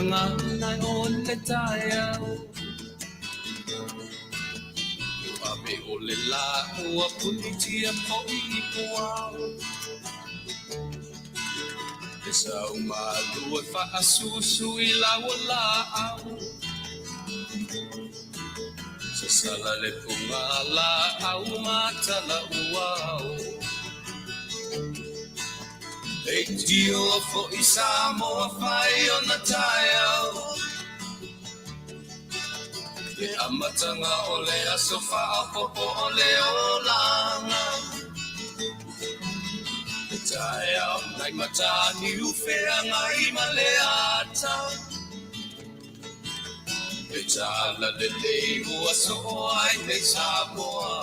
gagana o le taeao. Ua ave o le lā ua punitia foi i puao. Le sau malu e faasusu i lau o laau. Sasala le puga laau ma tala uao. Leitioa foi Samoa fai ona taeao. Le amataga o le aso faaopoopo o le olaga. Le taeao nai Mataniu Feagai ma le ata. Le tala lelei ua soo ai nei Samoa.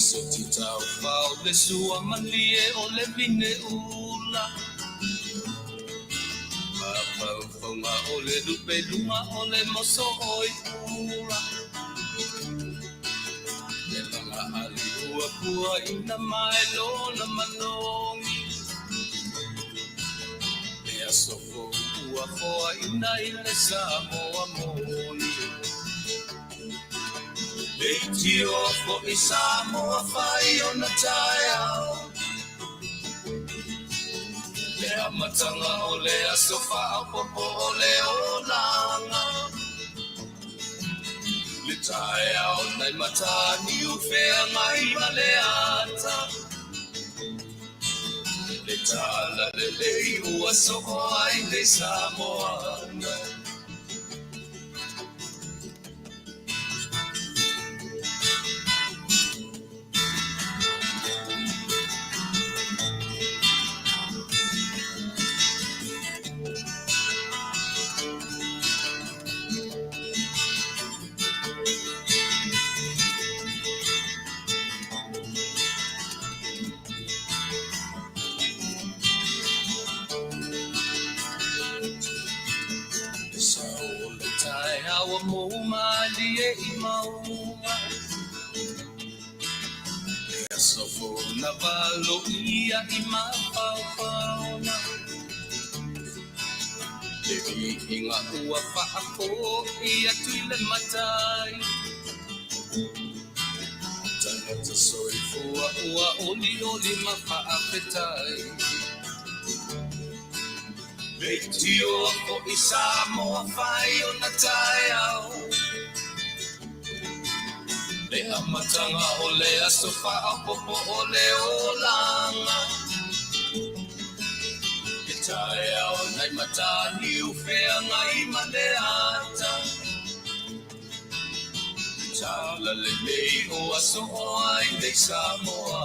Se ti tau fao le sua malie o le vine ula. Mafaufauga o le lupe luga o le moso oi ula. Le laga ali ua pua ina mai lona manogi. Le aso fou ua foaina i le Samoa moni. Leitioa foi Samoa fai ona taeao. Le amataga o le aso faaopoopo o le olaga. Le taeao nai Mataniu Feagai ma le ata. Le tala lelei ua soo ai nei Samoa. Le sao o le taeao ua mou malie i mauga. Le aso fou na valoia i mafaufauga. Le viiga ua faafoi atu i le matai. Tagata soifua ua olioli ma faafetai. Leitioa foi Samoa fai ona taeao. Le amataga o le aso faaopoopo o le olaga. Le taeao nai Mataniu Feagai ma le ata. Le tala lelei ua soo ai nei Samoa.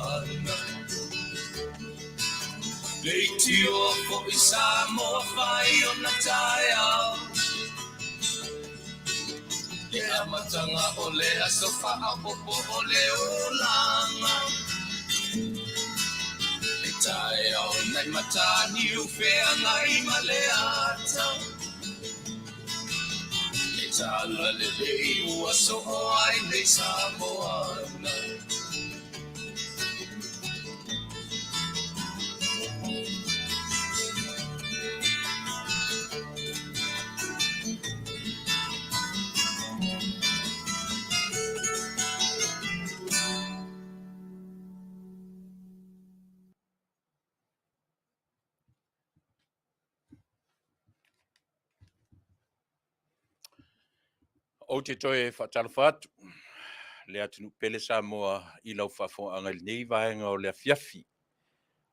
Leitioa foi Samoa fai ona taeao. Le amataga o le aso faaopoopo o le olaga. Le taeao nai Mataniu Feagai ma le ata. Le tala lelei ua soo ai nei Samoa. Ou te toe faatalofa atu le atunuu pele Samoa i lau faafofogaaga i lenei vaega o le afiafi.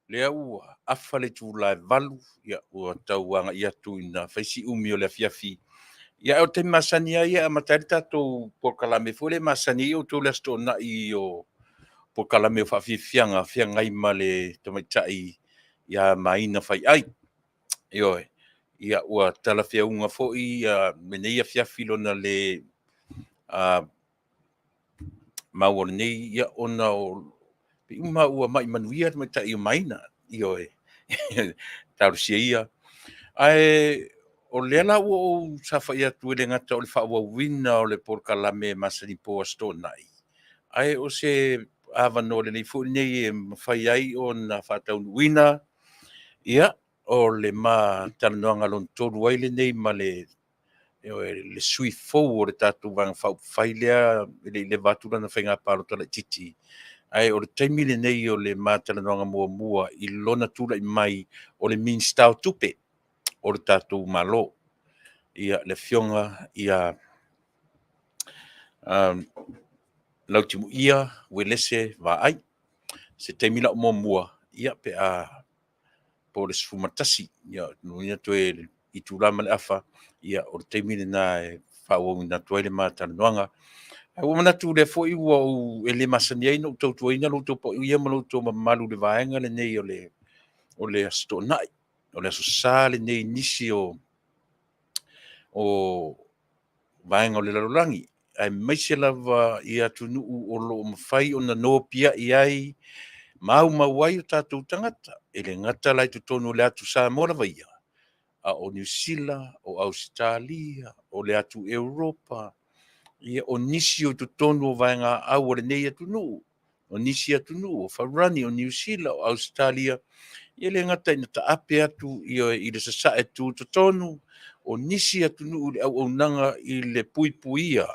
Lea ua afa le itula e 8, ia ua tau agai atu ina fai si umi o le afiafi. Ia ae o le taimi masani lava ia e amata ai le tatou polokalame foi lea e masani ai outou i le Aso Toonai o polokalame o faafiafiaga feagai ma le tamaitai ia Maina Faiai. Ioe, ia ua talafeauga foi lenei afiafi lona le maua o lenei, ia ona o pei uma ua mai manuia le tamaitai o Maina. Ioe, talosia ia. Ae o lea la ua ou saofai atu e le gata o le faaauauina o le polokalame masani po o Aso Toonai, Ae o se avanoa lelei foi lenei e mafai ai ona faataunuuina, ia, o le ma talanoaga lona tolu ai lenei ma le le sui fou o le tatou Vaega Faaupufai lea e le i leva atu lana faiga palota laitiiti, ae o le taimi lenei o le ma talanoaga muamua i lona tulai mai o le Minisita o Tupe o le tatou Malo, ia le Afioga ia Lautimuia Uelese Vaai. Se taimi la o muamua, ia pe a po o le 11, ia lona uiga toe itula ma le afa, ia o le taimi lena e faaauauina atu ai le ma talanoaga. Ae ua ou manatu o lea foi ua ou, e le masani ai ona ou tautuaina lo outou paia ma lo outou mamalu i le vaega lenei o le Aso Toonai, o le Aso Sa lenei i nisi o vaega o le lalolagi, aemaise lava i atunuu o lo o mafai ona nopiai ai ma aumau ai o tatou tagata. E le gata la i totonu o le atu Samoa lava ia, a o Niu Sila, o Ausetalia, o le atu Europa, ia o nisi o totonu o vaegaau a lenei atunuu, o nisi atunuu o Farani, o Niu Sila, o Ausetalia, e le gata ina taape atu i le sasae tutotonu, o nisi atunuu i le auaunaga i le puipuia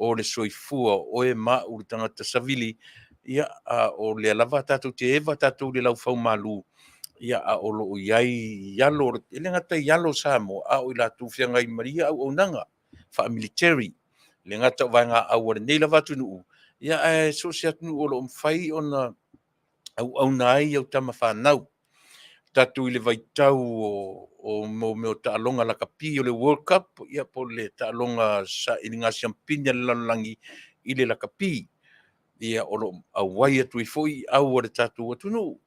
o le soifua o oe ma au le tagata savili, ia, a o lea lava tatou te eva tatou i le laufaumalu, ia, a o lo o i ai i alo, e le gata i alo o Samoa, a o i latou feagai ma ia auaunaga faamiliteri. E le gata o vaegaau a lenei lava atunuu, ia ae so o se atunuu o lo o mafai ona auauna ai au tama fanau. Tatou i le vaitau o mea o taaloga lakapi o le World Cup, ia po o le taaloga sailiga siamupini a le lalolagi i le lakapi. Ia o lo o auai atu ai foi au a le tatou atunuu.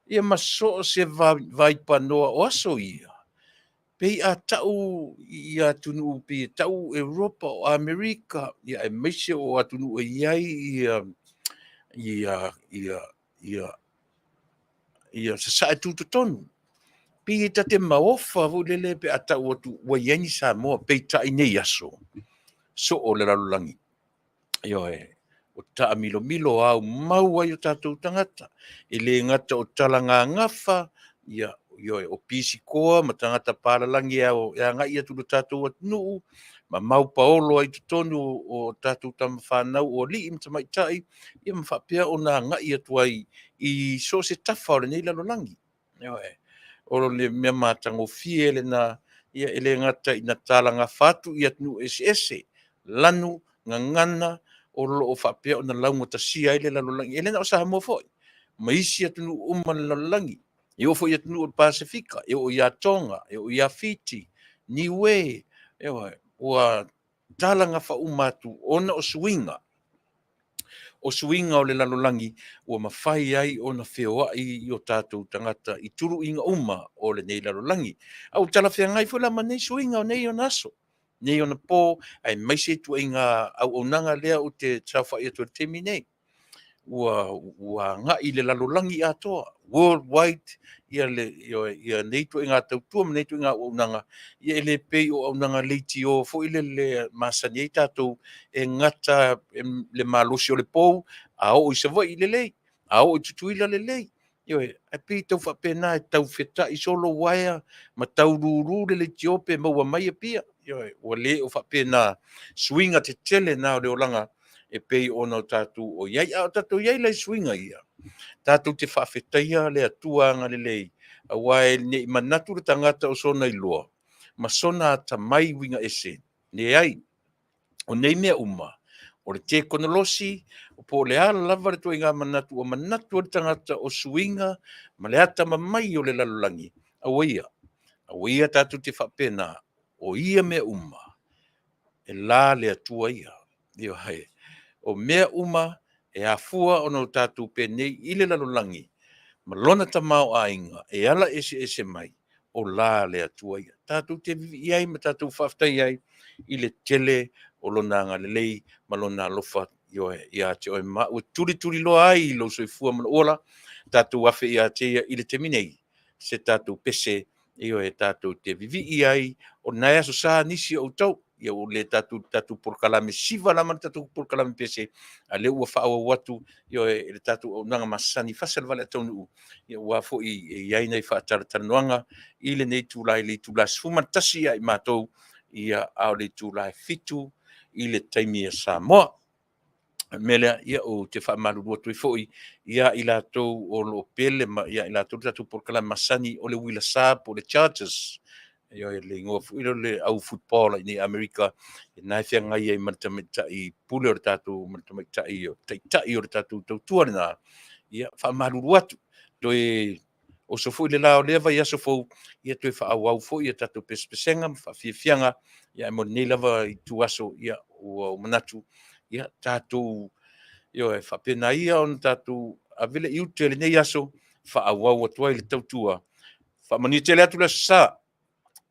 Ia ma so o se vaipanoa o aso ia, pei a tau i atunuu pei e tau Europa o Amerika, ia aemaise o atunuu e i ai ia sasae tutotonu. Pei e ta te maofa foi lele pe a tau atu ua i ai ni Samoa, peitai nei aso, soo le lalolagi. Ioe, o taamilomilo aumau ai o tatou tagata. E le gata o talagagafa, ia, ioe, o pisikoa ma tagata palalagi e agai atu i lo tatou atunuu, ma maupaolo ai i totonu o tatou tama fanau o alii ma tamaitai, ia ma faapea ona agai atu ai i so o se tafa o lenei lalolagi. Ioe. O le mea matagofie lena, ia e le gata ina talagafa atu i atunuu eseese, lanu, gagana, o lo o faapea ona laugatasia ai le lalolagi. E le na o Samoa foi, ma isi atunuu uma o le lalolagi. E oo foi i atunuu o le Pasefika, e oo ia Toga, e oo ia Fiti, Niue, ioe, ua talagafa uma atu ona o suiga, o suiga o le lalolagi ua mafai ai ona feoai o tatou tagata i tuluiga uma o lenei lalolagi. A ua talafeagai foi la ma nei suiga o nei ona aso, nei ona po, aemaise ituaiga auaunaga lea ou te saofai atu ai i le taimi nei. Ua agai i le lalolagi atoa, world wide ia le, ia nei ituaiga tautua ma nei ituaiga auaunaga, ia e le pei o auaunaga leitio foi lele masani ai tatou e gata le malosi o le pou, a oo i Savaii lelei, a oo i Tutuila lelei. Ioe, ae pei e tau faapena e tau fetai solo uaea ma tau lulu le leitio pe maua mai Apia. Ioe, ua le o faapena, suiga tetele na o le olaga e pei ona tatou o i ai. A o tatou i ai la i suiga ia, tatou te faafetaia le Atua agalelei, aua ne i manatu le tagata o sona iloa ma sona atamai uiga ese, leai, o nei mea uma, o le tekonolosi, po o le a lava le ituaiga manatu ua manatu ai le tagata o suiga ma le atamamai o le lalolagi, aua ia, aua ia tatou te faapena, o ia mea uma, e la le Atua ia. Ioe. O mea uma e afua ona o tatou penei i le lalolagi ma lona tamaoaiga e ala eseese mai, o la le Atua ia. Tatou te vivii ai ma tatou faafetai ai i le tele o Lona agalelei ma Lona alofa, ioe, ia te oe ma au e tulituliloa ai lou soifua ma lou ola, tatou afe ia te Ia i le taimi nei, se tatou pese, ioe, tatou te vivii ai, o lena e asosa nisi o outou. Ia ua le tatou tatou polokalame siva lava le tatou polokalame pese, a lea ua faaauau atu ioe i le tatou auaunaga masani fasa le valeataunuu, ia aua foi e i ai nai faatalatalanoaga i lenei itula i le itula 11 ia i matou, ia a o le itula e 7 i le taimi a Samoa. O le mea lea, ia ou te faamalulu atu ai foi ia i latou o lo o pele ma ia i latou le tatou polokalame masani o le uila sa po o le Chargers. Ioe, le igoa foi lea o le au football i inei i Amerika, na e feagai ai ma le tamaitai pule o le tatou, ma le tamaitai o taitai o le tatou tautua lena. Ia faamalulu atu, toe oso foi le la o lea vaiaso fou, ia toe faaauau foi a tatou pesepesega ma faafiafiaga. Ia ae mo lenei lava ituaso, ia ua ou manatu, ia tatou, ioe, faapena ia ona tatou ave le iute i lenei aso, faaauau atu ai le tautua. Faamanuia tele atu le Aso Sa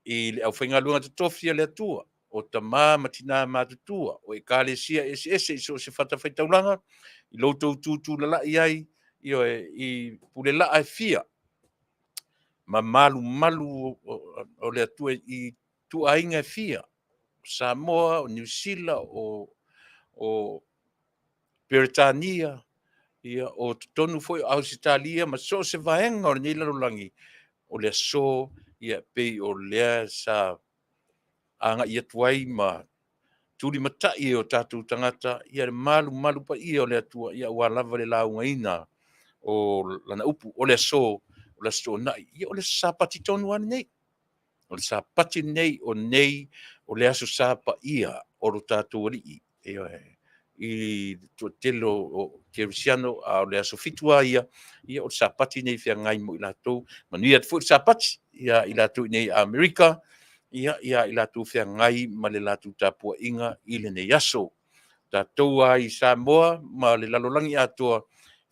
i le aufaigaluega totofi a le Atua, o tama ma tina matutua o Ekalesia eseese i so o se fatafaitaulaga, i lo outou tutulalai ai, ioe, i pulelaa e fia ma malumalu o le Atua i ituaiga e fia, o Samoa, o Niu Sila, o Peretania, ia, o totonu foi o Ausetalia ma so o se vaega o lenei lalolagi, o le aso, ia, pei o lea sa agai atu ai ma tulimatai e o tatou tagata ia le malumalu paia o le Atua, ia aua lava le laugaina o lana upu. O le aso, o le Aso Toonai, ia o le Sapati tonu lava lenei. O le Sapati lenei, o nei o le Aso Sa paia o lo tatou Alii, ioe, i le toatele o kerisiano, a o le aso 7 lava ia, ia o le Sapati lenei e feagai mo i latou. Manuia atu foi le Sapati ia i latou i inei i Amerika, ia i latou feagai ma le latou tapuaiga i lenei aso. Tatou lava i Samoa ma le lalolagi atoa,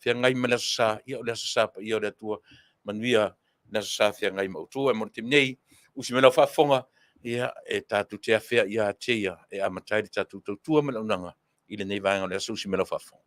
feagai ma le Aso Sa, ia o le Aso Sa paia o le Atua, manuia le Aso Sa feagai ma outou. Ae mo le taimi nei, usi mai lau faafofoga, ia e tatou te afea ia te ia e amata ai le tatou tautua ma le auaunaga i lenei vaega o le aso. Usi mai lau faafofoga.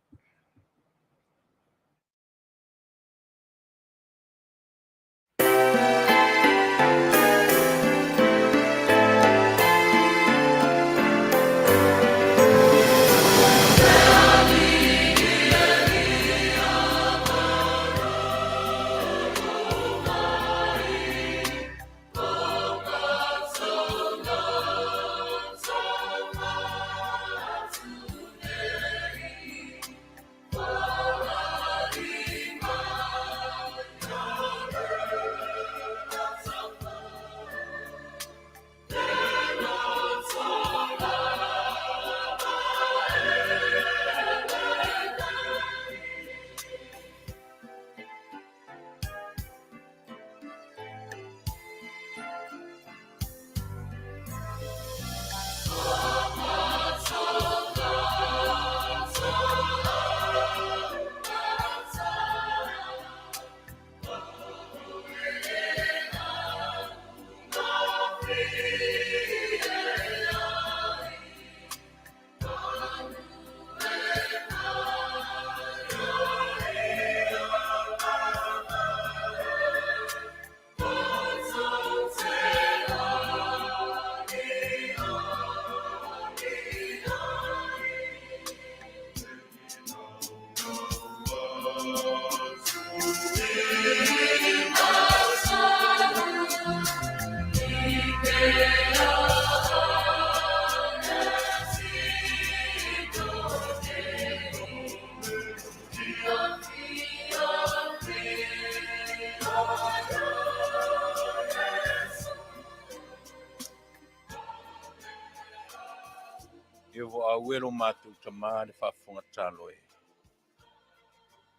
E ua lo matou Tama le faafofoga tatalo e.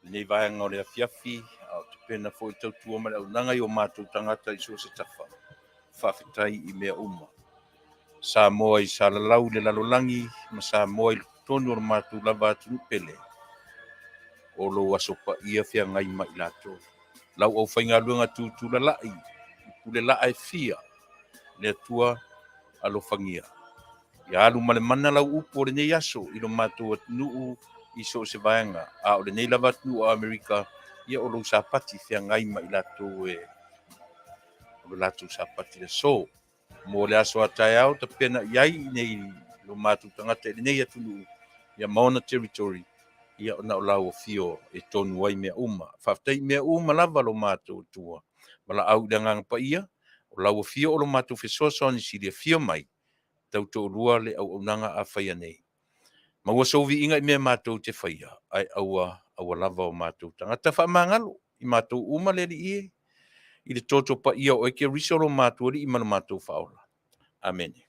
Lenei vaega o le afiafi, a o tapena foi le tautua ma le auaunaga i o matou tagata i so o se tafa. Faafetai i mea uma. Samoa i salalau i le lalolagi ma Samoa i totonu o le matou lava atunuu pele. O lou aso paia feagai ma i latou. Lau aufaigaluega tutulalai i pulelaa e fia, le Atua alofagia. Ia alu ma le mana lau upu o lenei aso i lo matou atunuu i so o se vaega, a o lenei lava atunuu o Amerika, ia o lou Sapati feagai ma i latou e o lo latou Sapati le aso. Mo le aso a taeao tapena i ai nei lo matou tagata i lenei atunuu ia ma ona territory ia ona o lau afio e tonu ai mea uma. Faafetai i mea uma lava lo matou Atua. Valaau i le Agaga Paia, o lau afio o lo matou fesoasoani sili afio mai, tautoalua le auaunaga a faia nei. Maua sou viiga i mea matou te faia, ae aua aua lava o matou tagata faamagalo i matou uma le Alii e, i le toto paia o oe Keriso lo matou Alii ma lo matou Faaola. Amene.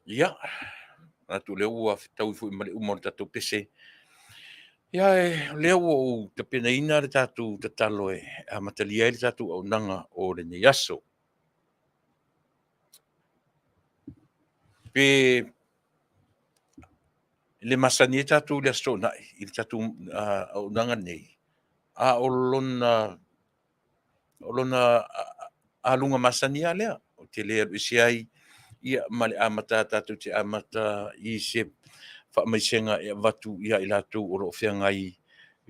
Ia, manatu o lea ua fetaui foi ma le uma o le tatou pese. Ia, o lea ua ou tapenaina le tatou tatalo e amatalia ai le tatou auaunaga o lenei aso. Pe le masani ai tatou i le Aso Toonai i le tatou auaunaga lenei, a o lona aluga masani lava lea, ou te le alu ese ai ia ma le amata tatou te amata i se faamaisega e avatu ia i latou o lo o feagai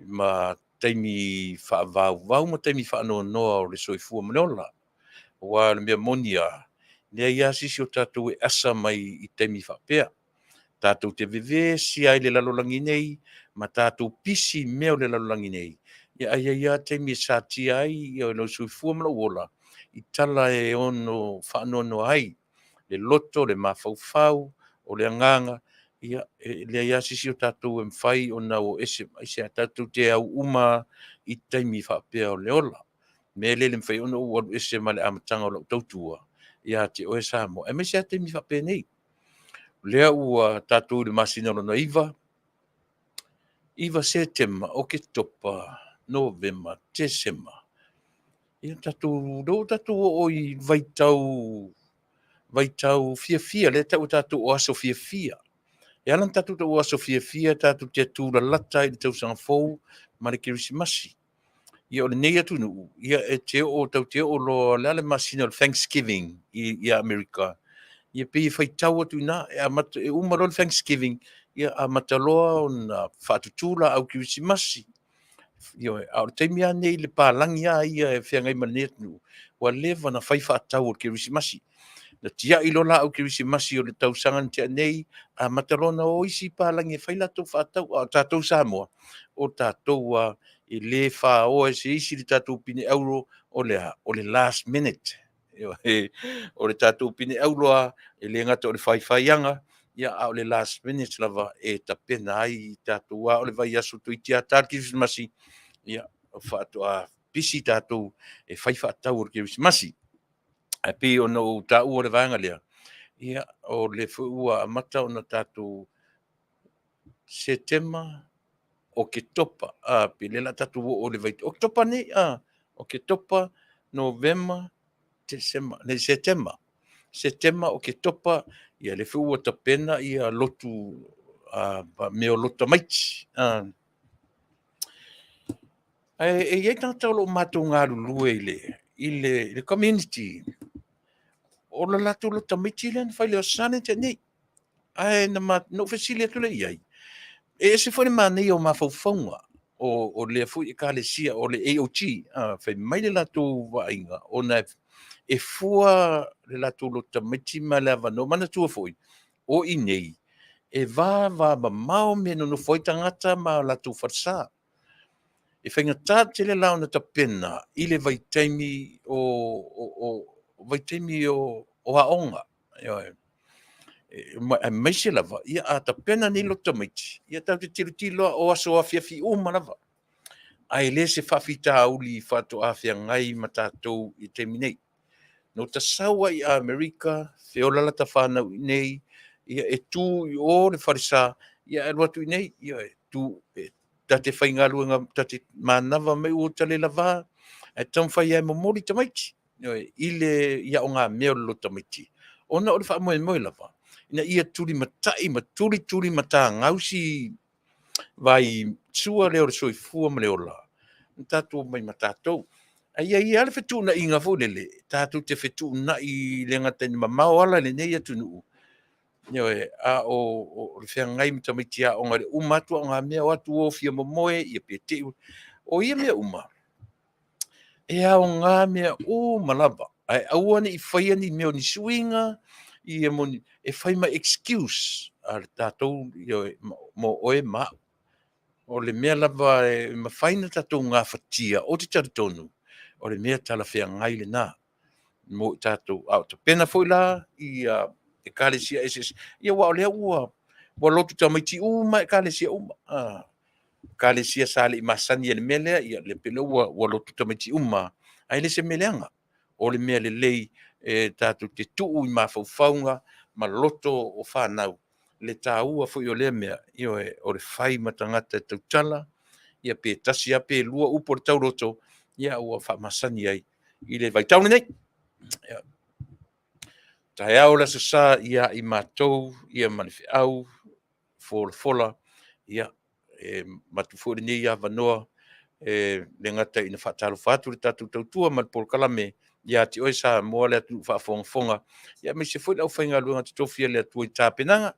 ma taimi faavauvau ma taimi faanoanoa o le soifua ma le ola. Aua o le mea moni lava, e leai lava se isi o tatou e asa mai i taimi faapea. Tatou te vevesi lava i le lalolagi nei ma tatou pisi i mea o le lalolagi nei, ia ae i ai lava taimi e satia ai lou soifua ma lou ola i tala e ono faanoanoa ai le loto, le mafaufau, o le agaga, ia e leai lava se isi o tatou e mafai ona o ese mai se tatou te au uma i taimi faapea o le ola. Mea lea e le mafai ona ou alu ese ma le amataga o lau tautua ia te oe Samoa, aemaise lava taimi faapenei. O lea ua tatou i le masina lona 9, 9 Setema, Oketopa, Novema, Tesema. Ia tatou, lea ua tatou oo i vaitau, vaitau fiafia, lea e tau e tatou o aso fiafia. E ala ona tatou tau o aso fiafia, tatou te tulalata i le tausaga fou ma le Kerisimasi. Ia o lenei atunuu, ia e te oo, tatou te oo loa, o le a le masina o le Thanksgiving i Amerika, ia pei e faitau atu i ina, e amata, e uma loa le Thanksgiving, ia amata loa ona faatutu laau kerisimasi. Ioe, a o le taimi lava lenei i le palagi lava ia e feagai ma lenei atunuu, ua leva ona fai faatau o le kerisimasi. Na tiai loa laau kerisimasi o le tausaga na tea nei, amata loa ona o isi palagi e fai latou faatau. A o tatou Samoa, o tatou lava e le faoa e se isi le tatou pine auro, o le a? O le last minute. O le tatou pine auro lava, e le gata o le faifaiaga, ia a o le last minute lava e tapena ai tatou lava o le vaiaso toeitiiti lava ta le kerisimasi, ia faatoa pisi tatou e fai faatau o le kerisimasi. Ae pei ona ou taua le vaega lea, ia o lea foi ua amata ona tatou Setema, Oketopa, a, pe lea o le a tatou oo i le vai, Oketopa nei, a, Oketopa, Novema, Tesema, nei, Setema, Setema, Oketopa, ia lea foi ua tapena ia lotu, a, mea o lotu tamaiti, a. Ae e i ai tagata o lo o matou galulue i le, i le, i le community, o le latou lotu tamaiti lea na fai i le Aso Sa lea na tea nei. Ae na ou fesili atu lea i ai, e ese foi le manaia o mafaufauga o lea foi Ekalesia, o le AOG, fai mai le latou vaaiga, ona e fua le latou lotu tamaiti ma le avanoa. Manatua foi, o i inei, e va va mamao mea e nonofo ai tagata ma latou falesa. E faigata tele la ona tapena i le vaitaimi o vaitaimi o aoga, ioe. Aemaise lava, ia a tapena nei lotu tamaiti, ia tatou te tilotilo lava o aso afiafi uma lava, ae le se faafitauli faatoa feagai ma tatou i le taimi nei. Na ota sau ai i Amerika, feola lata fanau i inei, ia e tu i o le falesa, ia ae alu atu i inei, ioe, tu, e, ta te faigaluega, ta te manava mai ua ta le lava, ae taumafai lava e momoli tamaiti, ioe, i le i aogamea o le lotu tamaiti. Ona o le faamoemoe lava, ina ia tulimatai ma tulituli matagausi vai sua lea o le soifua ma le ola, na tatou omai ma tatou. Ae i ai lava le fetuunaiga foi lele, tatou te fetuunai le gata ina mamao ala i lenei atunuu, Ioe, a o le feagai ma tamaiti aoga i le uma atu o aogamea, o atu o fia momoe, ia pe te i o ia mea uma, e aoga mea uma lava, ae aua ne i faia ni mea o ni suiga, ia mo ni, e fai ma excuse a le tatou, ioe, mo oe ma au. O le mea lava e mafai ona tatou gafatia, ou te talitonu, o le mea talafeagai lena mo i tatou. A o tapena foi la ia Ekalesia eseese, ia aua o lea ua lotu tamaiti uma lava Ekalesia uma. Ekalesia sa le i masani ai i le mea lea, ia pei o lea ua lotu tamaiti uma lava, ae le o se mea leaga. O le mea lelei e tatou te tuu i mafaufauga ma loto o fanau le taua foi o lea mea, ioe, o le fai ma tagata e tautala, ia pe tasi lava pe lua upu o le tauloto, ia ua faamasani ai i le vaitau lenei. Ia, taeao le Aso Sa ia i matou ia ma le feau folafola, ia, e avatu foi lenei avanoa e le gata ina faatalofa atu i le tatou tautua ma le polokalame ia te oe Samoa le atunuu faafogafoga, aemaise foi le aufaigaluega totofi a le Atua i tapenaga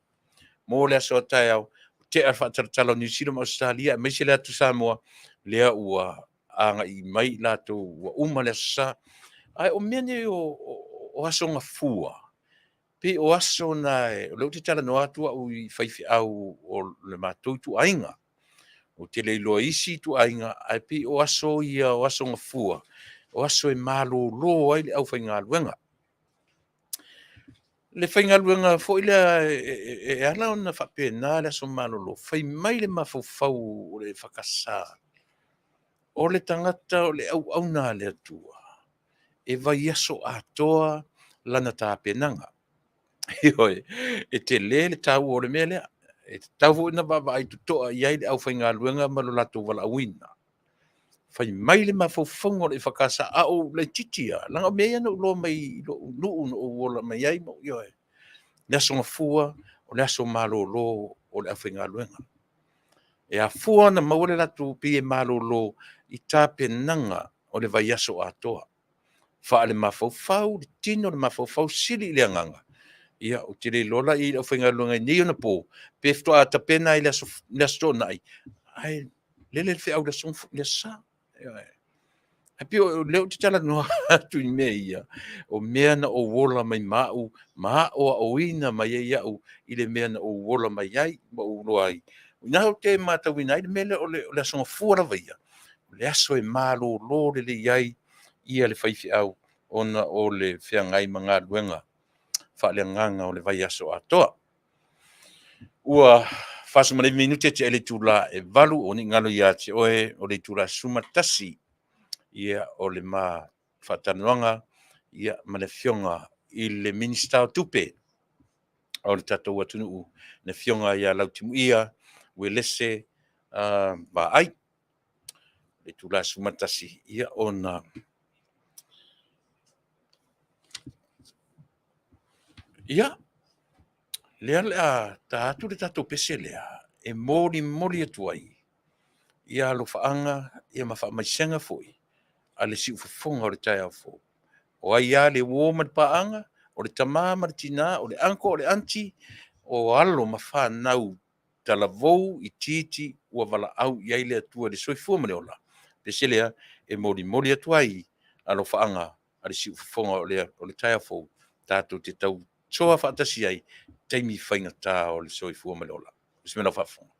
mo le aso a taeao, ua tea le faatalatala o Niu Sila ma Ausetalia aemaise le atu Samoa, lea ua agai mai i latou ua uma le Aso Sa. Ae o mea nei o Aso Gafua, pei o aso na o lea ou te talanoa atu au i faifeau o le matou ituaiga. Ou te le iloa i isi ituaiga, ae pei o aso ia o Aso Gafua, o aso e malolo ai le aufaigaluega. Le faigaluega foi lea e ala ona faapena le aso malolo, fai mai le mafaufau o le EFKS, o le tagata o le auauna a le Atua, e vaiaso atoa lana tapenaga. Ioe, e tele le taua o le mea lea. E tatau foi ona vaavaai totoa i ai le aufaigaluega ma lo latou valaauina. Fai mai le mafaufauga o le EFKS a o ou laitiiti lava, leaga o mea ia na ou iloa mai lou nuu na ou ola mai ai. Ioe, o le Aso Gafua, o le aso malolo o le aufaigaluega. E afua ona maua le latou pei e malolo i tapenaga o le vaiaso atoa. Faalemafaufau le tino, le mafaufau sili i le agaga. Ia, ou te le iloa la i ai i le aufaigaluega i nei ona po, pe faatoa tapena i le Aso Toonai, ae lele le feau i le Aso Sa. Ioe. Ae pei o lea ou te talanoa atu i mea ia, o mea na ou ola mai ma au, ma aoaoina mai ai au i le mea na ou ola mai ai ma ou iloa ai. O i ina ou te matauina ai le mea lea o le Aso Gafua lava ia, o le aso e malolo lelei ai le faifeau ona o le feagai ma galuega faaleagaga o le vaiaso atoa. Ua 49 minute tea i le itula e 8, aua ne i galo ia te oe o le itula e 11 ia o le ma faatalanoaga ma le Afioga i le Minisita o Tupe o le tatou atunuu, le Afioga ia Lautimuia Uelese Vaai. Le itula e 11 ia ona... Ia, lea o le a ta atu le tatou pese lea e molimoli atu ai ia alofaaga ma faamaisega foi a le siufofoga o le taeao fou. O ai lava le uo ma le paaga, o le tama ma le tina, o le uncle o le aunty, o alo ma fanau talavou itiiti ua valaau i ai le Atua i le soifua ma le ola. Pese lea e molimoli atu ai alofaaga a le siufofoga o le taeao fou, tatou te tautoa faatasi ai i taimi faigata o le soifua ma le ola. Se lau faafofoga.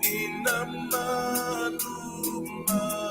ina manu malo.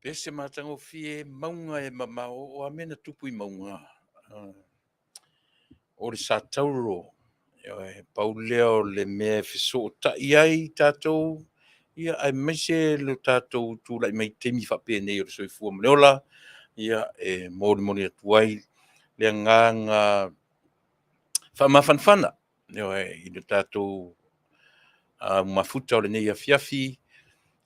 Pe se matagofie mauga e mamao o a mea na tupu i mauga. O le satauro, e pau lea o le mea e fesootai ai tatou, ia aemaise lo tatou tulai mai taimi faapenei o le soifua ma le ola, ia e molimoli atu ai le agaga faamafanafana i le tatou mafuta o lenei afiafi,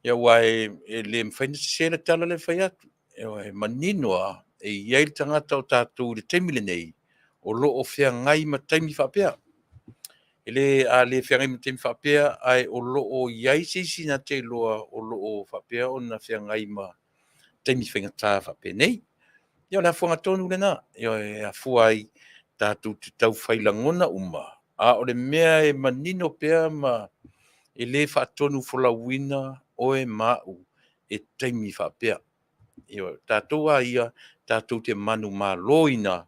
ia aua e le mafai ona sese le tala lea e fai atu. E manino lava e i ai le tagata o tatou i le taimi lenei o lo o feagai ma taimi faapea. E le, a le feagai ma taimi faapea, ae o lo o i ai se isi na te iloa o lo o faapea ona feagai ma taimi faigata faapenei. Ia o le afuaga tonu lena, e afua ai tatou te tau fai lagona uma, a o le mea e manino pea ma e le faatonu folauina oe ma au e taimi faapea. Ioe, tatou a ia, tatou te manumaloina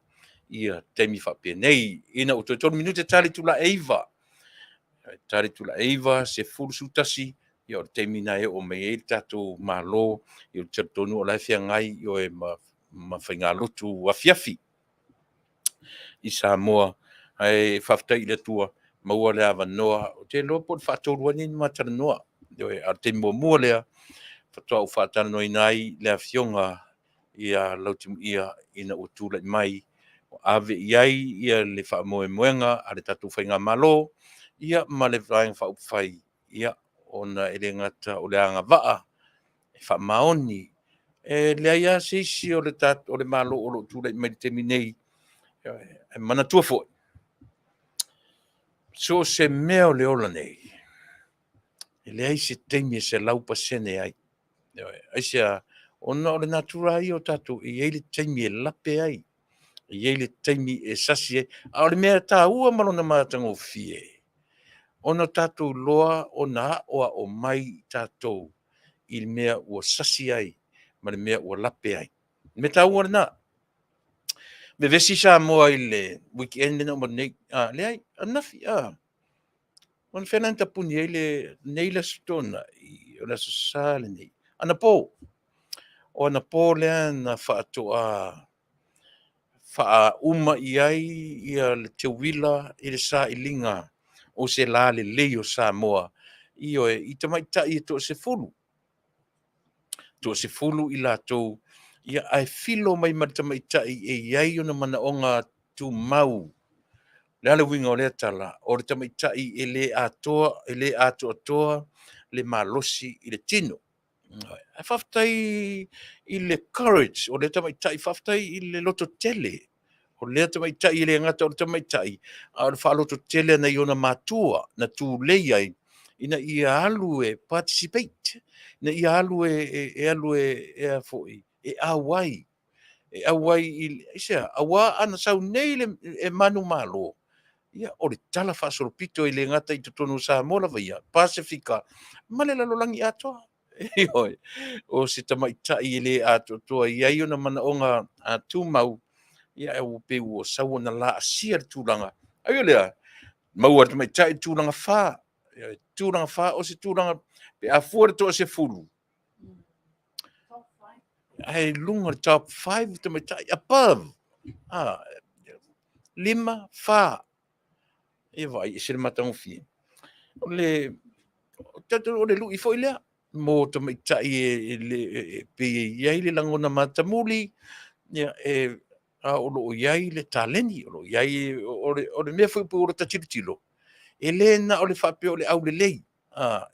ia taimi faapenei. Ina ua toe 3 minute tali itula e 9, tali itula e 9, 11, ia o le taimi lena e oo mai ai le tatou Malo, ia ou te talitonu o la e feagai ioe ma faigalotu afiafi i Samoa. Ae faafetai i le Atua, maua le avanoa. Ou te iloa po o le faatolu ai lenei ona ma talanoa. Ioe, a o le taimi muamua lea faatoa ou faatalanoaina ai le afioga ia Lautimuia ina ua tulai mai, ua ave i ai ia le faamoemoega a le tatou Faigamalo, ia ma le Vaega Faaupufai, ia ona e le gata o le agavaa e faamaoni. E leai lava se isi o le Malo o lo o tulai mai i le taimi nei. Ae manatua foi, so o se mea o le ola nei, e leai se taimi e 100% ai. Aisea? Ona o le natura lava ia o tatou, e i ai le taimi e lape ai, e i ai le taimi e sasi ai. A o le mea taua ma lona matagofie, ona tatou iloa ona aoao mai tatou i le mea ua sasi ai ma le mea ua lape ai. O le mea taua lena. Vevesi Samoa i le weekend lea na uma atu nei, leai, ananafi, o anafea la na tapuni ai lenei le Aso Toonai, o le Aso Sa lenei, anapo. O anapo lea na faatoa faauma i ai ia le teuila i le sailiga o se lalelei o Samoa, ioe, i tamaitai e toasefulu. Toasefulu i latou, ia, ae filo mai ma le tamaitai e i ai ona manaoga tumau. O le a le uiga o lea tala? O le tamaitai e le atoa, e le atoatoa le malosi i le tino. Ae faafetai i le courage o lea tamaitai, faafetai i le lototele o lea tamaitai, e le gata o le tamaitai, a o le faalototele ana i ona matua na tulei ai ina ia alu e participate, ina ia alu e alu e a foi, e auai, e auai i, aisea? Aua ana sau nei e manumalo, ia o le talafaasolopito e le gata i totonu o Samoa lava ia, Pasefika ma le lalolagi atoa. Ioe, o se tamaitai e le atoatoa e i ai ona manaoga tumau, ia ae ua pei ua sau ona laasia le tulaga. Ae ui o lea, maua e le tamaitai le tulaga fa, ioe, tulaga fa, o se tulaga pe a fua i le toasefulu, ae i luga o le top 5 le tamaitai, above, 5, 4. Ia vaai, e ese le matagofie. O le o le lui foi lea mo tamaitai e pei e i ai le lagona matamuli, ia, e, a o lo o i ai le taleni, o lo o i ai, o le mea foi pei o lata tilotilo, e le na o le faapea o le aulelei,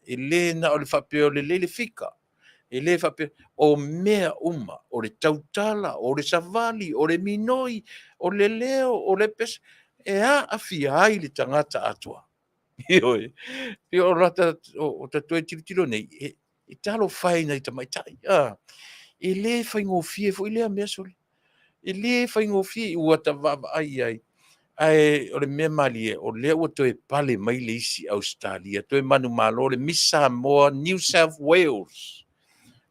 e le na o le faapea o le lelei le fika, e le faapea, o mea uma, o le tautala, o le savali, o le minoi, o le leo, o le pese, e aafia ai le tagata atoa. Ioe. E pei o lata o ta toe tilotilo nei, e talofa e i nai tamaitai, e le faigofie foi lea mea sole. E le faigofie ua ta vaavaai i ai, ae o le mea malie, o lea ua toe pale mai le isi Ausetalia, toe manumalo le Miss Samoa New South Wales.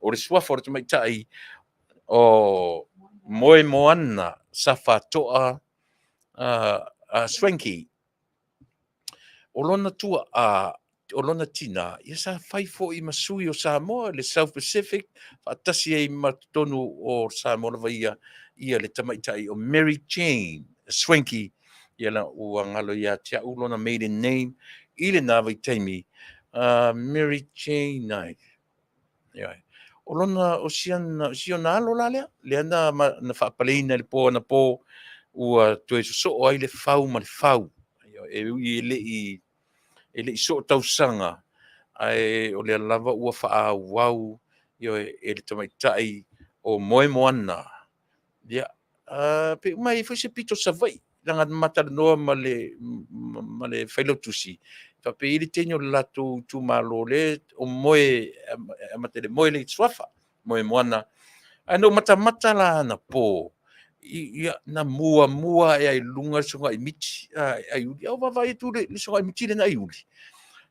O le suafa o le tamaitai o Moemoana Safato'a Swankie. O lona tuaa, o lona tina, ia sa fai foi ma sui o Samoa i le South Pacific, faatasi ai ma totonu o Samoa lava ia, ia le tamaitai o Mary Jane Swankie, ia la ua galo ia te au lona maiden name i lena vaitaimi, Mary Jane ai. Ioe. O lona, o si ana, si ona alo la lea, lea na, na faapaleina i le po anapo, ua toe sosoo ai le fau ma le fau. E ui e le i soo tausaga, ae o lea lava ua faaauau, ioe, e le tamaitai o Moemoana. Ia, pe uma e i ai foi se pito Savaii, leaga na ma talanoa ma le failautusi, faapea e i ai le teine o le latou itumalo lea o Moe, e amata i le Moe le suafa, Moemoana. Ae na ou matamata la anapo, ia, na muamua ae lava i luga le sogai miti e aiuli. Ae ou vaavaai atu i le sogai miti lea na aiuli,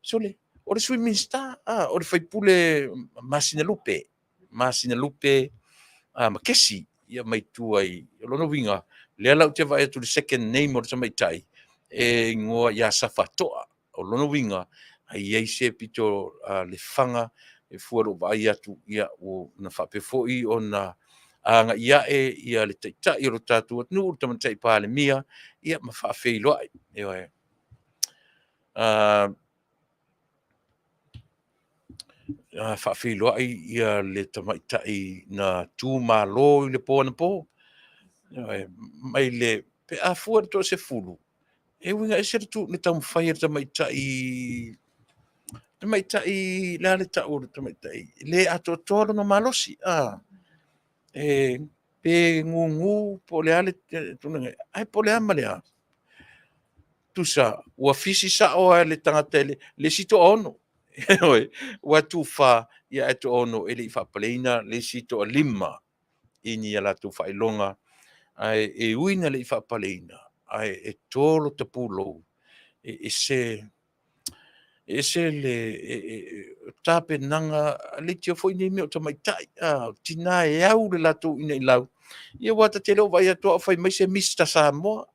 sole, o le Sui Minisita, o le sui usufono Masinalupe, Masinalupe Makesi, ia mai tua i, o lona uiga, lea la ou te vaai atu i le second name o le tamaitai, e igoa ia Safato'a. O lona uiga, a i ai se pito lefaga e fua i lou vaai atu, ia, ua na faapea foi ona agai ae ia le Taitai o le tatou atunuu, le Tamaitai Palemia, ia ma faafeiloai. Ioe. Faafeiloai ia le tamaitai na tu malo i le po anapo. Mai le pe a fua le 10, e uiga ese le tu le taumafai a le tamaitai, tamaitai le a le tau o le tamaitai, le atoatoa lona malosi, e pe gugu po o le a le tulaga, ae po o le a ma le a. Tusa ua fisi sao lava le tagata i le isi 6. Ua tufa ia ae 6 e le i faapaleina le isi 5 i ni a latou faailoga. Ae e ui ina le i faapaleina, ae e to lota pulou, e ese, e ese le tapenaga leitioa foi nei mea o tamaitai, o tina e au le latou inailau. Ia aua ta te le o vaai atu lava o fai mai se Mr Samoa,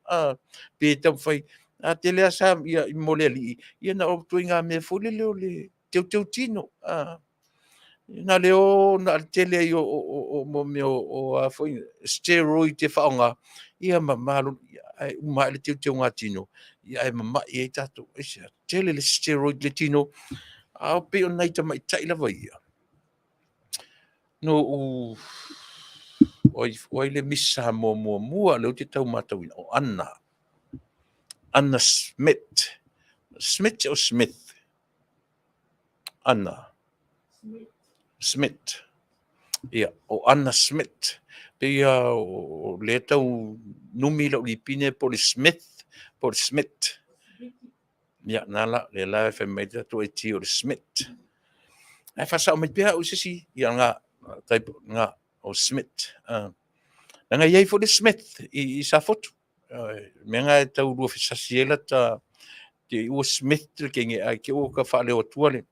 pe taumafai, a tele lava sa ia mo le alii, ia na o ituaiga mea foi lele o le teuteu tino, na o le tele ai o mea o a foi steroid e faaaoga, ia ma malolo, ae uma ae le teuteuga tino, ae mamai ai tatou. Aisea? Tele le steroid i le tino, ae pei o nai tamaitai lava ia. No ou o ai le Miss Samoa muamua lea ou te tau matauina, o Anna. Anna Smith. Smith o Smith? Anna. Smith. Ia, o Anna Smith. Pei o lea tau numi lau lipine po o le Smith po o le Smith. Ia, na la, lea la e fai mai le tatou IT o le Smith. Ae faasao mai pea au i se isi, ia nga, type, nga, o Smith. Leaga e i ai foi le Smith i Safotu. Mea na e tau lua fesasi ai lata te ua Smith le teine ae te ua ka faaleo atua le.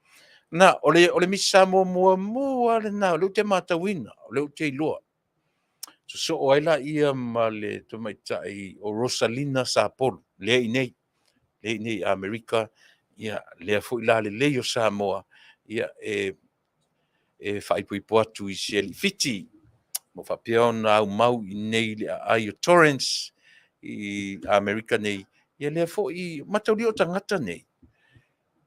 Na, o le Miss Samoa muamua lena o lea ou te matauina, o lea ou te iloa. Sosoo ai laia ma le tamaitai o Rosalina Sapolu, lea i inei, lea i inei i Amerika, ia lea foi la lelei o Samoa, ia e faaipoipo atu i si alii Fiti, ma faapea ona aumau i inei i le aai o Torrens i Amerika nei, ia lea foi mataulia o tagata nei,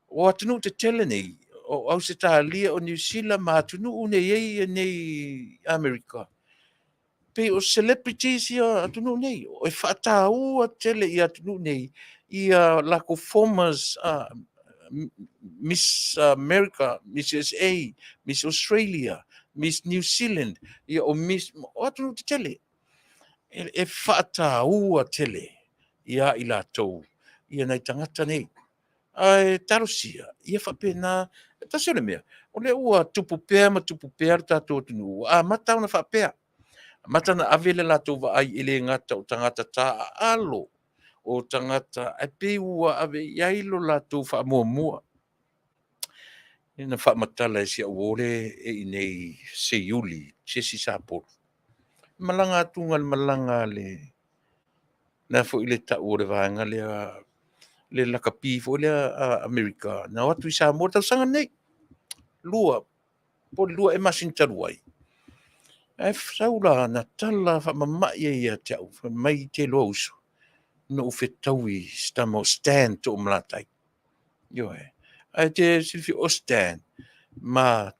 o atunuu tetele nei, o Ausetalia, o Niu Sila ma atunuu nei e i ai nei Amerika, pei o celebrities ia atunuu nei, e faataua tele i atunuu nei ia latou formers Miss America, Miss USA, Miss Australia, Miss New Zealand, ia o Miss, o atunuu tetele. E faataua tele ia i latou ia nai tagata nei. Ae talosia, ia faapena, tasi o le mea, o lea ua tupu pea ma tupu pea le tatou atunuu, ua amata ona faapea, amata ona ave le latou vaai e le gata o tagata taaalo, o tagata, ae pei ua ave i ai lo latou faamuamua. Na faamatala e si au uo lea e i inei Seiuli, Jesse Sapolu, malaga atu le malaga a le le a foi le tau o le vaega lea, le lakapi foi lea a Amerika, na o atu i Samoa le tausaga lenei, 2 po o le 2 ea masina talu ai. Ae sau la na tala faamamai ai ia te au, fai mai te iloa uso, na ou fetaui si tama o Stan Toomalatai. Ioe. Ae te silafia o Stan, ma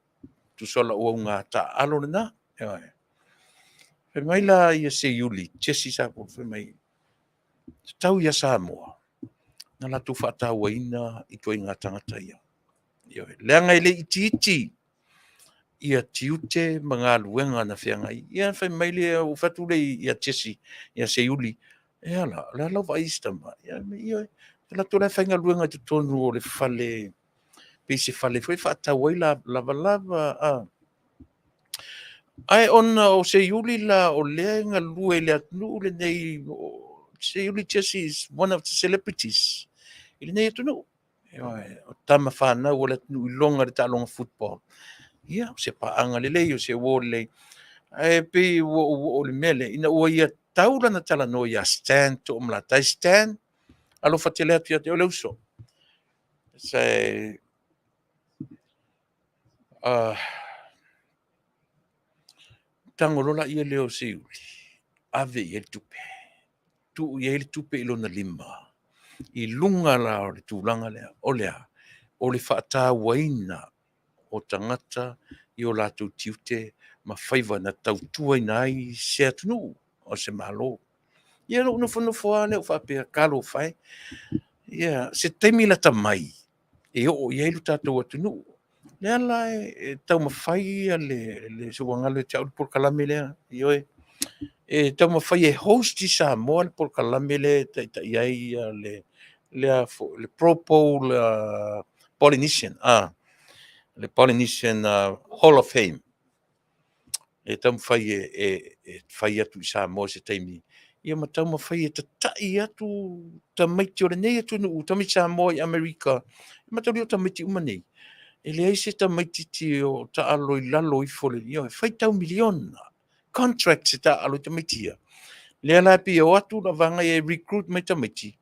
tusa o lau auga taaalo lena. Ioe. Fai mai la ia Seiuli, Jesse Sapolu, fai mai, tatau ia Samoa na latou faatauaina ituaiga tagata ia. Ioe. Leaga e le itiiti ia tiute ma galuega na feagai. Ia fai mai le, ua fai atu le ia Jesse, ia Seiuli, e ala, o le a lau vaai i si tama? Ia, ioe, latou la e faigaluega i totonu o le fale, pei se fale foi e faatau ai lavalava. Ae ona o Seiuli la o lea e galue i le atunuu lenei, Seiuli Jesse is one of the celebrities i lenei atunuu. O tama fanau o le atunuu i loga le taaloga football. Ia, o se paaga lelei, o se uo lelei. Ae pei ua ou oo i le mea lea, ina ua ia tau lana talanoa ia Stan Toomalatai. Stan, alofa tele atu ia te oe le uso. Se tago loa laia lea o Seiuli, ave i ai le tupe, tuu i ai le tupe i lona lima, i luga la o le tulaga lea, o le a? O le faatauaina o tagata i o latou tiute ma faiva na tautuaina ai se atunuu o se Malo. Ia na ou nofonofo lava lea ou faapea, talofa e, ia se taimi lata mai e oo i ai lo tatou atunuu. Lea la e taumafai le se ua galo ia te au le polokalame lea, ioe, e taumafai e host i Samoa le polokalame lea e taitai ai le le Pro Bowl Polynesian, le Polynesian Hall of Fame. E taumafai e fai atu i Samoa i se taimi, ia ma taumafai e tatai atu tamaiti o lenei atunuu, tamaiti Samoa i Amerika. E mataulia o tamaiti uma nei, e leai se tamaititi o taalo i lalo ifo, ioe, faitau miliona contracts e taaalo ai tamaiti ia. Lea la e pei e o atu le vaega ia e recruit mai tamaiti,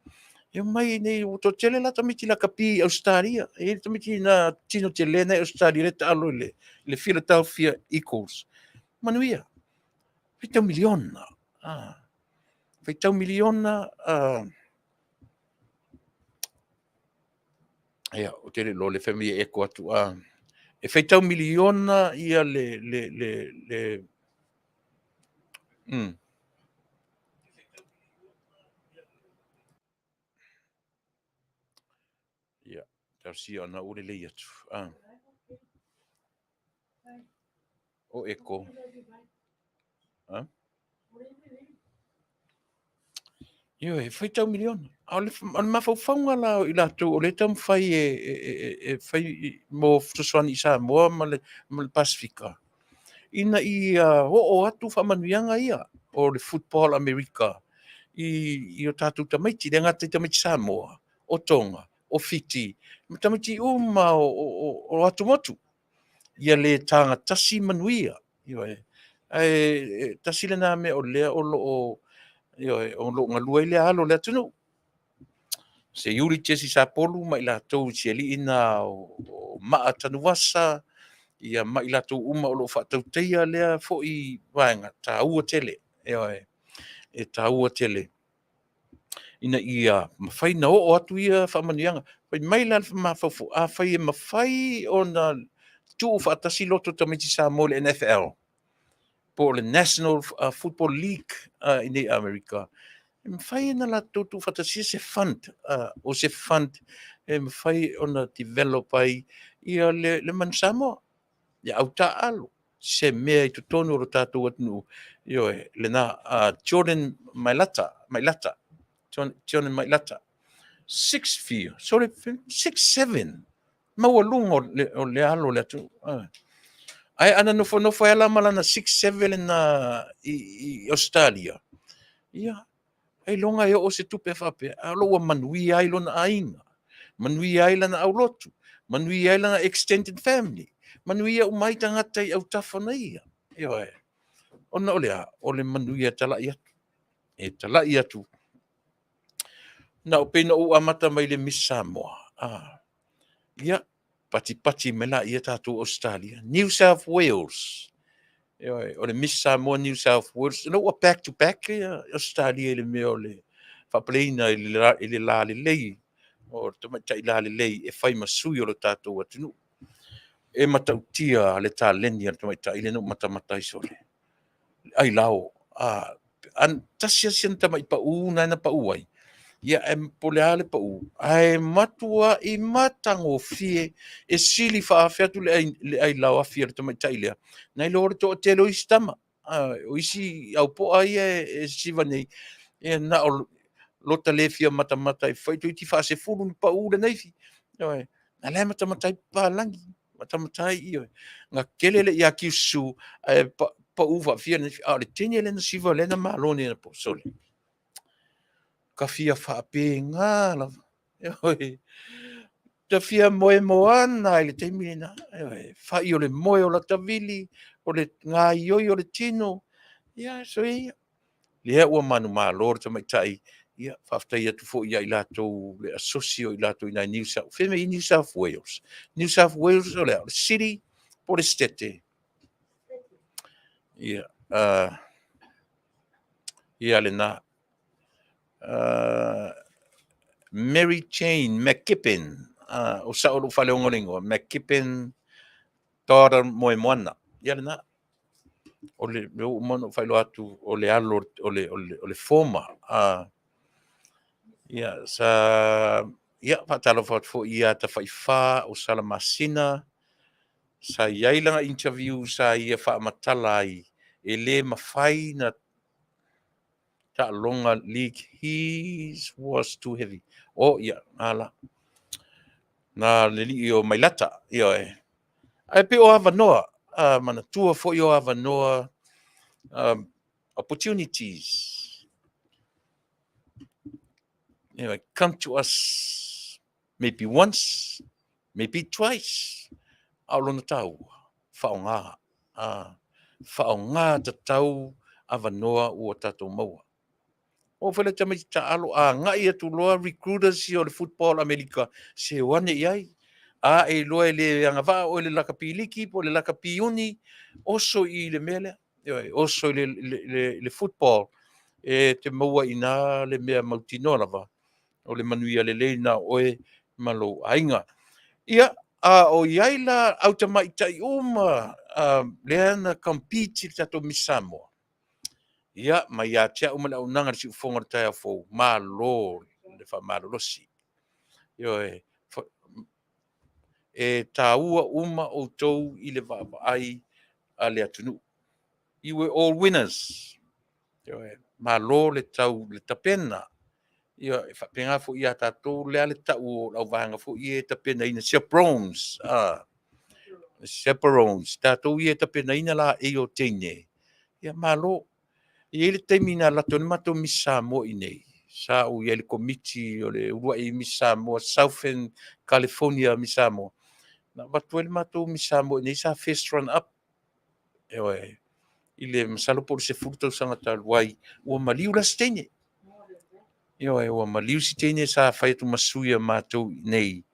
e omai i inei, ua toatele la tamaiti lakapi i Ausetalia. E i ai le tamaiti na tino tele na i Ausetalia lea e taalo i le Philadelphia Eagles. Manuia, faitau miliona. Faitau miliona, ia, ou te le iloa o lea e fai mai e echo atu. E faitau miliona ia le. Ia, talosia o lena ua lelei atu. O echo. Ioe, e faitau miliona. A o le mafaufauga la o i latou o lea e taumafai e fai mo fesoasoani i Samoa ma le Pasefika, ina ia oo atu faamanuiaga ia o le football Amerika i o tatou tamaiti, e le gata i tamaiti Samoa, o Toga, o Fiti, ma tamaiti uma o atumotu, ia le taga tasi manuia. Ioe. Ae tasi lena mea o lea o lo o, ioe, o lo o galue ai le alo o le atunuu. Se Iuli Jesse Sapolu ma i latou si alii na o Maa Tanuvasa, ia ma i latou uma o lo o faatautaia lea foi vaega taua tele. Ioe, e taua tele ina ia mafai ona oo atu ia faamanuiaga. Fai mai la le mafaufau, afai e mafai ona tuufaatasi loto o tamaiti Samoa i le NFL, po o le National Football League i nei Amerika, e mafai ona latou tuufaatasia se fund, o se fund e mafai ona develop ai ia le manu Samoa, ia au taaalo, se mea i totonu o lo tatou atunuu. Ioe, lena, Jordan Mailata, Mailata, Jordan Mailata, 6 feet, sorry, 6 7, maualuga o le alo o le atunuu. Ae ana nofonofo ai la ma lana 6 7 lena i Ausetalia, ia, ailoga e oo se tupe faapea, a o lo ua manuia ai lona aiga, manuia ai lana aulotu, manuia ai lana extended family, manuia uma ai tagata i autafa ona ia. Ioe. Ona o le a? O le manuia e talai atu. E talai atu. Na o pei na ou amata mai le Miss Samoa. Ia, patipati mai laia tatou Ausetalia. New South Wales. Ioe, o le Miss Samoa New South Wales. Ina ua back to back ia Ausetalia i le mea o le faapaleina i le lalelei, o le tamaitai lalelei e fai ma sui o le tatou atunuu. E matautia le taleni a le tamaitai lea na ou matamata ai sole. Ailao, tasi lava si ana tamai pau na na pau ai, ia e po o le a le pau, ae matuai matagofie, e sili faaafe atu le ailao afi a le tamaitai lea, nai lo le toatele o isi tama. O isi aupoa ia e sisiva nei, ia na o lota le fia matamata i fai toeitiiti faasefulu ni pau le naifi. Ioe, a la e matamata ai papalagi, matamata ai, ioe, na kele le ia kiususu, ae pau faafia le naifi. A o le teine lea na siva lea na malo nei anapo, sole. Ka fia faapena lava. Ioe. Ta fia moemoana i le taimi lena. Ioe. Fai o le moe o lata vili, o le gaioi o le tino. Ia, so ia. Lea ua manumalo le tamaitai, ia, faafetai atu foi ia i latou, le asosi o i latou i nai New South, fea mai New South Wales. New South Wales o le a? O le city po o le state? Ia, ia lena. Mary Jane McKippen, o sao lou faaleoga o le igoa, McKippen. Daughter Moemoana. Ia lena. O le mea ua uma ona ou faailoa atu, o le alo o le former. Ia, sa, ia, faatalofa atu foi ia Tafaifa o Salamasina. Sa i ai lana interview sa ia faamatala ai, e le mafai na taaloga league, his was too heavy. Oh, ia, na la. Na le lii o Mailata, ioe. Ae pei o avanoa, manatua foi o avanoa, opportunities. Anyway, come to us maybe once, maybe twice. A o lona taua, faaaoga. Faaaoga tatau avanoa ua tatou maua. Oo foi le tamaiti taalo a agai atu loa recruiters ia o le football Amerika, se o ane i ai. A e iloa e le agavaa oe i le lakapi liki po o le lakapi uni, oso i le mea lea. Ioe, oso i le football e te maua i ina le mea mautinoa lava o le manuia lelei na o oe ma lou aiga. Ia, a o i ai la au tamaitai uma lea na compete i le tatou Miss Samoa. Ia, mai ia te au ma le auaunaga i le siufofoga o le taeao fou, malo le faamalolosi. Ioe, e taua uma outou i le vaavaai a le atunuu. You were all winners. Ioe, malo le tau le tapena. Ia, e faapena foi ia tatou lea le tau o le auvaega foi ia e tapenaina chaperones, chaperones, tatou ia e tapenaina la ei o teine. Ia malo. E i ai le taimi na alu atu ai le matou Miss Samoa i inei, sa ou i ai i le komiti o le uluai Miss Samoa, Southern California Miss Samoa. Na avatu ai le matou Miss Samoa i inei sa first run up. Ioe, i le masalo po o le 10 tausaga talu ai, ua maliu la si teine. Ioe, ua maliu si teine sa fai atu ma sui a matou i inei.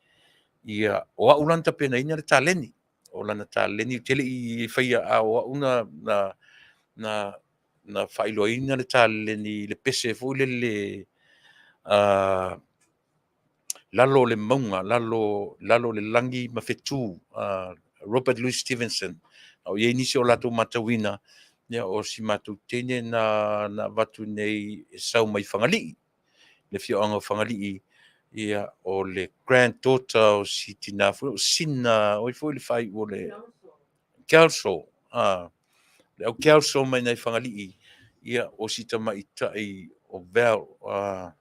Ia, o au la na tapenaina le taleni. O lana taleni ou te le i faia, a o au na faailoaina le taleni i le pese foi lele, lalo o le mauga, lalo o le lagi ma fetu, Robert Louis Stevenson. A o i ai nisi o latou matauina, ia, o si matou teine na avatu nei e sau mai Fagalii, le afioaga o Fagalii, ia, o le granddaughter o si tina foi, o Sina, oi foi le faaiu o le Kelso, le au Kelso mai nai Fagalii, ia, o si tamaitai o Val, ua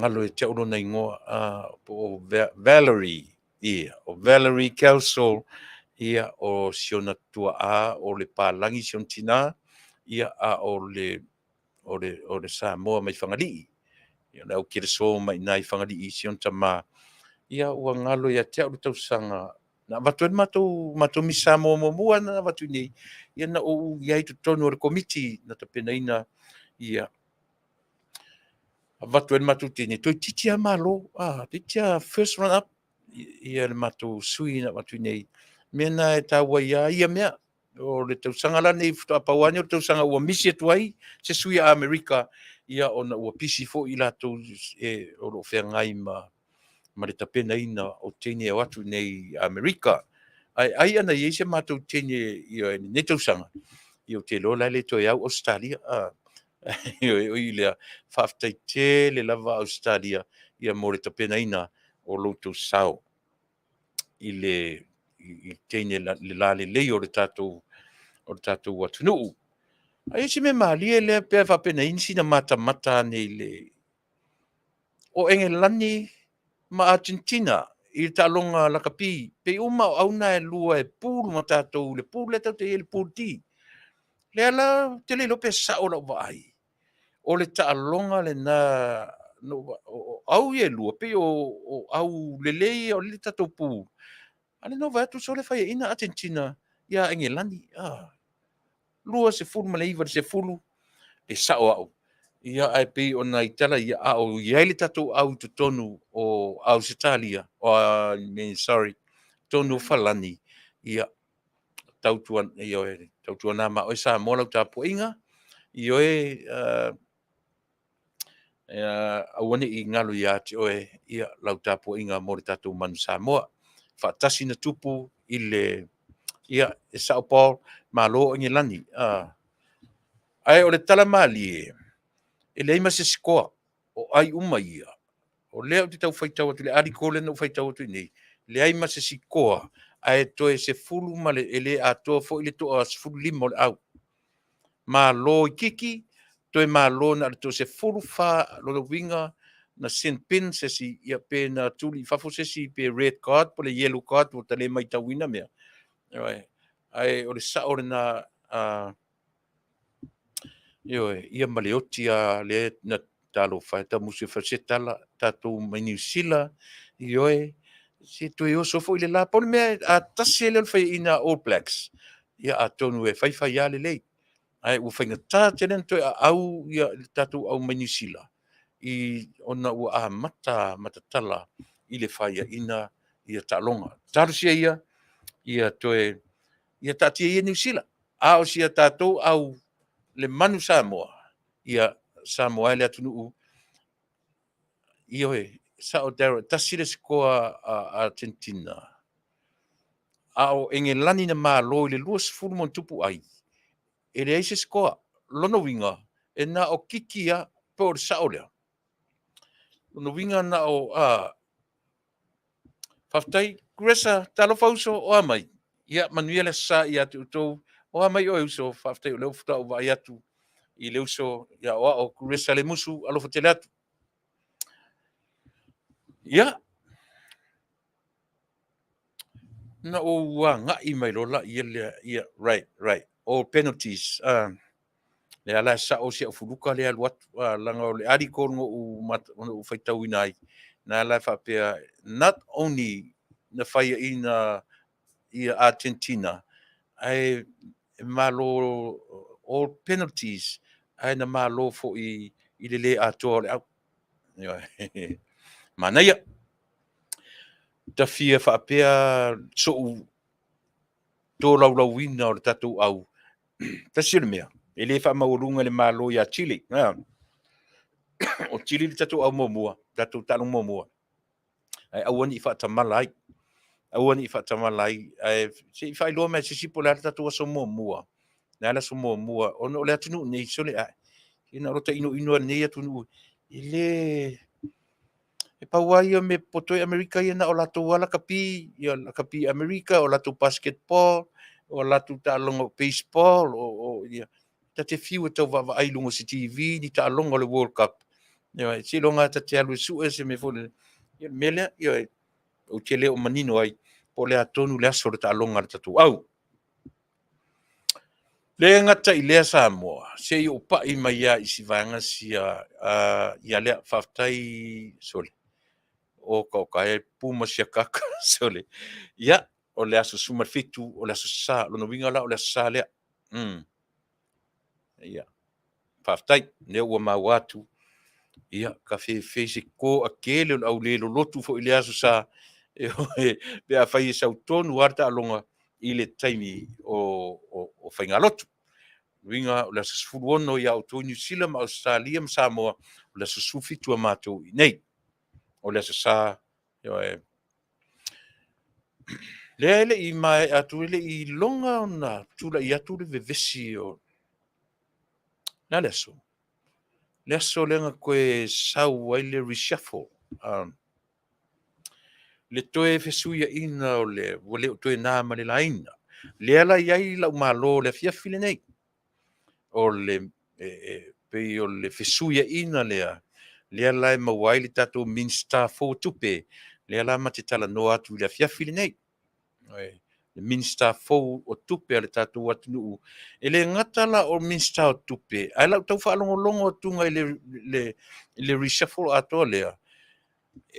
galo ia te au lona igoa, po o Valerie, ia, o Valerie Kelso, ia, o si ona tuaa, o le palagi si ona tina, ia, a o le Samoa mai Fagalii, ia, le au Keleso mai i Fagalii si ona tama, ia, ua galo ia te au le tausaga na avatu ai le matou Miss Samoa muamua na avatu i nei, ia, na ou i ai totonu o le komiti na tapenaina, ia, avatu ai le matou teine, toeitiiti lava malo, toeitiiti lava first run up, ia le matou sui na avatu i nei. Mea na e taua ai lava ia mea. O le tausaga la nei faatoa pau lava lenei o le tausaga ua misi atu ai se sui a Amerika, ia, ona ua pisi foi i latou e o lo o feagai ma le tapenaina o teine e o atu i nei Amerika. Ae ai ana i ai se matou teine ia i lenei tausaga, ia, ou te iloa la e le toe au Ausetalia. Oi lea, faafetai tele lava Ausetalia ia mo le tapenaina o lo outou sao i le teine le lalelei o le tatou atunuu. Ae i ai se mea malie lea pe faapenaina sina matamata ane i le o Engelani ma Argentina i le taaloga lakapi, pei uma o au na e lua e pool ma tatou le pool lea tatou te i ai le pool D. Lea la ou te le iloa pe sao lau vaai. O le taaloga lena o au ia e lua, pei o au lelei o le tatou pool. A le no vaai atu sole faiaina Argentina ia Engelani. 29-10 e sao au. Ia, ae pei o nai tala ia, a o i ai le tatou au i totonu o Ausetalia, totonu o Falani, ia, tautuana ma oe Samoa lau tapuaiga, ioe, aua ne i galo ia te oe, ia, lau tapuaiga mo le tatou manu Samoa. faatasi na tupu i le, ia, e sao Paul, malo Engelani. Ae o le tala malie, e leai ma se sikoa, o ai uma ia. O lea ou te tau faitau atu i le article lea na ou faitau atu i nei, leai ma se sikoa, ae toe 10 ma le, e le atoa foi le toa 15 o le au. Malo i kiki, toe malo na o le toe 14 lona uiga na sin bin se isi, ia pe na tuli i fafo se isi pe red card po le yellow card ua ta le maitauina mea. Ae o le sao lena, ioe, ia ma le oti a lea na talofa e tamusu e fai se tala tatou mai Niu Sila, ioe, se toe oso foi le la. Pau le mea a tasi lea o le faiaina All Blacks, ia atonu e faifai lava lelei. Ae ua faigata tele ona toe aau ia le tatou au mai Niu Sila i ona ua amata matatala i le faiaina ia taaloga. Talosia ia ia toe ia taatia ia Niu Sila, a o si a tatou au le manu Samoa, ia Samoa e le atunuu. Ioe, sao Darryl, tasi le sikoa a Argentina, a o Engelani na malo i le 20 ma ona tupu ai, e leai se sikoa. Lona uiga, e na o kiki a, po o le sao lea. Lona uiga na o, a, faafetai, Gresa, talofa uso, o a mai? Ia, manuia le aso Sa ia te outou. O a mai oe uso, faafetai o lea ua faatoa ou vaai atu i le uso ia o ao Gresa Lemusu, alofa tele atu. Ia, na ou agai mai loa laia lea, ia, right, right, all penalties. Lea la e sao si au fuluka lea alu atu, leaga o le article na ou faitauina ai, na la e faapea, not only na faiaina ia Argentina, ae malo all penalties, ae na malo foi i le le atoa o le au. Manaia. Ta fia faapea so'u tolaulauina o le tatou au, tasi o le mea, e le faamaualuga e le Malo ia Chile. O Chile le tatou au muamua, tatou taaloga muamua, ae aua ne i faatamala ai. Aua ne i faatamala ai, ae se i faailoa mai e se isi po o le a le tatou aso muamua. Le a le aso muamua, ona o le atunuu nei, sole ae, ina o lota inoino a lenei atunuu, e le... E pau lava ia o mea popoto ai Amerika ia na o latou lava lakapi, ia lakapi Amerika, o latou basketball, o latou taaloga o baseball, o ia. Ta te fiu e tau vaavaai i luga o se TV ni taaloga o le World Cup. Ia, seiloga ta te alu e sue se mea foi lele. Ia, le mea lea, ia, ou te le o manino ai po o le a tonu le aso o le taaloga a le tatou au. Le gata i lea Samoa, se i ou pai mai lava i si vaega sia, ia lea, faafetai sole. Oka oka e puma siakaka sole. Ia, o le aso 17, o le aso Sa, lona uiga la o le aso Sa lea. Ia, faafetai, lea ua maua atu. Ia, ka fefe se toatele o le au le lolotu foi i le aso Sa, pe afai e sau tonu lava le taaloga i le taimi o faigalotu. Uiga o le aso 16 ia outou i Niu Sila ma Ausetalia ma Samoa, o le aso 17 a matou i inei. O le aso Sa, ioe. Lea e le i maea atu, e le i iloga ona tulai atu le vevesi o le a le aso? Le aso lea na toe sau ai le reshuffle, le toe fesuiaina o le, ua le o toe na ma le laina. Lea la i ai lau malo i le afiafi lenei, o le pei o le fesuiaina lea, lea la e maua ai le tatou Minisita fou o Tupe, lea la ma te talanoa atu i le afiafi lenei. Le Minisita fou o Tupe a le tatou atunuu. E le gata la o Minisita o Tupe, ae lau tau faalogologo atuga i le reshuffle atoa lea,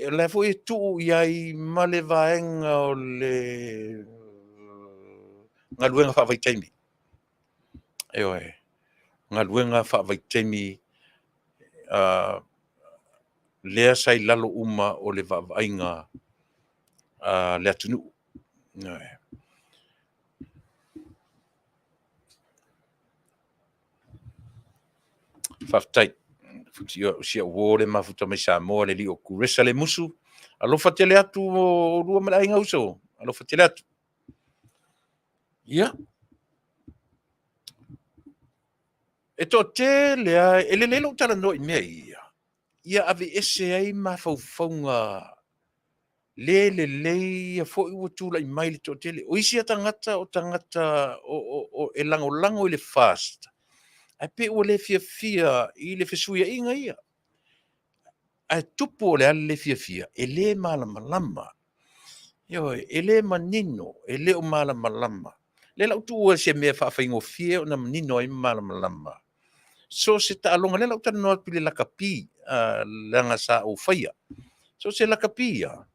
o la foi e tuu i ai ma le vaega o le galuega faavaitaimi. Ioe, galuega faavaitaimi lea sa i lalo uma o le vaavaaiga a le atunuu. Ioe. Faafetai. O si au uo le mafuta mai Samoa, le alii o Kuresa Lemusu. Alofa tele atu o oulua ma le aiga uso. Alofa tele atu. Ia, e toatele lava, e lelei lou talanoa i mea ia, ia aveese ai mafaufauga le lelei ia foi ua tulai mai le toatele. O isi tagata o tagata e lagolago i le FAST, ae pei ua le fiafia i le fesuiaiga ia. Ae tupu o le a le le fiafia, e le malamalama. Ioe, e le manino, e le o malamalama. Lea la ou tuua se mea faafaigofie ona manino ai ma malamalama. So o se taaloga, lea la ou talanoa atu i le lakapi, leaga sa ou faia. So o se lakapi ia,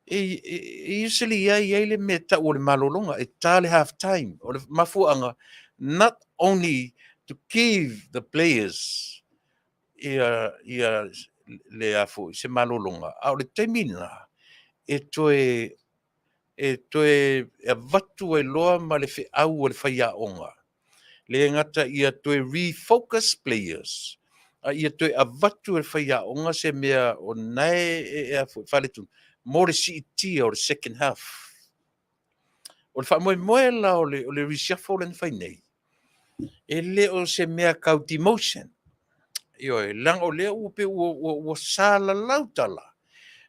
e usually e i ai le mea e tau o le malologa, e ta le half time. O le mafuaaga, not only to give the players ia, ia le a foi, se malologa, a o le taimi lena, e toe avatu ai loa ma le feau a le faiaoga. Le gata ia toe refocus players, a ia toe avatu e le faiaoga se mea o lena e a foi, faaletonu, mo le siitia o le second half. O le faamoemoe la o le reshuffle lea na fai nei, e le o se mea tau demotion. Ioe, leaga o lea ua pei ua salalau tala,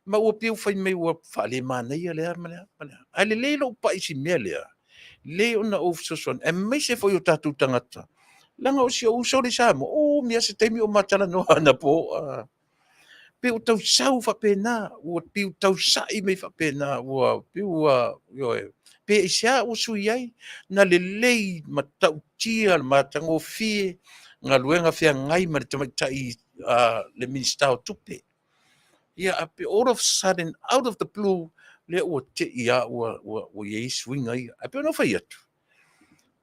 ma ua pei ua fai mai ua faalemanaia lea ma lea ma lea. Ae lelei lou pai i si mea lea, lelei ona ou fesoasoani, aemaise foi o tatou tagata, leaga o si ou uso lea i Samoa, umi lava se taimi o ma talanoa anapo, pei ua tau sau faapena, ua pei ua tau sa'i mai faapena, ua pei ua, ioe, pe aisea ua sui ai, na lelei matautia le matagofie galuega feagai ma le tamaitai le Minisita o Tupe. Ia, a pei all of a sudden, out of the blue, lea ua te i lava ua i ai suiga ia. Ae pei ona ou fai atu,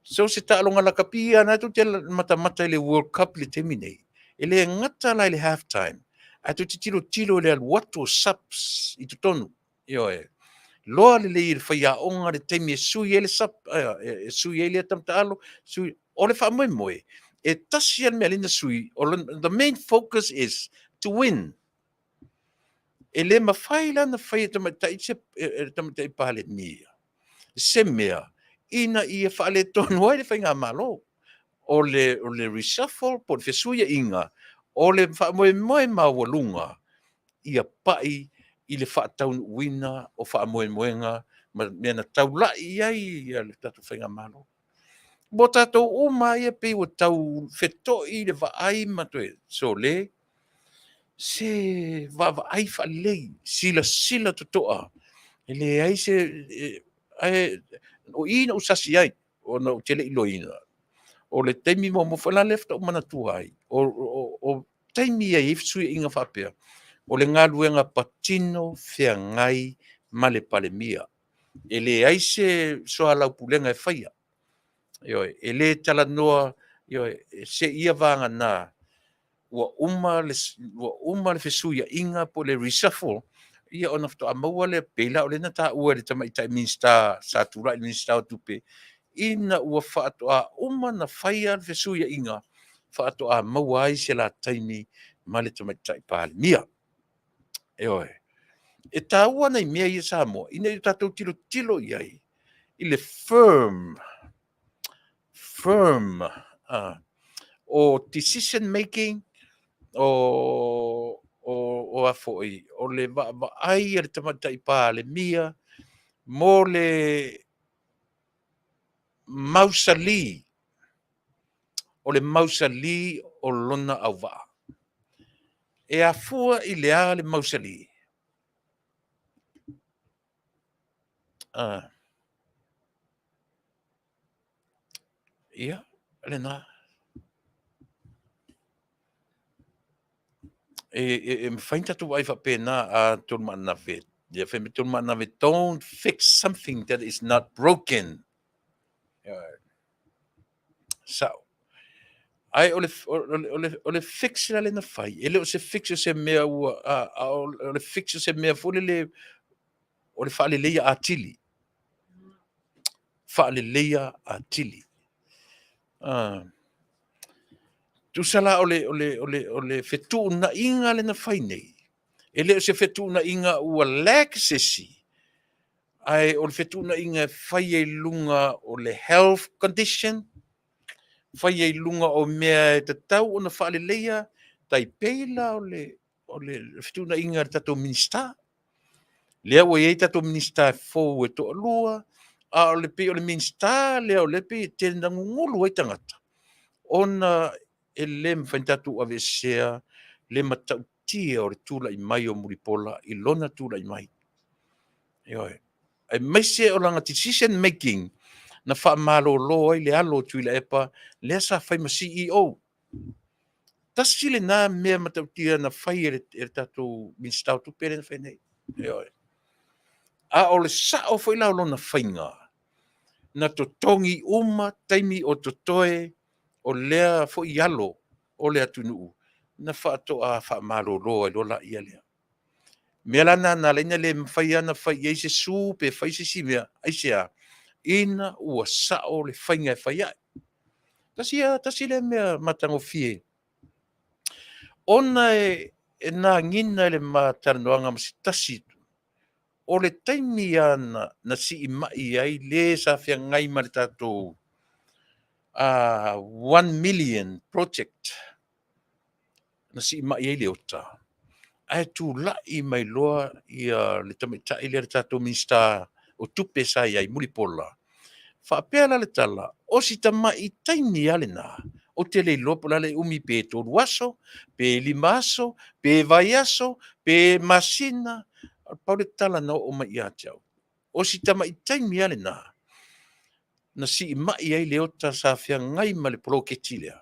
so se taaloga lakapi lava, na tou te matamata i le World Cup i le taimi nei, e le gata la i le half time, ae tou te tilotilo i le alu atu o subs i totonu. Ioe. Loa lelei i le faiaoga le taimi e sui ai le sub, e sui ai lea tama taalo, sui, o le faamoemoe, e tasi lava le mea lea na sui, o le, the main focus is to win. E le mafai la ona fai e tamaitai se e le tamaitai Palemia se mea ina ia faaletonu ai le faigamalo. O le reshuffle po o le fesuiaiga, o le faamoemoe maualuga ia pai i le faataunuuina o faamoemoega ma mea na taulai i ai le tatou faigamalo. Mo tatou uma ia pei ua tau feto'i le vaai ma toe sole, se vaavaai faalelei, silasila totoa, e leai se, ae o i na ou sasi ai, ona ou te le i iloaina. O le taimi muamua foi la lea faatoa ou manatua ai, o taimi ia e i ai fesuiaiga faapea, o le galuega patino feagai ma le Palemia. E leai se soalaupulega e faia. Ioe, e le talanoa, ioe, seia vagana ua uma le fesuiaiga po o le reshuffle, ia ona faatoa maua lea, pei la o lea na taua e le tamaitai Minisita sa tulai i le Minisita o Tupe, ina ua faatoa uma na faia le fesuiaiga, faatoa maua ai se la taimi ma le tamaitai Palemia. Ioe. E taua nai mea ia Samoa, ina ia tatou tilotilo i ai i le firm o decision making, o a foi, o le vaavaai a le tamaitai Palemia mo le mausali, o le mausali o lona auvaa. E afua i le a le mausali? Ia, lena. E mafai ona tatou vaai faapena a Tolumaanave. Ia fai mai Tolumaanave, don't fix something that is not broken. Sao. Ae o le fix la lea na fai, e le o se fix o se mea ua, a o le fix o se mea foi lele, o le faaleleia atili. Faaleleia atili. Tusa la o le fetuunaiga lea na fai nei, e le o se fetuunaiga ua lag se isi. Ae o le fetuunaiga e fai ai i luga o le health condition, fai ai i luga o mea e tatau ona faaleleia, tai pei la o le o le fetuunaiga a le tatou Minisita. Lea ua i ai tatou Minisita fou e toalua, a o le pei o le Minisita lea o lea e pei e tele ina gugulu ai tagata, ona e le mafai ona tatou aveesea le matautia o le tulai mai o Mulipola i lona tulai mai. Ioe. Aemaise o lana decision making na faamalolo ai le alo o Tuilaepa lea sa fai ma CEO. Tasi lena mea matautia na fai e le tatou Minisita o Tupe lea na fai nei. Ioe. A o le sao foi la o lona faiga, na totogi uma taimi o totoe o lea foi alo o le atunuu na faatoa faamalolo ai loa laia lea. Mea la lena na ala ai ona le mafai ona fai i ai se sue pe fai se isi mea. Aisea? Ina ua sao le faiga e fai ai. Tasi, tasi lea mea matagofie ona e nagina i le ma talanoaga ma se tasi o le taimi lava na siimai ai le sa feagai ma le tatou 1 million project na siimai ai Leota, ae tulai mai loa ia le tamaitai lea, le tatou Minisita o Tupe sa i ai, Mulipola. Faapea la le tala, o si tamai taimi lava lena, ou te le iloa po o le a le umi, pe 3 aso, pe 5 aso, pe vaiaso, pe masina. Pau le tala na oo mai ia te au, o si tamai taimi lava lena na siimai ai Leota sa feagai ma le poloketi lea,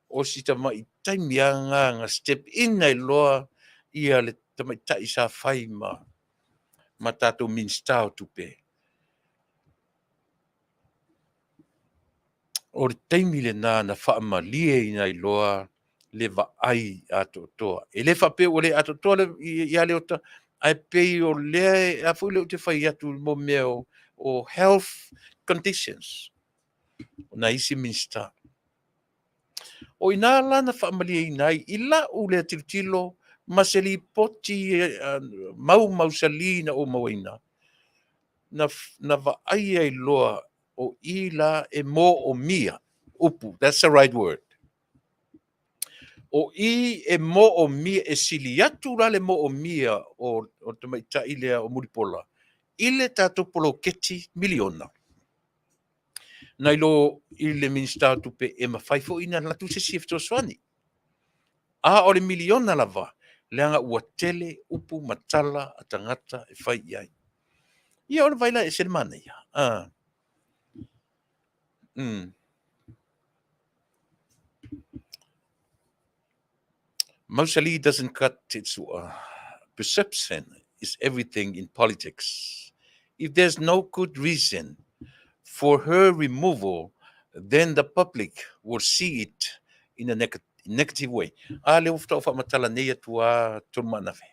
o si tamai taimi lava na step in ai loa ia le tamaitai sa fai ma tatou Minisita o Tupe. O le taimi lena na faamalieina ai loa le vaai atoatoa. E le faapea ua le atoatoa ia Leota, ae pei o lea a foi lea ou te fai atu mo mea o health conditions o nai isi Minisita. O i ina la na faamalieina ai i lau lea tilotilo ma se lipoti maumausali na ou mauaina, na vaai ai loa o i la e moomia upu, that's the right word, o i e moomia, e sili atu la le moomia o tamaitai lea o Mulipola i le tatou poloketi miliona nai lo i le Minisita o Tupe e mafai foi ona alu atu se isi e fesoasoani. A o le miliona lava, leaga ua tele upu ma tala a tagata e fai i ai. Ia o le vai la e ese le manaia. Mausali doesn't cut its perception is everything in politics. If there's no good reason for her removal, then the public will see it in a negative way. A lea ua faatoa faamatala nei atu a tolu maanafe.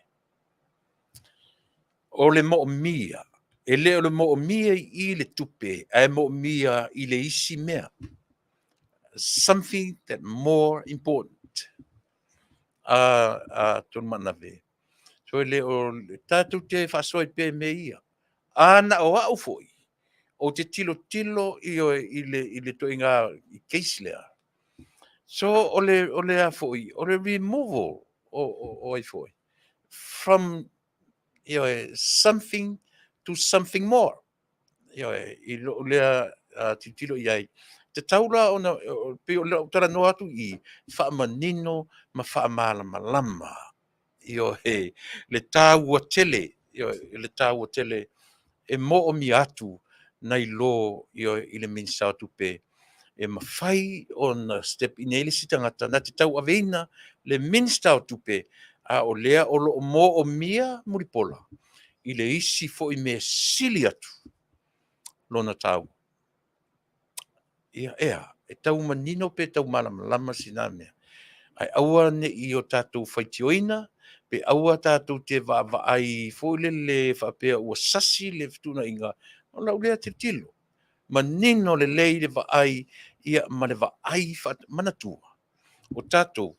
O le moomia, e le o le moomia i le tupe, ae moomia i le isi mea. Something that more important. A tolu maanafe. So e le o tatou te faasoa pea i mea ia. A na o au foi, ou te tilotilo i le ituaiga case lea. So o le a foi, o le removal o ai foi, from something to something more. I lou lea tilotilo i ai. Tatau la ona, pei o lau talanoa atu i faamanino ma faamalamalama. Ioe, le taua tele, ioe, le taua tele e moomia atu nai lo, ioe, i le Minisita o Tupe e mafai ona step in ai le isi tagata na te tauaveina le Minisita o Tupe, a o lea o loo moomia Mulipola i le isi foi mea sili atu lona taua. Ia, ea, e tau manino pe tau malamalama sina mea. Ae aua ne i o tatou faitioina, pe aua tatou te vaavaai foi lele faapea ua sasi le fetuunaiga, o lau lea tilotilo. Manino lelei le vaai ia ma le vaai manatua. O tatou,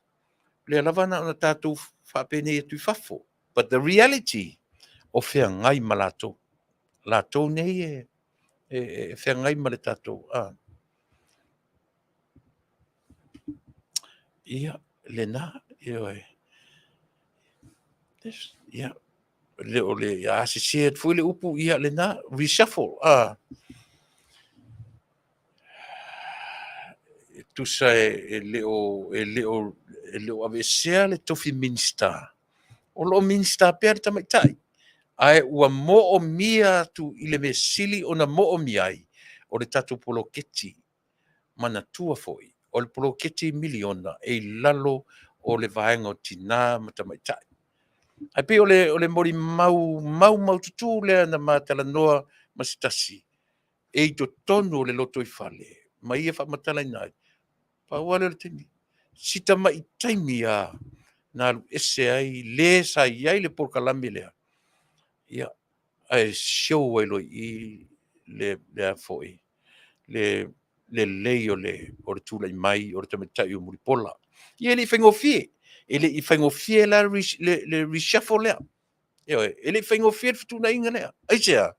lea lava na ona tatou faapenei atu i fafo. But the reality, o feagai ma latou. Latou nei e e, e feagai ma le tatou a. Ia, lena, ioe. Ia, le o le a sese atu foi le upu, ia lena, reshuffle, a. E tusa e le o e le o e le o aveesea le tofi Minisita, o lo o Minisita pea le tamaitai, ae ua moomia atu i le mea sili ona moomia ai o le tatou poloketi. Manatua foi, o le poloketi miliona e i lalo o le vaega o tina ma tamaitai. Ae pei o le molimau maumaututu lea na ma talanoa ma se tasi e i totonu o le lotoifale ma ia faamatalaina ai, pau lava lea o le taimi, si tamai taimi lava na alu ese ai le sa i ai le polokalame lea, ia, ae show ai loa i i le, le a foi, le lelei o le tulai mai o le tamaitai o Mulipola. Ia e le i faigofie, e le i faigofie la le reshuffle lea. Ioe, e le i faigofie le fetuunaiga lea. Aisea?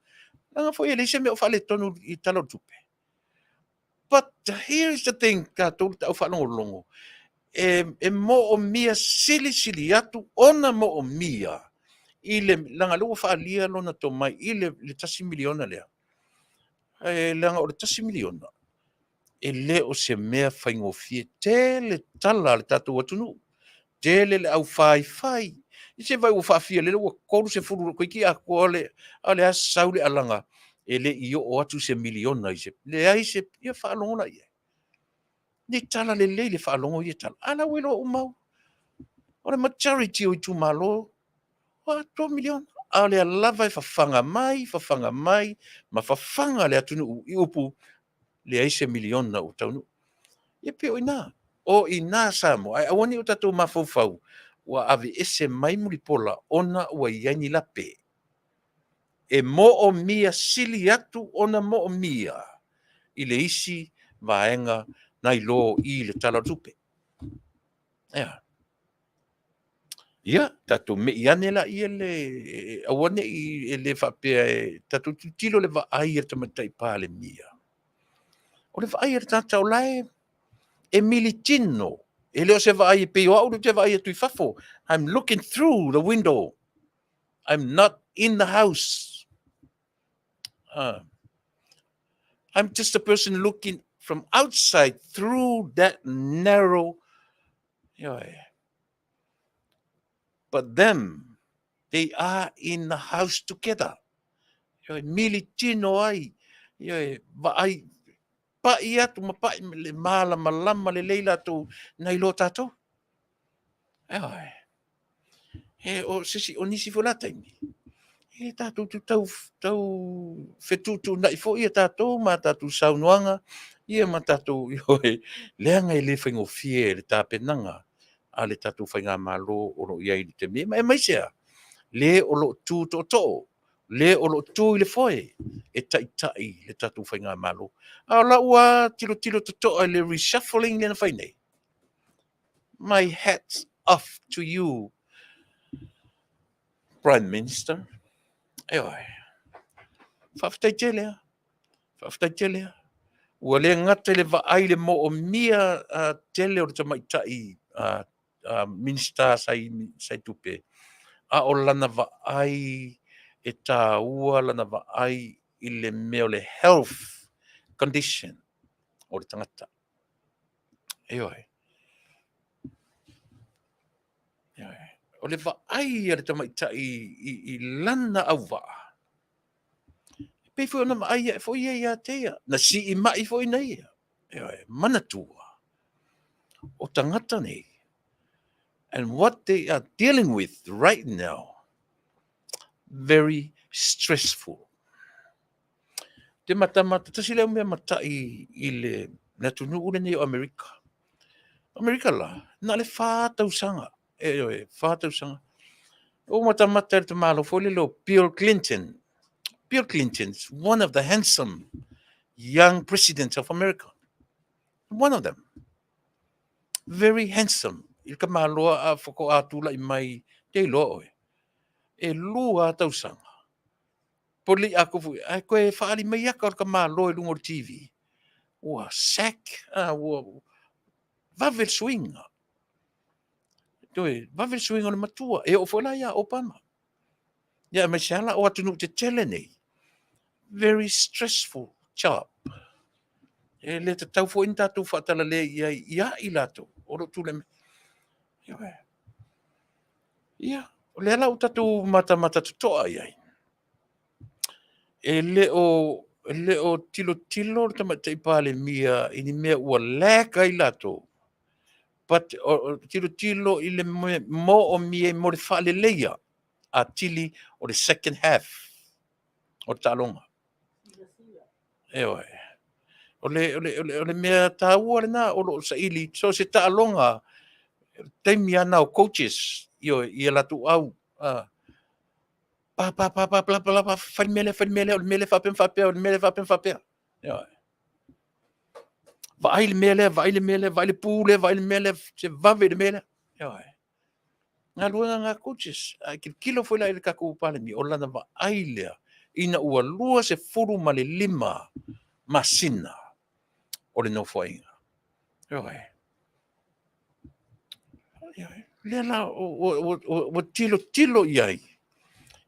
Leaga foi e leai se mea o faaletonu i le Tala o le Tupe. But here is the thing, tatou le tau faalogologo, e, e moomia silisili atu ona moomia i le, leaga lea ua faaalia lona tomai i le, le $1 miliona lea. E leaga o le $1 miliona, e le o se mea faigofie. Tele tala a le tatou atunuu, tele le aufaifai. I se vai ua faafia lele ua 30 toeitiiti atoa le, a o le a sau le alaga e le i oo atu se miliona i se, leai se, ia faalogo la i ai. Ni tala lelei le faalogo ia tala, a la ua iloa uma au. O le majority o itumalo, ua atoa miliona. A o lea lava e fafaga mai, fafaga mai, ma fafaga le atunuu i upu, leai se miliona ua taunuu. Ia pei o i ina, o i ina Samoa, ae aua ne i o tatou mafaufau ua aveese mai Mulipola ona ua i ai ni lape. E moomia sili atu ona moomia i le isi vaega nai lo i le Tala o le Tupe. Ea. Ia, tatou mei ane laia le, aua ne i e le faapea e tatou tilotilo le vaai a le Tamaitai Palemia. O le vaai a le tagata o la e e militino, e le o se vaai e pei o au lea ou te vaai atu i fafo. I'm looking through the window. I'm not in the house. I'm just a person looking from outside through that narrow. But them, they are in the house together. Militino ai, vaai, pa'i atu ma pa'i le malamalama lelei latou nai lo tatou. Ioe. E, o se isi, o nisi foi la taimi, e tatou te tau, tau fetuutuunai foi ia tatou ma tatou saunoaga, ia ma tatou, ioe, leaga e le faigofie le tapenaga a le tatou faigamalo o lo o i ai i le taimi nei. Aemaise lava le o lo o tu tootoo, le o lo o tu i le foe e taitai le tatou faigamalo. A o lau lava tilotilo totoa i le reshuffling lea na fai nei, my hat's off to you, Prime Minister. Ioe. Faafetai tele lava. Faafetai tele lava. Ua le gata i le vaai i le moomia tele o le tamaitai Minisita sa i tupe, a o lana vaai e taua lana vaai i le mea o le health condition o le tagata. Ioe. Ioe. O le vaai a le tamaitai i lana auvaa, e pei foi ona vaai ae foi ia ia te ia, na sii mai foi na ia. Ioe, manatua, o tagata nei, and what they are dealing with right now, very stressful. Te matamata, tasi lea mea matai i le atunuu lenei o Amerika. Amerika la, na o le 4 tausaga, ioe, 4 tausaga. O matamata i le tamalo foi lele o Bill Clinton. Bill Clinton is one of the handsome young presidents of America. One of them. Very handsome. I le tamaloa a faatoa tulai mai te iloa oe. E 2 tausaga. Po o le atoa foi, ae toe faaali mai ata o le tamaloa i luga o le TV, ua sack, ua vave le suiga. Toe vave le suiga o le matua, e oo foi la ia Obama. Ia aemaise lava la o atunuu tetele nei, very stressful job. E le tatau foi ona tatou faatalale i ai ia i latou o lo o tulai mai. Ia, o lea la ua tatou matamata totoa i ai, e le o tilotilo le Tamaitai Palemia i ni mea ua lack ai latou, but tilotilo i le moomia mo le faaleleia atili o le second half o le taaloga. Ioe. O le mea taua lena o lo o saili, so o se taaloga, taimi lava na o coaches, ioe, i a latou au, pa pa pa pa pa pa, fai le mea lea, fai le mea lea, o le mea lea faapea ma faapea, o le mea lea faapea ma faapea. Ioe. Vaai le mea lea, vaai le mea lea, vaai le pu lea, vaai le mea lea, se vave i le mea lea. Ioe. Galuega na a coaches. Ae tilotilo foi la i le tatou Palemia, o lana vaai lea ina ua 25 masina o le Nofoaiga. Ioe. Ioe. Lea la ua tilotilo i ai,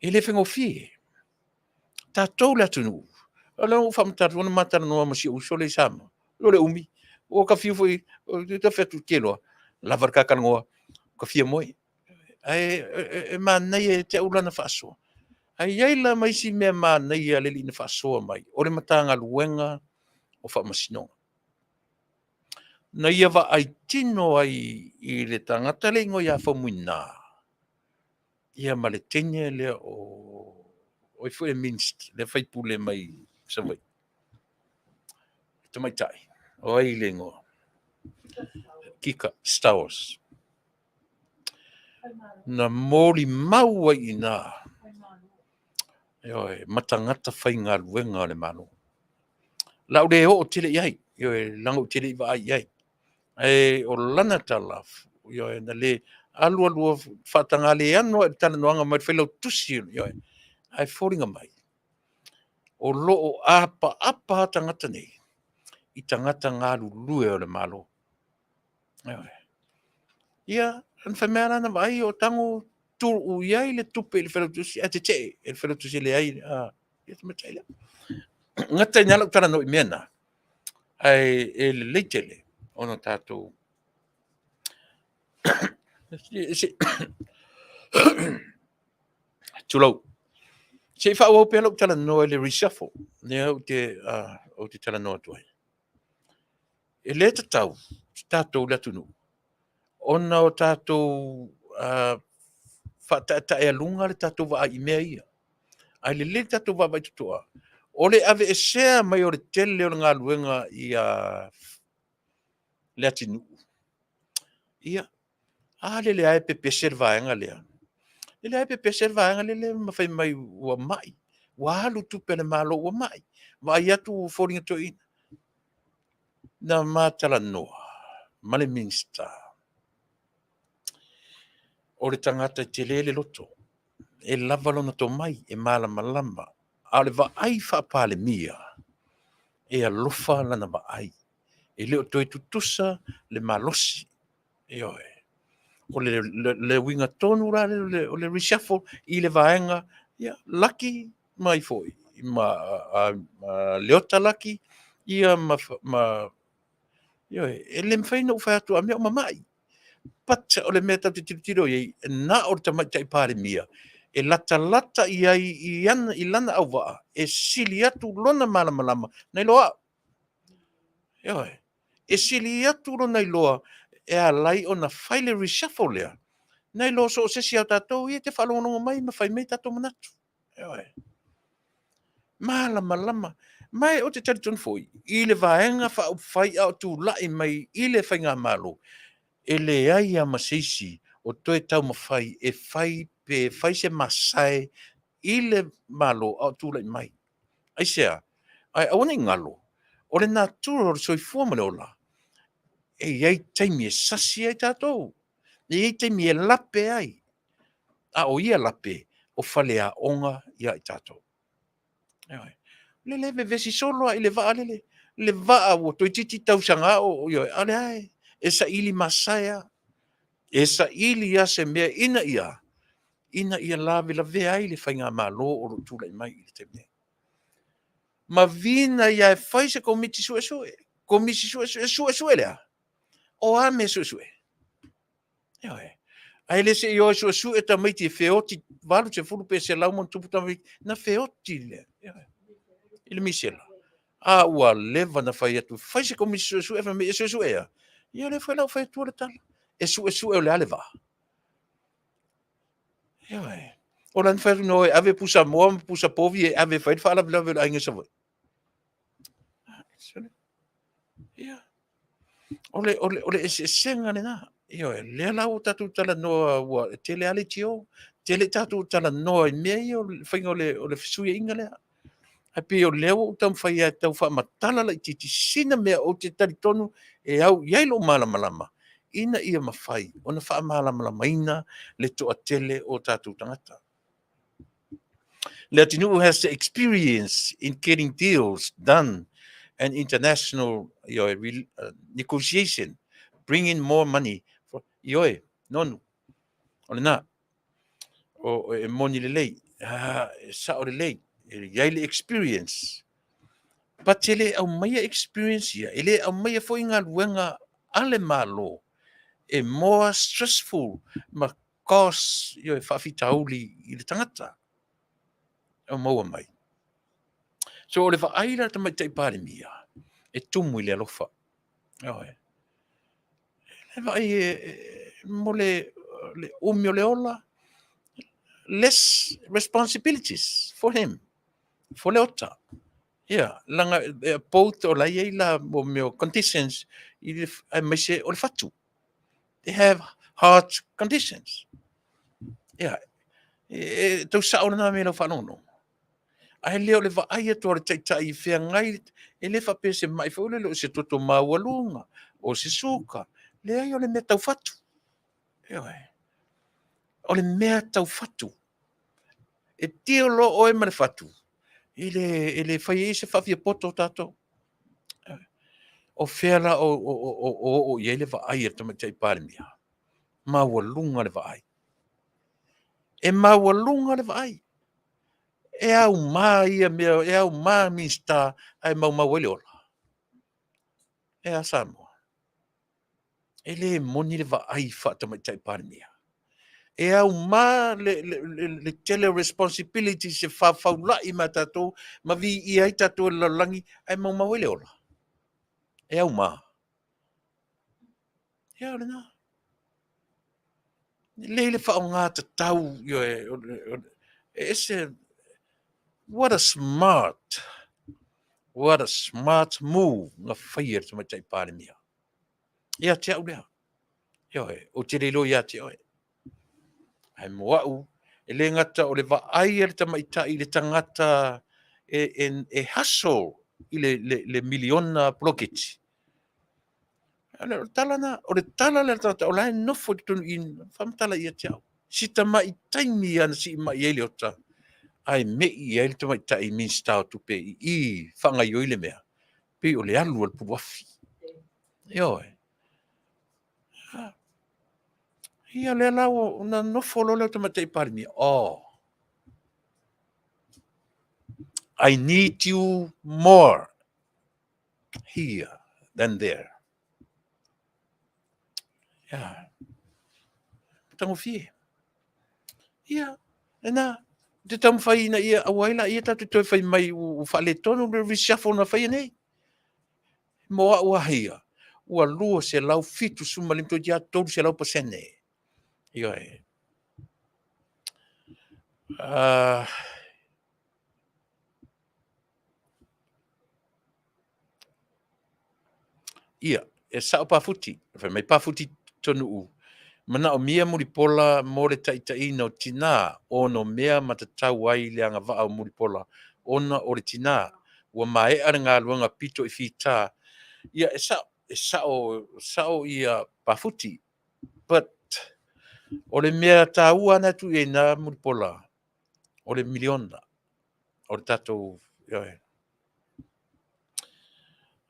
e le faigofie. Tatou le atunuu, o lea ua ou faamatala atu, na ma talanoa ma si ou uso lea i Samoa, o le umi, ua ta fiu foi, ta fai atu, ou te iloa, lava le ta talanoa, ua ta fia moe. Ae e manaia ia te au lana faasoa. Ae i ai la ma isi mea manaia a le alii na faasoa mai, o le Matagaluega o Faamasinoga. Na ia vaai tino ai i le tagata le igoa ia Faumuina, ia ma le teine lea o o ai foi le Minister, le sui usufono mai Savaii, le tamaitai, o ai le igoa? Kika Stowers. Na molimau ai i ina, ioe, ma tagata faigaluega a le Malo. O le a ou le oo tele i ai, ioe, leaga ou te le i vaai i ai. Ae o lana tala, ioe, na le alu alu faataga le ano i le talanoaga mai le Failautusi, ioe, ae foliga mai o lo o apaapa tagata nei i tagata galulue o le Malo. Ioe. Ia, na fai mai lava la na vaai o tago tuu i ai le tupe i le Failautusi ae tetee e le Failautusi e leai. Ia tamaitai lea. Gata i ina lau talanoa i mea na, ae e lelei tele ona tatou tulou. Se i faaauau pea lau talanoa i le reshuffle lea ou te talanoa atu ai. E le tatau tatou le atunuu ona o tatou faataetaealuga le tatou vaai i mea ia. Ae lelei le tatou vaavaai totoa, o le aveesea mai o le tele o le galuega ia Leatinuu. Ia, a lele lava e pepese le vaega lea. Lele lava e pepese le vaega lea ma fai mai ua mai, ua alu tupe a le Malo ua mai. Vaai atu ua foliga toeaina. Na ma talanoa ma le Minisita, o le tagata e tele le loto, e lava lona tomai, e malamalama. A o le vaai faa-Palemia, e alofa lana vaai. E le o toe tutusa le malosi. Ioe. O le uiga tonu la o le reshuffle i le vaega, ia, Laki mai foi, ma Leota Laki, ia ma, ioe, e le mafai ona ou fai atu a mea o mamai. But o le mea tatou te tilotilo i ai, na o le Tamaitai Palemia e latalata i ai i lana auvaa e sili atu lona malamalama nai lo au. Ioe. E sili atu lona iloa e ala ai ona fai le reshuffle lea, nai lo so o se isi o tatou ia e te faalogologo mai ma fai mai tatou manatu. Ioe. Malamalama. Ma ou te talitonu foi, i le Vaega Faaupufai a o tulai mai i le Faigamalo, e leai lava ma se isi o toe taumafai e fai pe fai se masae i le Malo a o tulai mai. Aisea? Ae aua ne i galo, o le natura o le soifua ma le ola, e i ai taimi e sasi ai tatou, e i ai taimi e lape ai, a o ia lape, o faleaoga ia i tatou. Ioe. Le le vevesi solo lava i le vaa lele, le vaa ua toeitiiti tausaga o, ioe, a o lea e saili masae lava. E saili lava se mea ina ia lavelavea ai le faigamalo o lo o tulai mai i le taimi nei. Ma vina ia e fai se komiti suesue, komisi suesue, suesue le a? O a mea suesue? Ioe. Ae le se i o e suesue tamaiti e feoti 80 pe 100+ tamaiti na feoti le, ioe, i le misela. A ua leva na fai atu, fai se komisi suesue, fai mai e suesue a. Ia o lea foi la ua fai atua le tala. E suesue o le a le vaa? Ioe. O la na fai atu na o e ave pusa moa ma pusa povi e ave e fai le faalavelave o le aiga i Savaii. Ia. O le eseesega lena. Ioe, lea la ua tatou talanoa ua tele lava leitio, tele tatou talanoa i mea ia o le faiga o le fesuiaiga lea. Ae pei o lea ua ou taumafai e tau faamatala laitiiti sina mea ou te talitonu e au i ai lou malamalama ina ia mafai ona faamalamalamaina le toatele o tatou tagata. Leatinuu has the experience in getting deals done and international negotiation, bring in more money. For, ioe, nonu, o lena, o e moni lelei, e sao lelei, e iai le experience. But e le aumaia experience ia, e le aumaia foi galuega a le Malo e more stressful ma cause faafitauli i le tagata o maua mai. So o le vaai la tamaitai Palemia e tumu i le alofa. Ioe. Le vaai mo le umi o le ola, less responsibilities for him, for Leota. Ia, laga both o la e i ai la mo mea o conditions i le aemaise o le fatu. They have heart conditions. Ia, e tau sao lena mea i lau faalogologo. Ae le o le vaai atu a le taitai i feagai, e le faapea se mai foi lele o se toto maualuga, o se suka. Leai, o le mea tau fatu. Ioe. O le mea tau fatu. E tio loa oe ma le fatu, e le fai ai se faafiapoto o tatou. O fea la o oo i ai le vaai a le tamaitai Palemia? Maualuga le vaai. E maualuga le vaai. E aumā ia mea, e aumā Minisita ae maumau ai le ola. E a Samoa? E le moni le vaai faatamaitai Palemia. E aumā le tele o responsibilities e fafaulai ma tatou ma viia ai tatou e le lalolagi ae maumau ai le ola. E aumā. Ia o lena. Lelei le faaaoga tatau, ioe, e ese, what a smart move na faia e le tamaitai Palemia. Ia te au lea. Ioe, ou te le iloa ia te oe. Ae mo au, e le gata o le vaai a le tamaitai i le tagata e hustle i le miliona poloketi. O le tala na, o le tala lea a le tagata, o la e nofo i totonu i faamatala ia te au. Si tamai taimi ia na sii mai ai Leota, ae mei ai le tamaitai Minisita o Tupe i faagaioi le mea, pei o le alu a le puluafi. Ioe. Ia lea la ua na nofo loa le tamaitai Palemia. Oh, I need you more here than there. Ia. Tagofie. Ia, lena, te taumafai ina ia aua ai laia tatou toe fai mai ua faaletonu le reshuffle na faia nei. Mo au lava ia, ua 275 toeitiiti lava 300%. Ioe. Ia, e sao Pafuti, fai mai Pafuti Tonuu, manaomia Mulipola mo le taitaiina o tinā, ono mea matatau ai le agavaa o Mulipola ona o le tinā, ua maea le galuega pito i fita. Ia, e sao, e sao, sao ia Pafuti, but o le mea taua na atu i ai na Mulipola, o le miliona, o le tatou Ioe.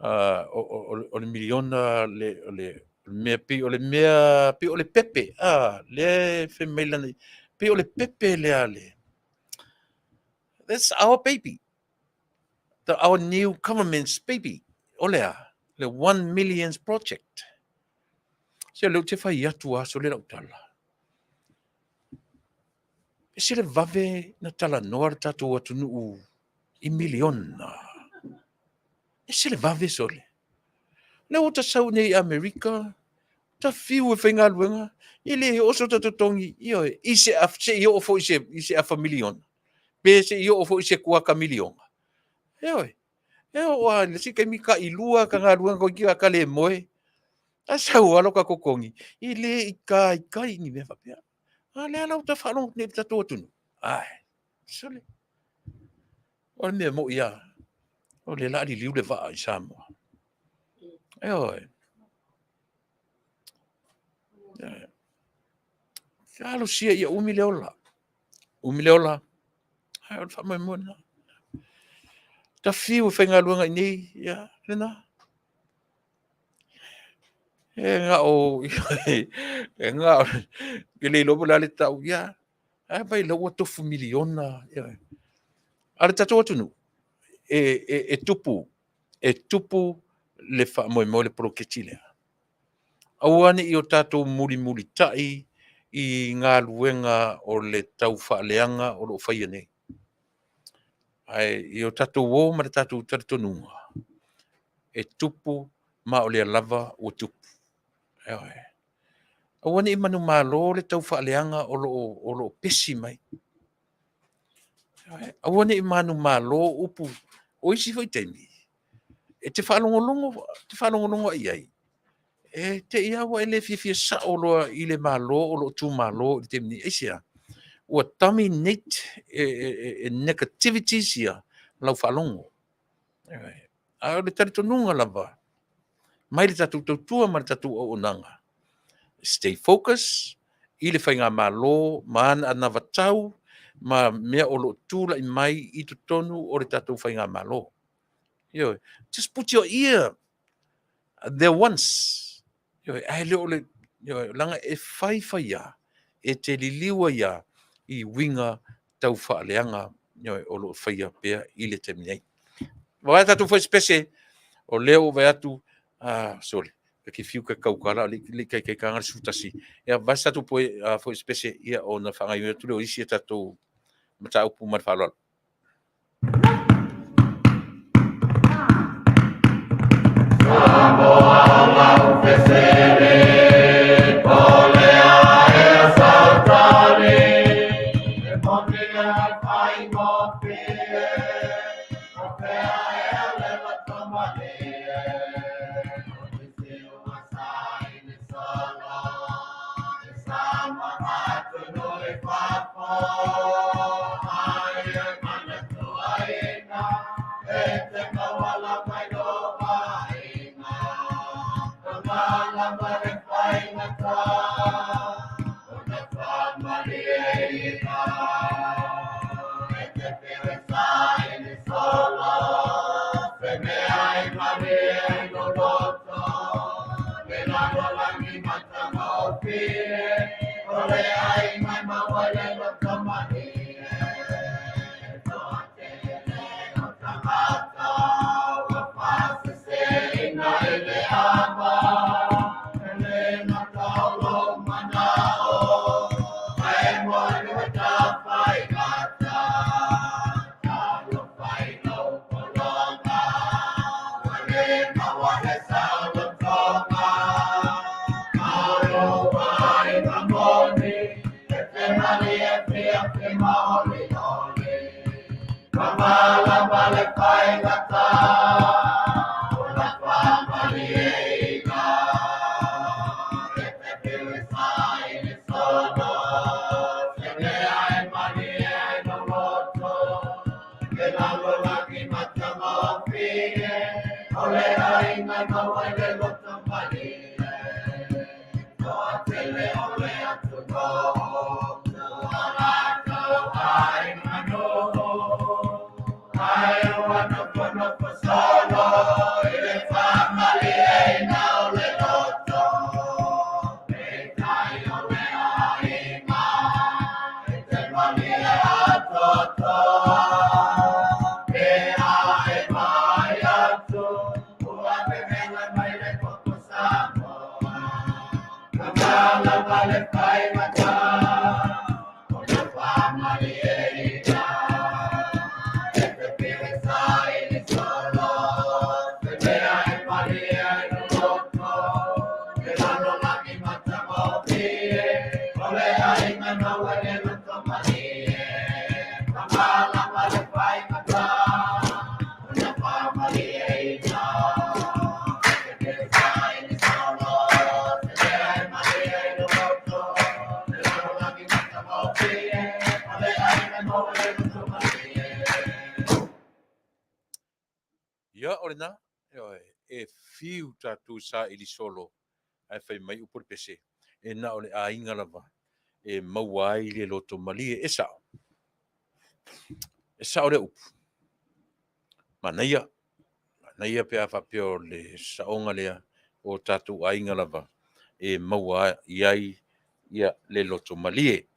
O le miliona le, o le mea pei o le mea pei o le pepe, lea e fai mai lana, pei o le pepe lea le. That's our baby. Our new government's baby. O le a? Le 1 millions project. Se lea ou te fai atu a sole lau tala. E se le vave na talanoa le tatou atunuu i miliona. E se le vave sole. Lea ua ta sau nei i Amerika, ta fiu e faigaluega, e le oo so ta totogi, ioe, i se se i oo foi i se afa miliona, pe se i oo foi i se kuaka miliona. Ioe, e oo lava i le isi taimi tailua ta galuega toeitiiti a ta le moe, ae sau lava lota totogi, e le i taitai ni mea faapea. A lea la ua ta faalogo atu nei i le tatou atunuu, ai, sole, o le mea moni lava, o lea o le a liliu le vaa i Samoa. Ioe. Talosia ia umi le ola. Umi le ola. Ae o le faamoemoe lena. Ta fiu e faigaluega i inei, ia, lena. E na o, e na o, e le iloa po o le a le tau, ia, ae vaai la ua tofu miliona. Ia. A le tatou atunuu, e tupu, e tupu le faamoemoe le poloketi lea. Aua ne i o tatou mulimulitai i galuega o le taufaaleaga o lo o faia nei. Ae i o tatou o ma le tatou talitonuga, e tupu ma o lea lava ua tupu. Ioe. Aua ne i manumalo le taufaaleaga o lo o pesi mai. Ioe. Aua ne i manumalo upu. O isi foi taimi, e te faalogologo, te faalogologo i ai, e te i lava ua e le fiafia sao loa i le Malo o lo o tumalo i le taimi nei. Aisea? Ua dominate e negativities ia lau faalogo. A o le talitonuga lava, mai le tatou tautua ma le tatou auaunaga, stay focus i le faigamalo ma ana anavatau ma mea o lo o tulai mai i totonu o le tatou faigamalo. Ioe, just put your ear there once. Ioe, ae le o le, ioe, leaga e fai fai lava, e te liliu ai lava i uiga taufaaleaga, ioe, o lo o faia pea i le taimi nei. Vaai tatou faaesepeese, o lea ua vaai atu, sole, ta te fiu ta te tautala, a o le i taitai taga le 11. Ia, vae se tatou faaesepeese, ia, ona faagaoioi atu lea o isi a tatou mataupu ma le faaaloalo. Ia, o lena, ioe, e fiu tatou saili solo, ae fai mai upu o le pese, e na o le aiga lava e maua ai le loto malie. E sao. E sao lea upu. Manaia, manaia pe a faapea o le saoga lea o tatou aiga lava e maua i ai ia le loto malie.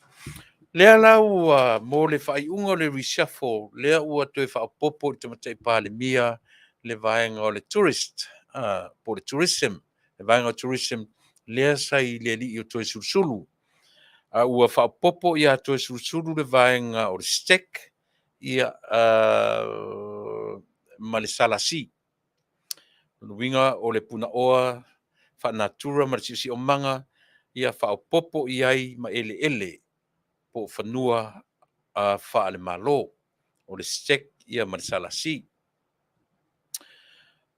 Lea la ua mo le faaiuga o le reshuffle, lea ua toe faaopoopo i le Tamaitai Palemia le vaega o le tourist, po o le tourism, le vaega o tourism lea sa i le alii o Toesulusulu. A ua faaopoopo ia Toesulusulu le vaega o le STEC ia, ma le SLC. O lona uiga o le punaoa faanatura ma le siosiomaga, ia faaopoopo i ai ma eleele po o fanua faale-Malo, o le STEC ia ma le SLC.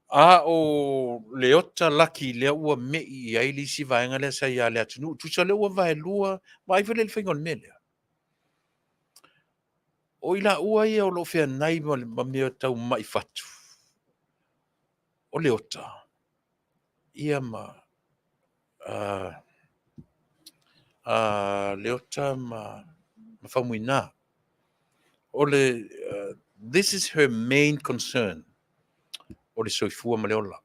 A o Leota Laki lea ua me'i i ai le isi vaega lea sa ia Leatinuu, tusa lea ua vaelua, vaai foi lea i le faiga o le mea lea. O i laua ia o lo o feanai ma mea tau mai fatu, o Leota ia ma Leota ma Faumuina. O le this is her main concern, o le soifua ma le ola.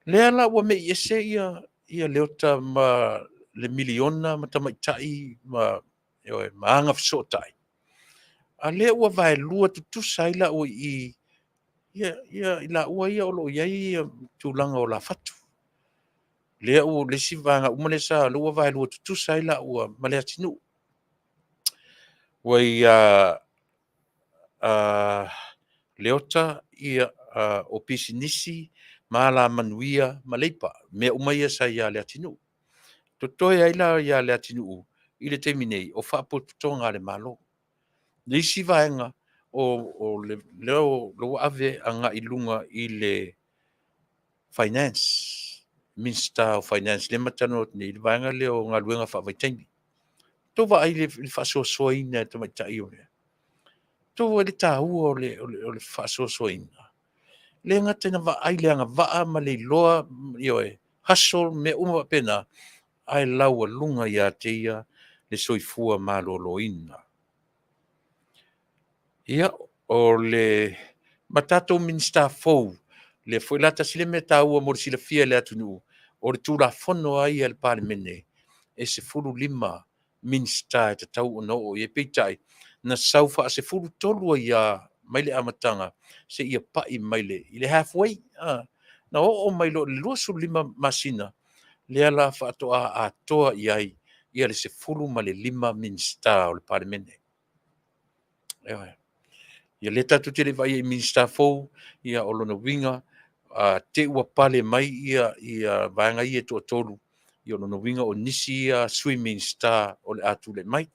Lea la ua me'i ese ia ia Leota ma le miliona ma tamaitai ma, ioe, ma agafesootai. A lea ua vaelua tutusa ai laua i i, ia, ia i laua ia o lo o i ai ia tulaga o lafatu. Lea ua le isi vaega uma lea sa, lea ua vaelua tutusa ai laua ma Leatinuu. Ua ia Leota ia, o pisinisi ma alamanuia ma leipa, mea uma ia sa ia Leatinuu. Totoe ai la ia Leatinuu i le taimi nei o Faalapotopotoga a le Malo. Le isi vaega o lea ua ave agai i luga i le Finance, Minisita o Finance lea ma talanoa atu nei i le vaega lea o galuega faavaitaimi. Tou vaai i le faasoasoaina e tamaitai o le tou vaai i le taua o le faasoasoaina. Le gata ina vaai i le agavaa ma le iloa, ioe, hustle, mea uma faapena, ae laualuga ia te ia le soifua maloloina. Ia, o le ma tatou Minisita fou, lea foi la tasi le mea taua mo le silafia e le atunuu, o le Tulafono lava ia a le Palemene, e 15 Minisita e tatau ona oo i ai, peitai, na sau faa-13 ai lava mai le amataga seia pai mai i le halfway, na oo mai loa i le 25 masina, lea la faatoa atoa i ai ia le 15 Minisita o le Palemene. Ioe. Ia lea tatou te le i vaaia i Minisita fou, ia o lona uiga, te i ua pale mai ia vaega ia e toatolu, ia o lona uiga o nisi ia Sui Minisita o le a tulai mai.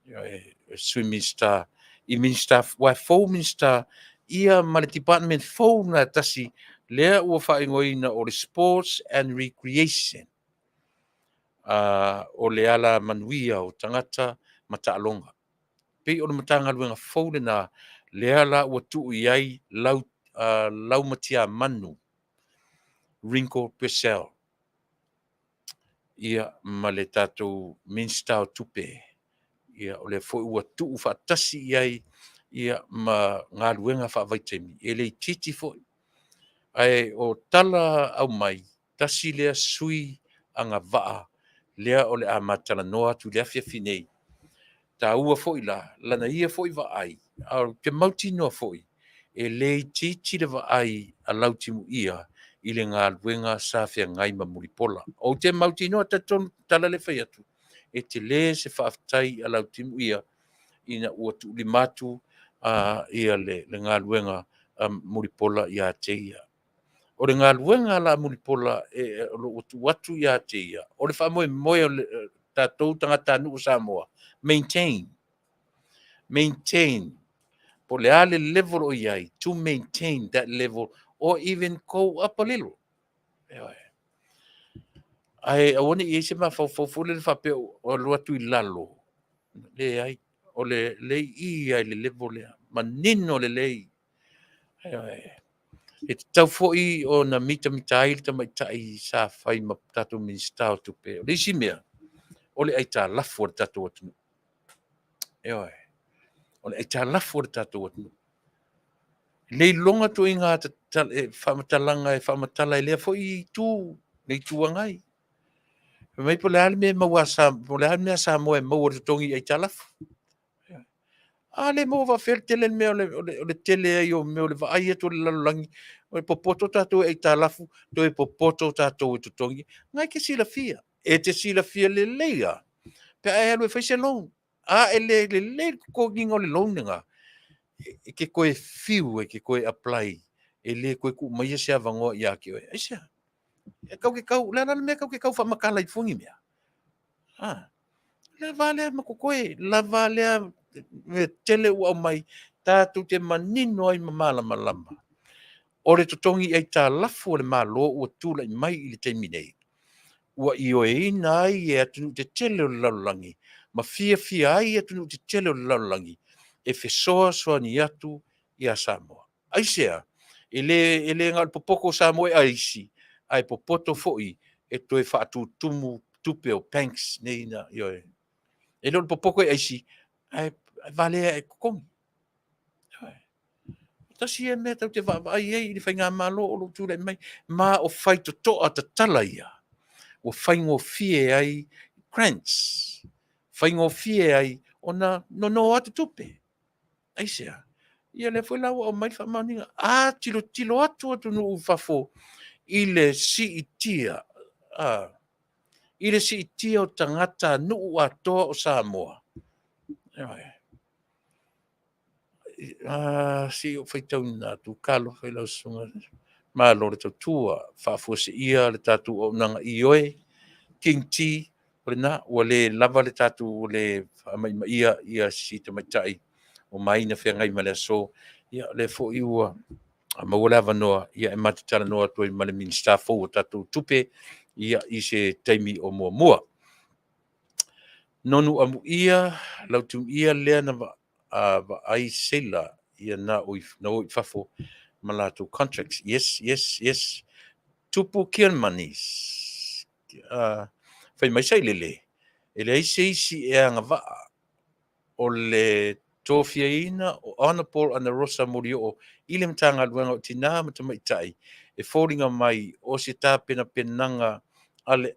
Ioe, Sui Minisita i Minisita, aua e fou Minisita ia ma le department fou lena e tasi, lea ua faaigoaina o le Sports and Recreation, o le alamanuia o tagata ma taaloga. Pei o le Matagaluega fou lena, lea la ua tuu i ai Laumatiamanu Ringo Purcell, ia ma le tatou Minisita o Tupe, ia o lea foi ua tuu faatasi i ai ia ma galuega faavaitaimi, e le itiiti foi. Ae o tala aumai, tasi lea sui agavaa lea o le a ma talanoa atu i le afiafi nei. Taua foi la lana ia foi vaai, a ou te mautinoa foi, e le itiiti le vaai a Lautimuia i le galuega sa feagai ma Mulipola. Ou te mautinoa talitonu tala le fai atu, e tele se faafetai a Lautimuia ina ua tuulima atu ia le galuega a Mulipola ia te ia. O le galuega la a Mulipola o lo o ua tuu atu ia te ia, o le faamoemoe o le tatou tagatanuu o Samoa, maintain, maintain, po o le a le level o i ai, to maintain that level or even go up a little. Ae aua ne i i ai se mafaufau foi lele faapea ua alu atu i lalo. Leai, o le i i lava i le level lea, manino lelei. E tatau foi ona mitamita ai le tamaitai sa fai ma tatou Minisita o Tupe. O le isi mea, o le aitalafu a le tatou atunuu. Ioe, o le aitalafu a le tatou atunuu. E le iloga ituaiga faamatalaga e faamatala e lea foi Itu, le Itu Agai. Fai mai po o le a le mea e maua a Samoa e maua i le totogi aitalafu. A lea e maua faapefea le tele o mea o le tele ai o mea o le vaai atu a le lalolagi, e popoto tatou e aitalafu, toe popoto tatou e totogi. O lena e te silafia, e te silafia lelei lava pe a e alu e fai se loan. A e le lelei le totogiina o le loan lena, e te toe fiu e te toe apply e le toe tuu maia se avanoa ia te oe. Aisea? E tatou te tau, o le a la le mea e tatou te tau faamatala ai fua ni mea? A, lava lea ma totoe, lava lea mea tetele ua aumai tatou te manino ai ma malamalama. O le totogi aitalafu a le Malo ua tulai mai i le taimi nei, ua ioeina ai e atunuu tetele o le lalolagi ma fiafia ai atunuu tetele o le lalolagi e fesoasoani atu ia Samoa. Aisea? E le na o le popoto o Samoa e aisi, ae popoto foi e toe faatutumu tupe o banks nei na, ioe. E le o le popoto e aisi, ae valea e totogi. Tasi ia mea tatou te vaavaai ai i le faigamalo o lo o tulai mai, ma o faitotoa tatala ia ua faigofie ai grants, faigofie ai ona nono atu tupe. Aisea? Ia lea foi la ua aumai le faamaoniga. A tilotilo atu atunuu i fafo i le siitia, i le siitia o tagatanuu atoa o Samoa, ioe. Se i ou faitauina atu, talofa i lau susuga, malo le tautua, faafuaseia le tatou auaunaga, ioe, King T, o lena, ua le lava le tatou, ua le faamaimaia si tamaitai o Maina feagai ma le aso. Ia o lea foi ua maua le avanoa e ma te talanoa atu ai ma le Minisita fou o tatou Tupe i se taimi o muamua. Nonu amuia Lautimuia lea na vaai seila ia na o i fafo ma latou contracts. Yes, yes, yes. Tupu Kielmanis. Fai mai Sailele, e leai se isi e agavaa o le tofiaina o Honourable Ana Rosa Molioo i le Matagaluega o Tina ma Tamaitai e foliga mai o se tapenapenaga a le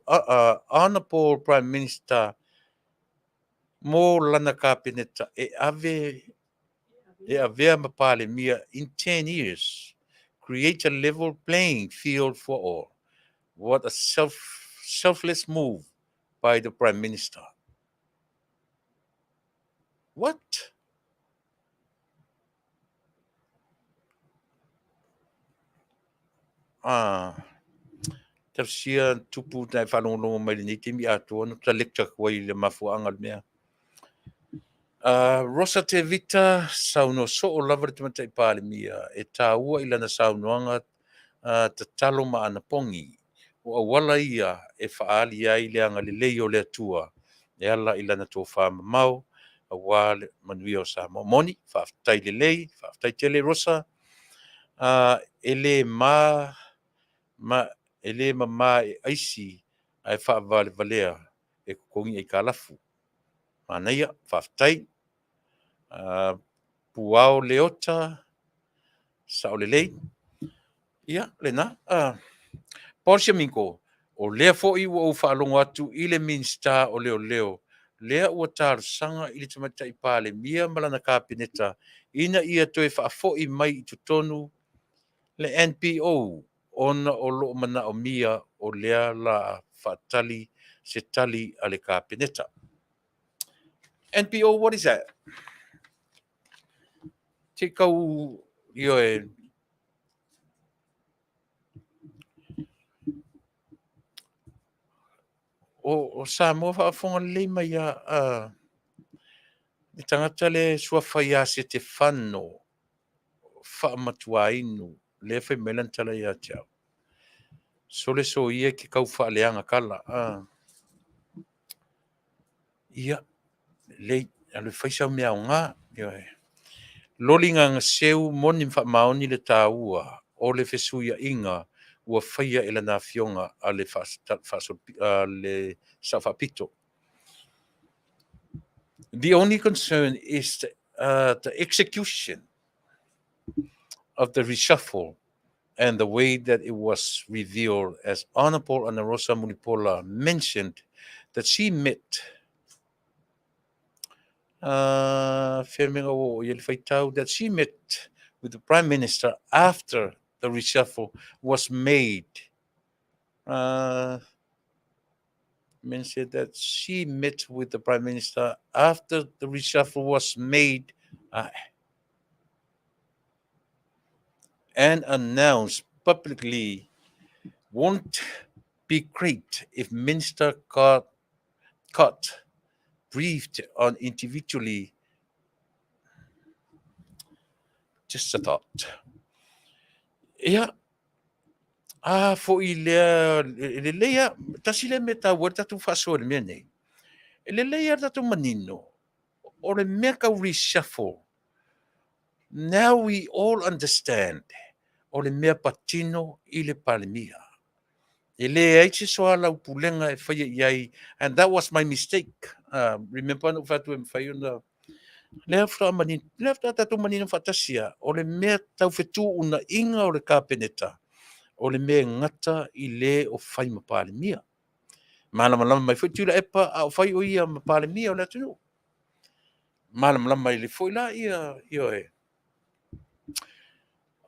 Honourable Prime Minister mo lana Kapeneta e ave e avea ma Palemia in 10 years. Create a level playing field for all. What a selfless move by the Prime Minister. What? Ah, talosia tupu na e faalogologo mai lenei taimi atoa na ta lecture atu ai i le mafuaaga o le mea. Rosa Tevita, saunoa soo lava le Tamaitai Palemia e taua i lana saunoaga tatalo ma anapogi. O auala ia e faaali ai le agalelei o le Atua e ala i lana tofa mamao aua le manuia o Samoa. Moni, faafetai lelei, faafetai tele Rosa. E le ma, ma e le mama e aisi ae faavalevalea e totogi aitalafu. Manaia, faafetai. Puao Leota, sao lelei. Ia, lena. Paul Siaminko, o lea foi ua ou faalogo atu i le Minisita o Leoleo, lea ua talosaga i le Tamaitai Palemia ma lana Kapeneta ina ia toe faafoi mai i totonu le NPO. ona o lo o manaomia o lea la faatali se tali a le Kapeneta. NPO, what is that? Te kau ioe o Samoa faafofoga lelei mai a le tagata le suafa ia Setefano Faamatuainu lea fai mai lana tala ia te au. Sole soia ke kau faaleaga tala. Ia, lelei, alu e fai sau mea aoga. Ioe. Loli Gagaseu moni ma faamaoni le taua o le fesuiaiga ua faia e lana afioga a le Sao Faapito. The only concern is the execution of the reshuffle and the way that it was revealed, as Honorable Anarosa Mulipola mentioned that she met that she met with the Prime Minister after the reshuffle was made. Mentioned that she met with the Prime Minister after the reshuffle was made and announced publicly. Won't be great if Minister got briefed on individually. Just a thought. Ia, a foi lea, e lelei a, tasi le mea taua le tatou faasoa i le mea nei. E lelei a le tatou manino, o le mea kau reshuffle. Now we all understand o le mea patino i le Palemia. E leai se soalaupulega e faia i ai, and that was my mistake. Remember na ou fai atu e mafai ona lea faatoa manino, lea faatoa tatou manino faatasi a, o le mea tau fetuunaiga o le Kapeneta, o le mea e gata i le o fai ma Palemia. Malamalama mai foi Tuilaepa a o fai o ia ma Palemia o le atunuu. Malamalama ai le foi la ia, ioe.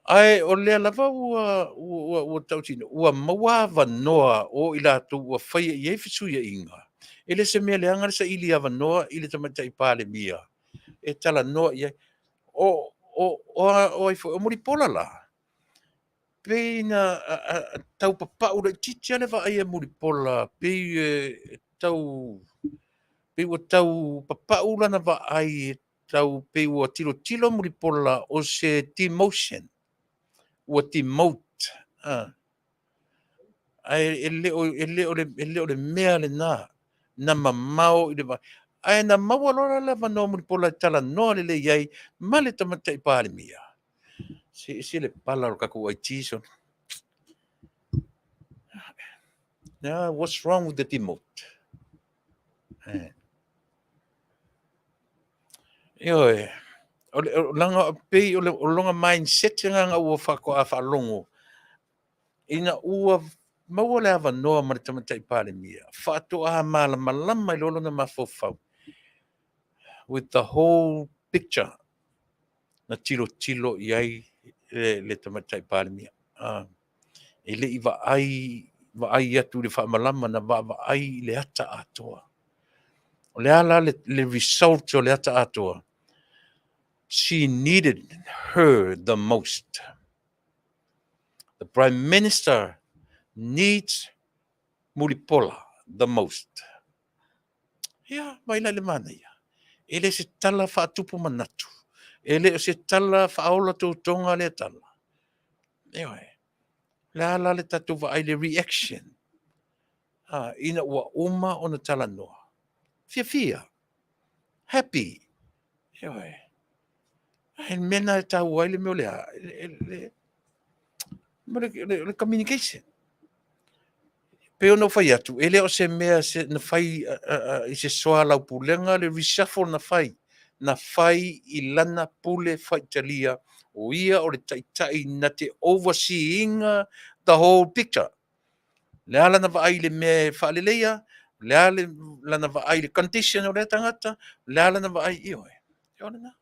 Ae o lea lava ua tautino, ua maua avanoa o i latou ua faia i ai fesuiaiga. E le se mea leaga le saili avanoa i le tamaitai Palemia e talanoa i ai. O ai foi, o Mulipola la, pei na tau papau laitiiti lava le vaai a Mulipola, pei tau pei ua tau papau lana vaai tau pei ua tilotilo Mulipola o se demotion, ua demote. Ae e le o le mea lena na mamao i le vaai. Ae na maua loa le avanoa Mulipola e talanoa lelei ai ma le tamaitai Palemia. Se le pala o le tatou IT so. Yeah, what's wrong with the demote? Ioe, o le langa pei o le longa mindset nga ua faatoa faalogo ina ua maua le avanoa ma le tamaitai Palemia, faatoa malamalama i loa lona mafaufau with the whole picture na tilotilo i ai le tamaitai Palemia. E le i vaai atu i le faamalama na vaavaai i le ata atoa. O le ala le result o le ata atoa. She needed her the most. The Prime Minister needs Mulipola the most. Ia, mai la le manaia. E le se tala faatupu manatu. E le o se tala faaola toutoga lea tala. Ioe. Le ala le tatou vaai le reaction. Ina ua uma ona talanoa. Fiafia. Happy. Ioe. Ai mea na e taua ai le mea o le a. Le communication. Pe ona fai atu, e le o se mea na fai i se soalaupulega le reshuffle na fai. Na fai i lana pule faitalia o ia o le taitai na te overseeing the whole picture. Le ala na vaai le mea e faaleleia, le ala na vaai le condition o lea tagata, le ala na vaai ioe. O lena.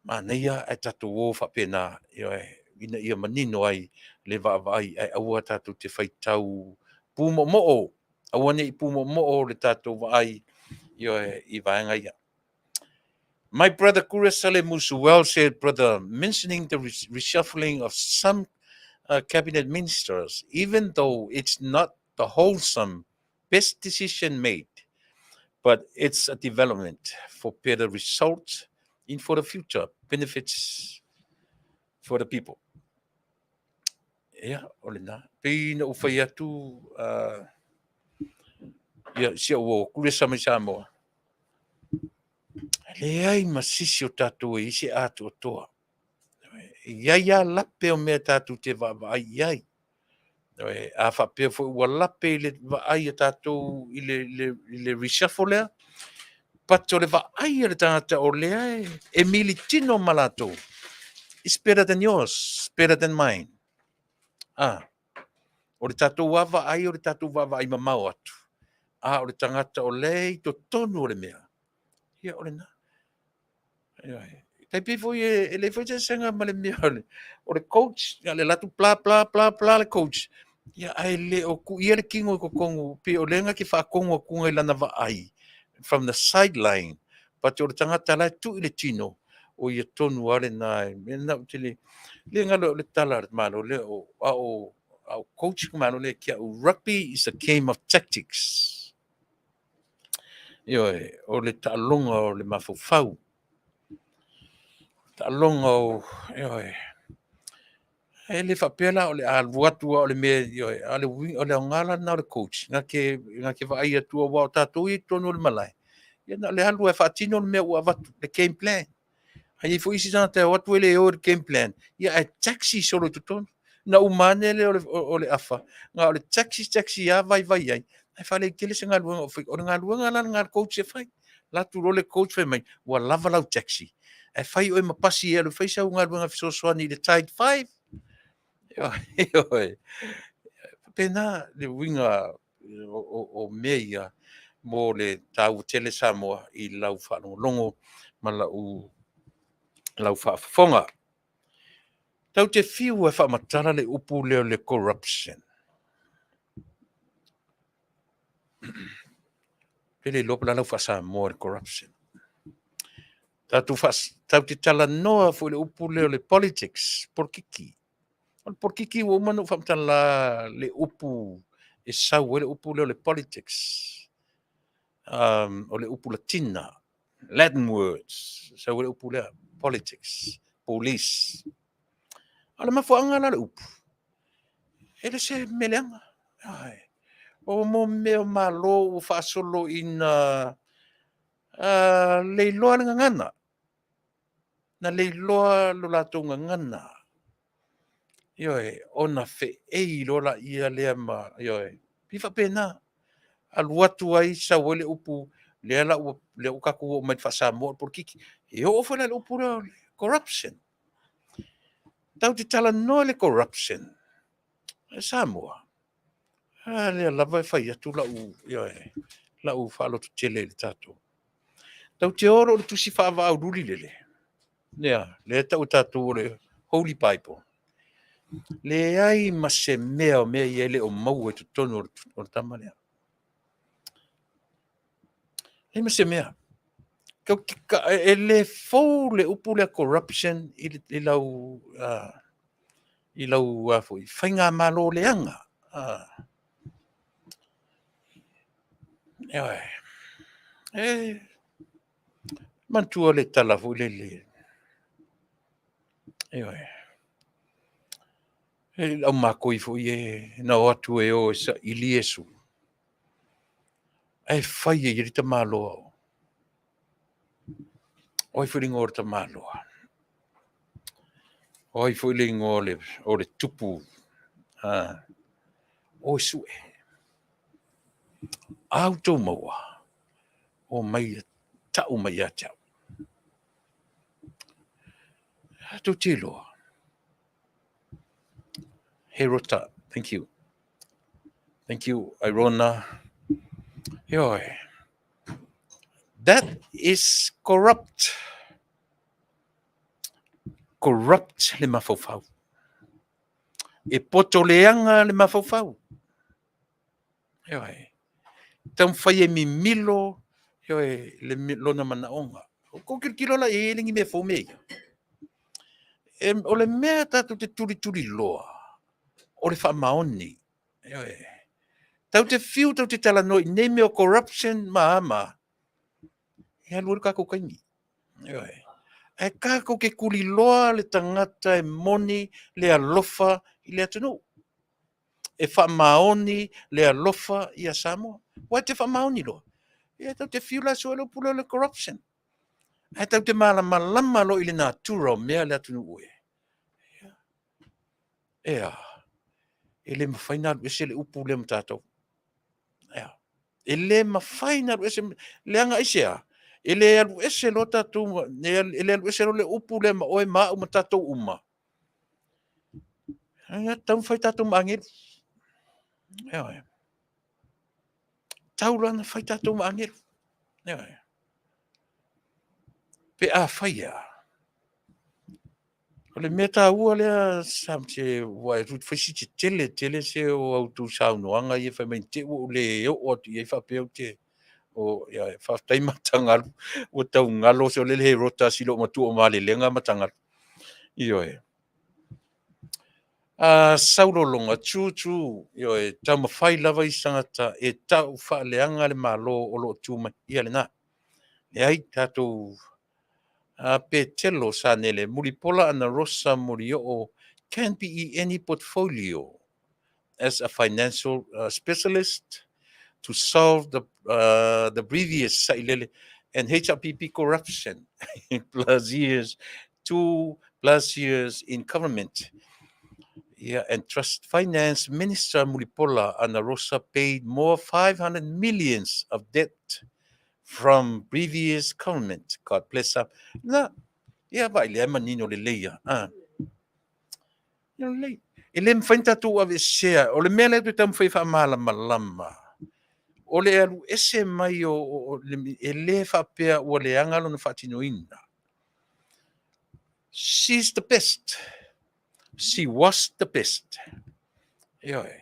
Manaia e tatou o faapena, ioe, ina ia manino ai le vaavaai, ae aua tatou te faitau pumoomoo, aua ne i pumoomoo le tatou vaai, ioe, i vaega ia. My brother Kura Salemusu, well said, brother, mentioning the reshuffling of some cabinet ministers, even though it's not the wholesome best decision made, but it's a development for better results in for the future benefits for the people. Ia, o lena. Pei na ou fai atu, ia, si au o Kuresa mai Samoa. Leai ma sisi o tatou e i ai se atoatoa. E i ai lava lape o mea tatou te vaavaai i ai. A faapea foi ua lape i le vaai a tatou i le reshuffle lea, but o le vaai a le tagata o lea e militino ma latou, it's better than yours, better than mine. Ah, o le tatou lava vaai o le tatou vaavaai mamao atu, a o le tagata o lea e i totonu o le mea, ia o lena. Tai pei foi e le fai se eseesega ma le mea o le coach, ia le alu atu bla bla bla bla le coach, ia ae le o tuia le tino i totonu, pei o lea na te faatonu atu i lana vaai from the sideline, but o le tagata la e tui le tino, o ia tonu lava lena. E mea lena ou te le le galo o le tala a le Malo lea o a o a o coach ka Malo lea kia au, rugby is a game of tactics. Ioe, o le taaloga o le mafaufau, taaloga o, ioe, e le faapea la o le a alu atu a o le mea, ioe, a o le aoga la lena o le coach, na te vaai atu aua o tatou ia i totonu o le malae, ia na o le alu e faatino le mea ua avatu, le game plan. Ae i ai foi isi tagata e o atu e le o i le game plan, ia ae taxi solo i totonu. Na uma ane lea o le afa, na o le taxi taxi lava vaivai ai, ae faaleitele se galuega o fai. O le galuega la lena a le coach e fai. Alu atu loa le coach fai mai, ua lava lau taxi. Ae fai oe ma pasi e alu e fai sau galuega fesoasoani i le tight five. Ioe. Faapena le uiga o mea ia mo le taua tele Samoa i lau faalogologo ma lau faafofoga. Tatou te fiu e faamatala le upu lea o le corruption. Pe le iloa po o le a lau faa-Samoa i le corruption. Tatou te talanoa foi i le upu lea o le politics, polokiki. O le polokiki ua uma ona ou faamatala le upu e sau ai le upu lea o le politics. O le upu Latina, Latin words, sau ai le upu lea, politics, police. A o le mafuaaga la o le upu, e le se mea leaga. Ai. O mo mea o Malo ua faasolo ina leiloa le gagana. Na leiloa lo latou gagana. Ioe, ona feei loa laia lea ma, ioe, pei faapena. Alu atu ai sau ai le upu lea la ua, lea ua tatou oo mai i le faa-Samoa o le polokiki. E oo foi la i le upu lea o le corruption. Tatou te talanoa i le corruption e Samoa, a lea lava e fai atu lau, ioe, lau faalototele i le tatou. Tatou te o loa i le tusi faavaaaululi lele, lea, lea e tau e tatou o le Holy Bible. Leai ma se mea o mea ia e le o maua i totonu o le tama lea. Leai ma se mea. E le fou le upu lea corruption i lau foi faigamalo leaga. Ioe. E manatua le tala foi lele. Ioe. E le au makoi foi e na o atu e o e saili Iesu. Ae fai e i ai le tamaloa. O ai foi le igoa o le tamaloa? O ai foi le igoa o le tupu? O e sue. A outou maua, o mai tau mai ia te au. A tou te iloa. Herota, thank you. Thank you, Irona. Ioe. That is corrupt. Corrupt le mafaufau. E poto leaga le mafaufau. Ioe. Taumafai e mimilo, ioe, le lona manaoga. O kou tilotilo la i ai, e le ni mea fou mea ia. E, o le mea tatou te tulituliloa, o le faamaoni. Ioe. Tatou te fiu tatou te talanoa i nei mea o corruption ma a ma a, e alu ai le tatou taimi. Ioe. Ae tatou te tuliloa le tagata e moni le alofa i le atunuu. E faamaoni le alofa ia Samoa. Ua e te faamaoni loa, ia tatou te fiu la e sue le upu lea o le corruption. Ae tatou te malamalama loa i le natura o mea le atunuu e. Ea, e le mafai ona alu ese le upu lea ma tatou. Ea, e le mafai ona alu ese, leaga aisea? E le alu ese loa tatou, e le alu ese loa le upu lea ma oe ma au ma tatou uma. E tatau ona fai tatou ma agelu. Ioe. Tau loa ona fai tatou ma agelu. Ioe. Pe a fai a, o le mea taua lea sa se ua e fai si tetele tele se o a outou saunoaga ia fai mai ne i te i ua ou le oo atu i ai faapea ou te o ia faafetai Matagalu ua tau galo sole le Herota si loomatua o Malelega Matagalu. Ioe. Saulologa, true, true. Ioe, taumafai lava isi tagata e tau faaleaga le Malo o lo o tu mai. Ia lena. Leai, tatou Petelo Sanele, Mulipola Anarosa Molioo can be in any portfolio as a financial specialist to solve the previous Sailele and HRPP corruption plus years, 2+ years in government. Yeah, and Trust Finance Minister Mulipola Anarosa paid more 500 millions of debt from previous government. God bless her. Na, ia vai le manino le leia. Ah. Ia lelei. E le mafai ona tatou aveesea. O le mea lea toe taumafai e faamalamalama, o le alu ese mai o, e le faapea ua leaga lona faatinoina. She's the best. She was the best. Ioe.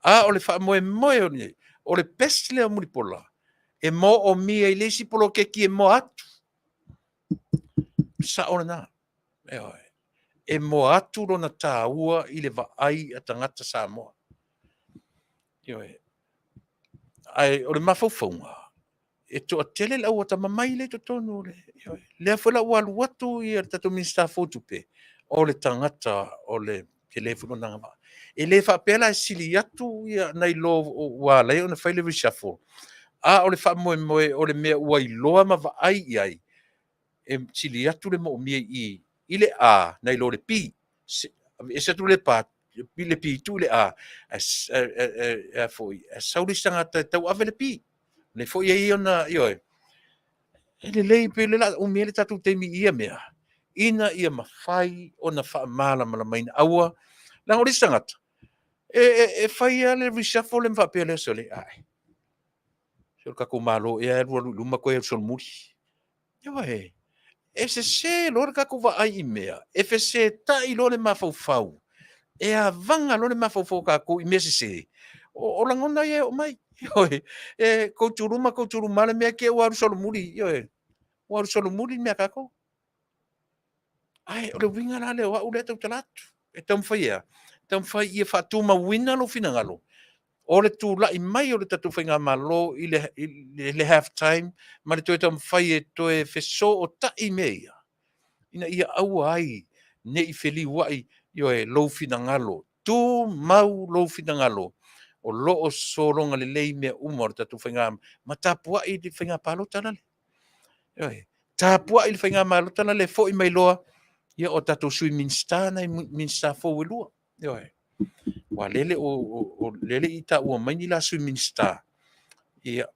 A o le faamoemoe o le, o le best lea o Mulipola, e moomia i le isi poloketi e moa atu. Sao lena. Ioe. E moa atu lona taua i le vaai a tagata Samoa. Ioe. Ae o le mafaufauga, e toatele le au atamamai lea i totonu o le, ioe. Lea foi la ua alu atu ia le tatou Minisita fou o Tupe, o le tagata o le tele foi lona agavaa. E le faapea la e sili atu ia nai lo ua ala ai ona fai le reshuffle, a o le faamoemoe o le mea ua iloa ma vaai i ai, e sili atu le moomia i i le A nai lo le B. Ese atu le pa, le B tuu i le A, e foi, e sau le isi tagata e tau ave le B. Le foi ai ona, ioe, e lelei pe le la umi ai le tatou taimi i ia mea, ina ia mafai ona faamalamalamaina. Aua, leaga o le isi tagata, e fai lava le reshuffle le ma faapea lea, sole, ai, se o le tatou Malo ea e alu alu i luma toe alu solomuli. Ioe, e sese loa le tatou vaai i mea, e fesetai loa le mafaufau, e avaga loa le mafaufau o tatou i mea sese, o lagona ia e oo mai. Ioe, e koutuluma koutuluma le mea te ua alu solomuli, ioe, ua alu solomuli le mea a tatou. Ae o le uiga la lea o au lea e tautala atu, e taumafai e a? Taumafai ia faatumauina lou finagalo, o le tulai mai o le tatou faigamalo i le half time ma le toe taumafai e toe fesootai mea ia, ina ia aua ai ne i feliuai, ioe, lou finagalo, tumau lou finagalo, o lo o sologa lelei mea uma o le tatou faiga ma tapuai le faiga palota lale. Ioe, tapuai le faiga palota lale e foi mai loa, ia o tatou sui Minisita nai Minisita fou e lua. Ioe. Ua lele o lele i taua mai ni la sui Minisita. Ia,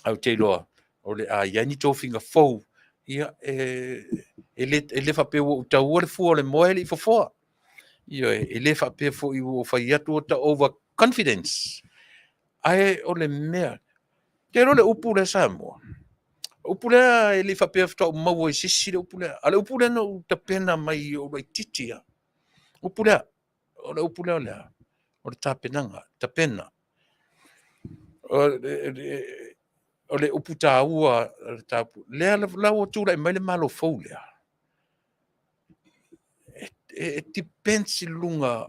au te iloa, o le a i ai ni tofiga fou, ia, e le faapea ua ou taua le fua o le moe e le i fofoa. Ioe, e le faapea foi ua ou fai atu o ta over confidence. Ae o le mea, te iloa le upu lea Samoa. O upu lea e le i faapea faatoa ou maua i se isi le upu lea. A o le upu lea na ou tapena mai i ou laitiiti lava. Upu lea, O le upu lea o le a? O le tapenaga, tapena. O le upu taua o le mataupu, lea la ua tulai mai le Malo fou lea, e depends i luga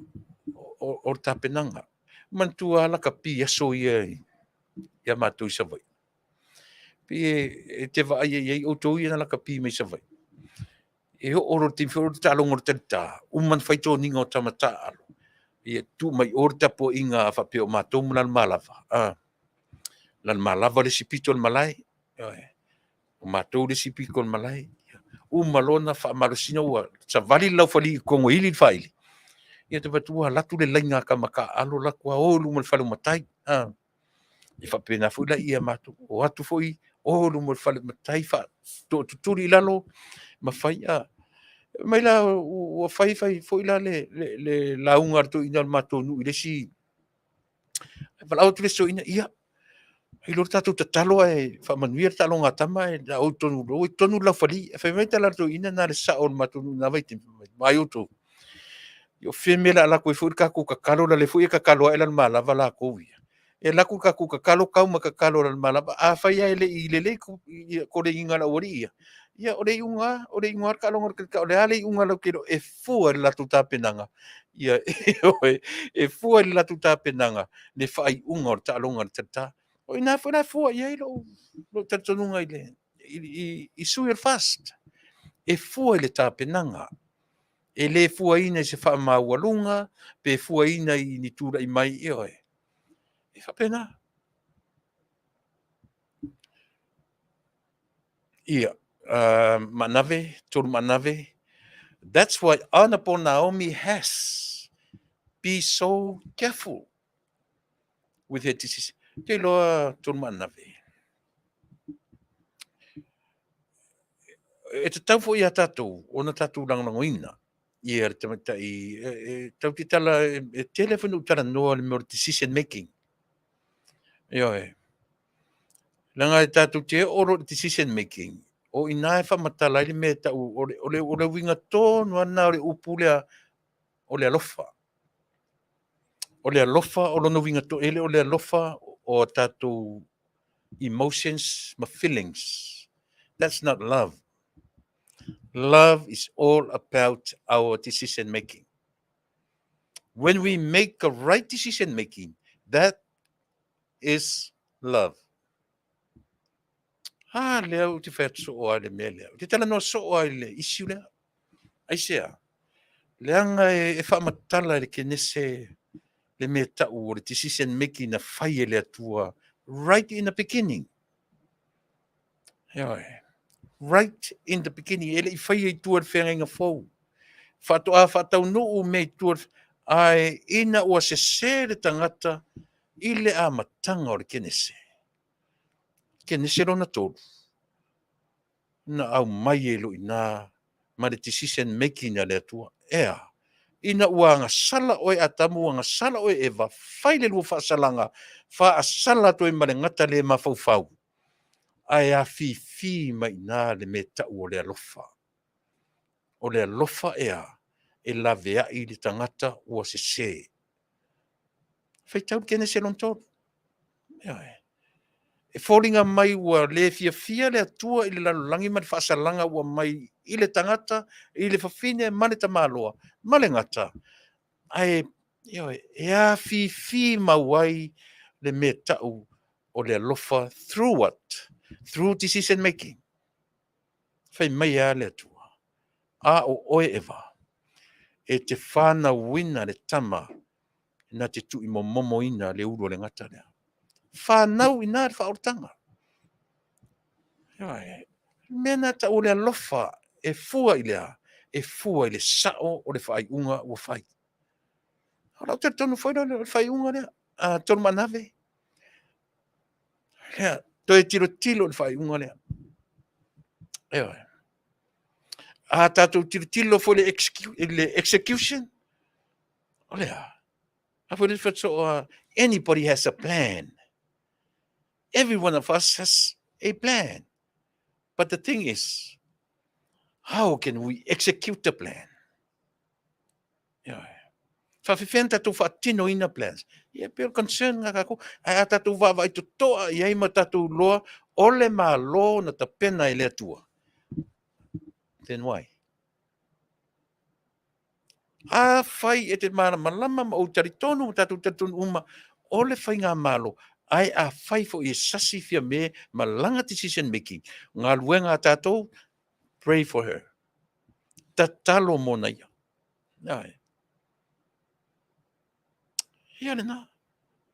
o le tapenaga. Manatua lava lakapi aso ia ia matou i Savaii. Pei e te vaai i ai outou ia na lakapi mai Savaii. E oo loa i le taimi foi lea o le taaloga o le talita, uma ona fai toniga o tama taaalo, ia tuu mai i o le tapuaiga a faapea o matou ma Lalomalava, Lalomalava le isi pito o le malae, ioe, o matou le isi pito o le malae. Uma loa ona faamalosina ua savali le laufali i totonu e ili le faili, ia ta fai atu ua alu atu le laina a tama taaalo alu atu lava o i luma o le fale o matai. E faapena foi la i a matou, o atu foi o i luma o le fale o matai tootutuli i lalo ma fai. Fai mai la ua fai fai foi la le lauga a le toeaina o le matou nuu i le isi, valaau atu le isi toeaina, ia, fai loa le tatou tatalo ae faamanuia le taaloga a tama ae o le a o i totonu, o i totonu le laufali. Ae fai mai le tala a le toeaina lena le sao o le matou nuu i lena vaitaimi, vaai outou, o fea le mea o le a alu atu ai foi le tatou tatalo leaga o lea foi e tatalo lava e Lalomalava latou ia. E alu atu le tatou tatalo tau ma tatalo a Lalomalava, afai lava e le i lelei koleniga a le aualii ia, ia o le iuga lava o le taaloga o le kiriketa. O le a le iuga latou te iloa, e fua i le latou tapenaga, e fua i le latou tapenaga le faaiuga o le taaloga o le talita. O i ina foi la e fua i ai lou talitonuga i sui o le FAST, e fua i le tapenaga, e le fuaina i se faamaualuga pe fuaina i ni tulai mai, ioe, e faapena. Ia, Maanave, Tolu Maanave, that's why Honorable Naomi has be so careful with her decision. Ou te iloa Tolu Maanave, e tatau foi ia tatou ona tatou lagolagoina ia le tamaitai e tatou te tala, e tele foi na ou talanoa i le mea o le decision making. Ioe. Leaga e tatou te oo loa i le decision making, o i ina e faamatala ai le mea e tau o le uiga tonu lava lena o le upu lea o le alofa. O le alofa o lona uiga e le o le alofa o a tatou emotions ma feelings. That's not love. Love is all about our decision making. When we make a right decision making, that is love. A lea ou te fai atu soo lava i le mea lea. Ou te talanoa soo lava i le issue lea. Aisea? Leaga e faamatala e le Kenese le mea tau o le decision making na fai e le Atua right in the beginning. Ioe. Right in the beginning. E le i faia i tua i le feagaiga fou. Faatoa faataunuu mea i tua ae ina ua sese le tagata i le amataga o le Kenese. Kenese lona tolu, na aumai ai loa i ina ma le decision making a le Atua. E a? Ina ua agasala oe Atamu, ua agasala oe Eva, fai le lua faasalaga, faasala atu ai ma le gata le mafaufau, ae afifi mai i ina le mea tau o le alofa. O le alofa e a? E laveai le tagata ua sese. Faitau le Kenese lona tolu. Ioe. E foliga mai ua le fiafia le Atua i le lalolagi ma le faasalaga ua aumai i le tagata, i le fafine ma le tamaloa ma le gata, ae ioe, e afifi mau ai le mea tau o le alofa through what? Through decision making. Fai mai lava le Atua, a o oe Eva, e te fanauina le tama na te tuuimomomoina le ulu o le gata lea. Fanau i ina le faaolataga. Ioe. Mea na tau o le alofa e fua i le a? E fua i le sao o le faaiuga ua fai. O lau talitonu foi lea o le faaiuga lea, a Tolu Maanave. Lea, toe tilotilo i le faaiuga lea. Ioe. A tatou tilotilo foi i le execution, o le a? A foi le whatoa, anybody has a plan. Every one of us has a plan. But the thing is, how can we execute the plan? Ioe. Faafefea ona tatou faatinoina plans? Ia e pei o le concern lena a tatou. Ae a tatou vaavaai totoa i ai ma tatou iloa o le Malo na tapena e le Atua, then why? Afai e te malamalama ma ou talitonu ma tatou talitonu uma o le faigamalo, ae afai foi e sasi Fiame ma lana decision making, galuega a tatou, pray for her. Tatalo mona ia. Ae. Ia lena.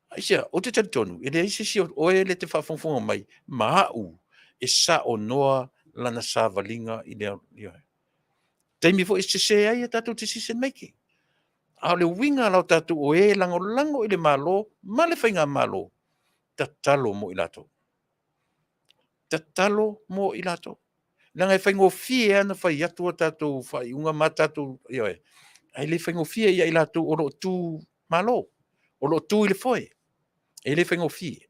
Aisea, ou te talitonu, e leai se isi o oe lea e te faafogafoga mai ma a'u e saonoa lana savaliga i le ioe. Taimi foi e sese ai a tatou decision making. A o le uiga la o tatou o e lagolago i le Malo ma le Faigamalo, tatalo mo i latou. Tatalo mo i latou. Leaga e faigofie lava ona fai atu a tatou faaiuga ma tatou, ioe, ae le faigofie ia i latou o lo o tu malo, o lo o tu i le foe. E le faigofie.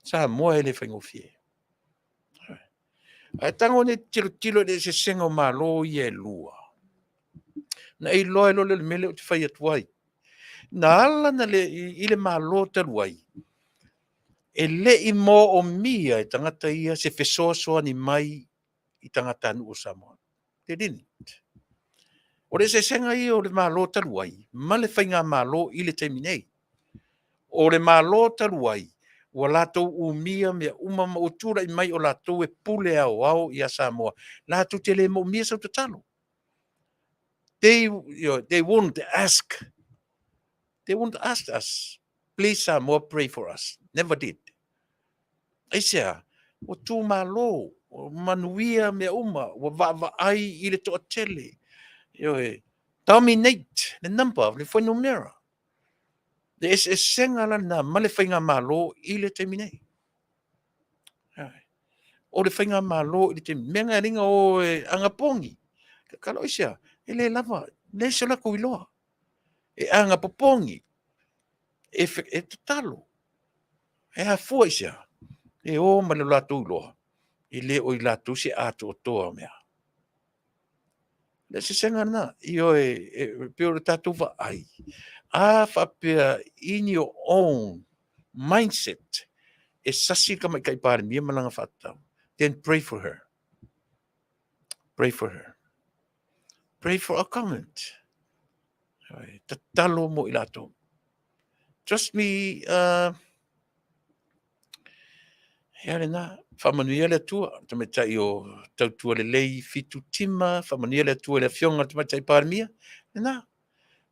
Samoa e le faigofie. Ae tago nei tilotilo i le eseesega o Malo ia e lua. Na e iloa ai loa lea o le mea lea ou te fai atu ai. Na ala na le i le Malo talu ai, e le i moomia e tagata ia se fesoasoani mai i tagatanuu o Samoa. They didn't. O le eseesega ia o le Malo talu ai ma le Faigamalo i le taimi nei. O le Malo talu ai, ua latou umia mea uma ma ua tulai mai o latou e pule aoao ia Samoa, latou te le moomia sau tatalo. They won't ask. They won't ask us. Please Samoa, pray for us. Never did. Aisea? Ua tumalo, ua manuia mea uma, ua vaavaai i le toatele. Ioe, dominate le number, le fuainumera. Le eseesega la lena ma le Faigamalo i le taimi nei. O le Faigamalo i le taimi, mea na e alii o e agapogi. Tatalo aisea? E le lava, leai so latou iloa. E agapopogi, e tatalo. E afua i se a? E o ma le latou iloa, e le o i latou se atoatoa o mea. Le eseesega lena, ioe, e pei o le tatou vaai, a faapea in your own mindset, e sasi le Tamaitai Palemia ma lana faatatau, then pray for her. Pray for her. Pray for our government. Tatalo mo i latou. Trust me, Ia lena, faamanuia le Atua, le tamaitai o tautua lelei Fitu Tima, faamanuia le Atua i le afioga i le Tamaitai Palemia, lena.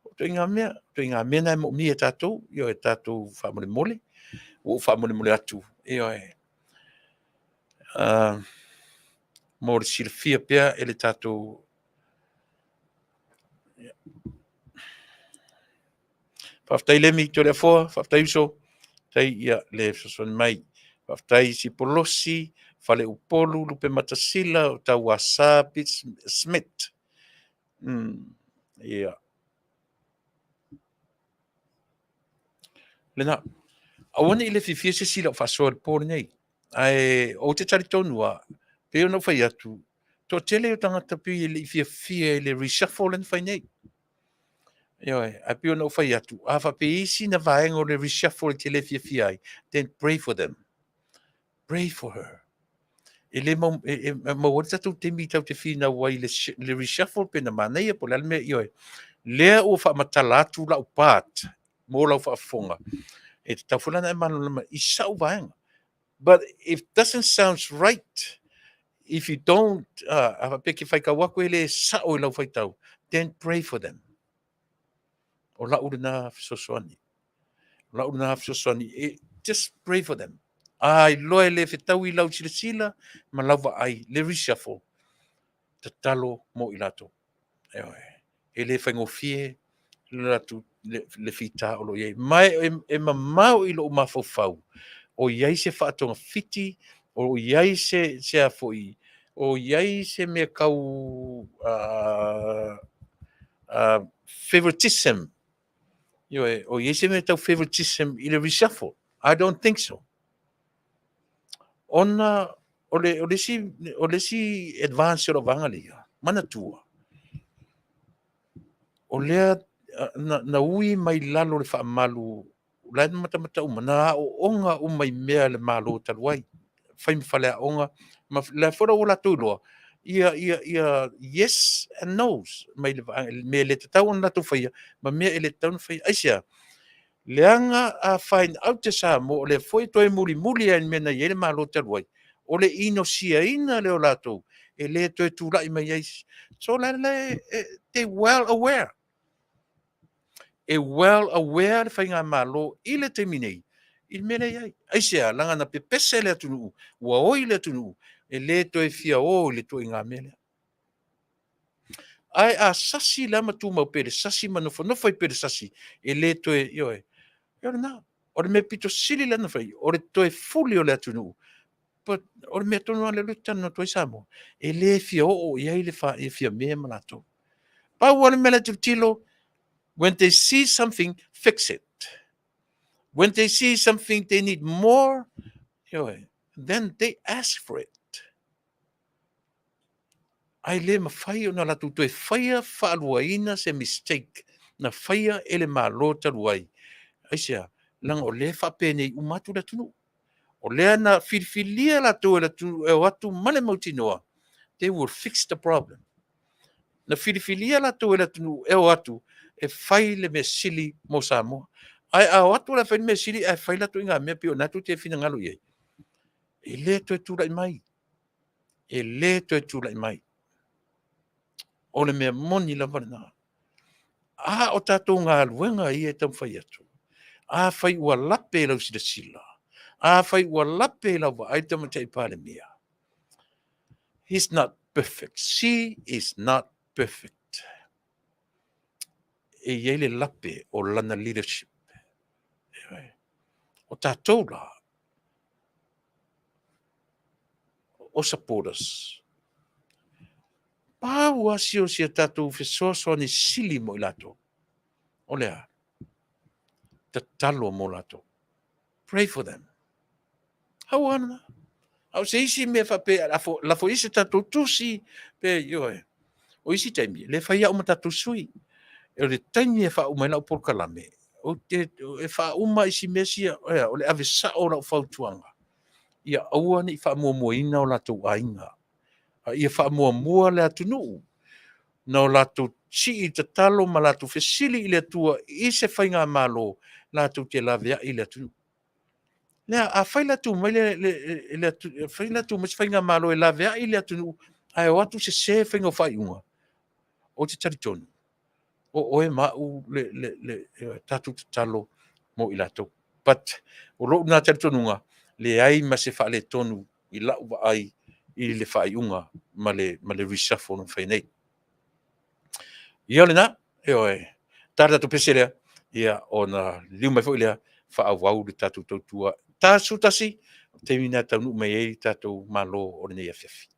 O ituaiga mea, o ituaiga mea na e moomia e tatou, ioe, tatou faamolemole. Ua ou faamolemole atu, ioe, mo le silafia pea e le tatou. Faafetai Lemi Toleafoa, faafetai uso, faafetai ia le fesoasoani mai. Faafetai Sipolosi, Faleupolu, Lupematasila, o Tauasa, Pete Smith. Ia. Lena, aua ne i le fiafia se isi i lau faasoa i le po lenei. Ae ou te talitonu lava, pei ona ou fai atu, toatele o tagata pei e le i fiafia i le reshuffle lea na fai nei. Ioe, ae pei ona ou fai atu, a faapea e i ai sina vaega o le reshuffle e te le fiafia ai, then pray for them. Pray for her. E le mau, e maua ai le tatou taimi tatou te finau ai le reshuffle pe na manaia po o le a le mea, ioe. Lea ua faamatala atu lau part mo lau faafofoga, e tatau foi la ona e malamalama i sau vaega. But if doesn't sounds right, if you don't, a faapea e te faitau atu e le sao i lau faitau, then pray for them. O lau lena fesoasoani. O lau lena fesoasoani. Just pray for them. A iloa e le fetaui lau silasila ma lau vaai, le reshuffle, tatalo mo i latou. Ioe. E le faigofie le latou le fita o lo o i ai. Ma e mamao i lou mafaufau, o i ai se faatogafiti, o i ai se a foi, o i ai se mea tau favoritism. Ioe, o i ai se mea tau favoritism i le reshuffle. I don't think so. Ona o le isi advance o lou vaega lea, manatua, o lea na, na ui mai lalo le faamalu, la e matamata uma, na aooga uma i mea le Malo talu ai, fai ma faleaoga, ma la foi la ua latou iloa ia yes and no's mai le mea le tatau ona latou faia ma mea e le tatau ona faia. Aisea? Leaga a find out e Samoa o lea foi toe mulimuli ai i le mea na i ai le Malo talu ai, o le inosiaina lea o latou e le toe tulai mai ai. So la le they well aware. E well aware le faigamalo i le taimi nei i le mea lea e i ai. Aisea? Leaga na pepese le atunuu, ua oi le atunuu, e le toe fia o i le ituaiga mea lea. Ae a sasi la ma tumau pea i le sasi ma nofonofo ai pea i le sasi, e le toe, ioe, o lena. O le mea pito sili lea na fai, o le toe fuli o le atunuu. But o le mea tonu lava lea ou te talanoa atu ai Samoa, e le fia oo i ai le Fiame ma latou. Pau lava le mea la e tilotilo, when they see something, fix it. When they see something they need more, ioe, then they ask for it. Ae le mafai ona latou toe faia faaluaina se mistake na faia e le Malo talu ai. Aisea? Leaga o lea e faapenei uma atu le atunuu. O lea na filifilia latou e le atunuu e o atu ma le mautinoa, they will fix the problem. Na filifilia latou e le atunuu e o atu e fai le mea sili mo Samoa. Ae a o atu la e fai le mea sili ae fai latou i ngā mea pei o na tou te finagalo i ai, e le toe tulai mai. E le toe tulai mai. O le mea moni lava lena. A o tatou galuega ia e taumafai atu, afai ua lape i lau silasila, afai ua lape i lau vaai le Tamaitai Palemia, he's not perfect. She is not perfect. E i ai le lape o lana leadership. O tatou la, o supporters, pau lava si o si a tatou fesoasoani sili mo i latou, o le a? Tatalo mo latou. Pray for them. Hau lava lena. A o se isi mea faapea, lafo i se tatou tusi, pe ioe. O isi taimi, le fai au ma tatou sui. O le taimi e faauma ai lau polokalame, ou te, e faauma isi mea sia, o le ave sao o lau fautuaga, ia aua ne i faamuamuaina o latou aiga, a ia faamuamua le atunuu, na o latou sii tatalo ma latou fesili i le Atua i se faigamalo latou te laveai le atunuu. Lea, a fai la tu mai le fai la tu mai se faigamalo e laveai le atunuu, ae o atu sese faiga o faaiuga, ou te talitonu, o oe ma au le tatou tatalo mo i latou. But o lou lena talitonuga, leai ma se faaletonu i lau vaai i le faaiuga ma le reshuffle na fai nei. Ia o lena, ioe, ta le tatou pese lea, ia ona liliu mai foi lea, faaauau le tatou tautua. 41, o le taimi lena e taunuu mai ai le tatou Malo o lenei afiafi.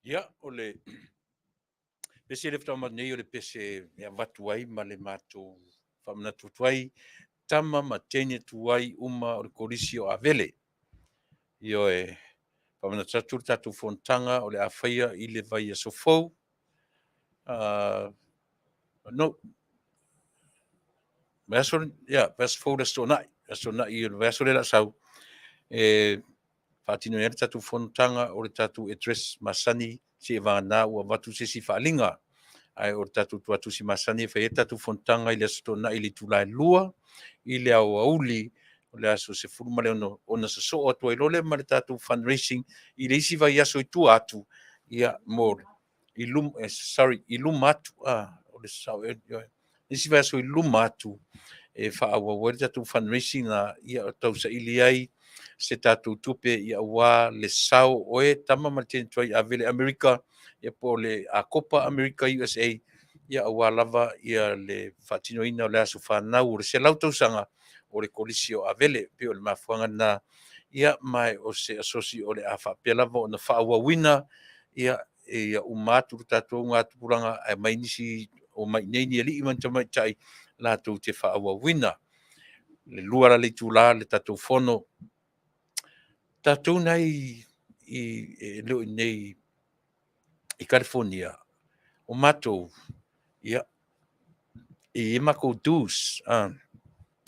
Ia, o le pese lea faatoa avatu nei o le pese e avatu ai ma le matou faamanatu atu ai tama ma teine tuai uma o le Kolisi o Avele. Ioe, faamanatu atu le tatou fonotaga o le a faia i le vaiaso fou. No, vaiaso, ia, vaiaso fou le Aso Toonai, Aso Toonai o le vaiaso lea o le a sau, e faatino ai le tatou fonotaga o le tatou address masani, seia vagana ua avatu se isi faaaliga. Ae o le tatou tuatusi masani e fai ai le tatou fonotaga i le Aso Toonai i le itula e 2 i le aoauli o le aso 16, ona sosoo atu ai loa lea ma le tatou fundraising i le isi vaiaso i tua atu, ia, mo i luma, sorry, i luma atu, o le sao ea, isi vaiaso i luma atu e faaauau ai le tatou fundraising na, ia, tausaili ai se tatou tupe, ia, aua le sao o e tama ma le teine tuai Avele Amerika, ia, po o le Akopa Amerika USA, ia, aua lava ia le faatinoina o le aso fanau o le 100 tausaga o le Kolisi o Avele. Pei o le mafuaaga lena, ia, ma o se asosi o le a faapea lava ona faaauauina, ia, ia uma atu le tatou augatupulaga ae mai nisi o mai nei ni alii ma ni tamaitai latou te faaauauina. Le 2 la le itula le tatou fono. Tatou nai i e le o i inei i Kalifonia, o matou, ia, e i ai matou dues,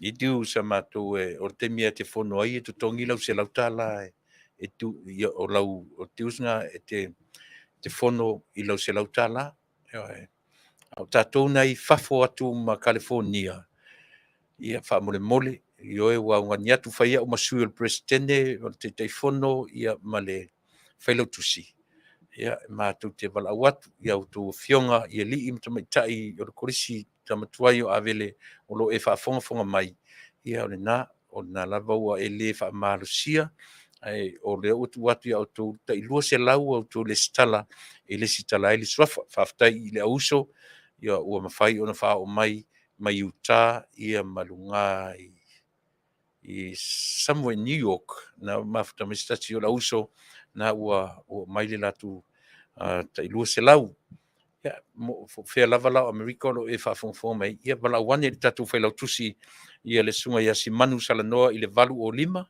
i dues a matou e, o le taimi e te fono ai e totogi lau $100 e tu, ia, o lau o dues na e te fono i lau $100. A o tatou nai fafo atu ma Kalifonia, ia, faamolemole, ioe, ua augani atu, fai au ma sui o le Peresetene, o le Taitaifono, ia, ma le Failautusi, ia, matou te valaau atu i a outou afioga i alii ma tamaitai o le Kolisi Tama Tuai o Avele o lo o e faafogafoga mai, ia, o lena, o lena lava ua e le faamalosia, ae o lea ua tuu atu ia outou tai 200 a outou lesitala e lesitala ai le suafa. Faafetai i le auuso, ia, ua mafai ona faaoo mai mai Utah, ia, ma luga i somewhere in New York, na mafuta mai se tasi o le auuso, na ua mai le latou tai 200. Ia, mo fea lava la o Amerika o lo o e faafogafoga mai, ia, valaau ane i le tatou Failautusi, ia le Susuga ia Simanu Salanoa i le 805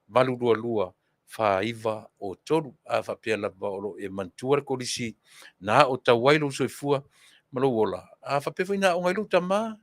822 4903. A faapea lava o lo o e manatua le kolisi na aotau ai lou soifua ma lou ola, a faapea foi na aoga ai lou tama,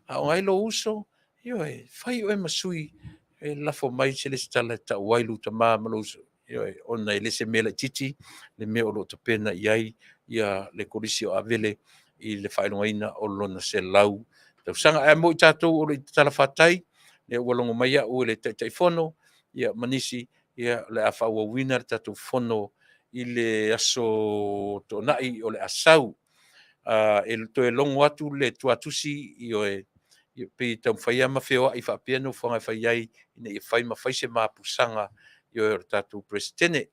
aoga ai lou uso, ioe, fai oe ma sui e lafo mai se lesitala e tau ai lou tama ma lou uso, ioe, ona e le se mea laitiiti le mea o lo o tapena i ai ia le Kolisi o Avele i le faailogaina o lona 100 tausaga. Ae mo i tatou o lo o i talafatai, lea ua logo mai au e le Taitaifono, ia, ma nisi, ia, o le a faaauauina le tatou fono i le Aso Toonai o le a sau. E toe logo atu le tuatusi, ioe, pei e taumafai lava ma feoai faapea nofoaga e fai ai, ina ia fai ma fai se mapusaga, ioe, o le tatou Peresetene.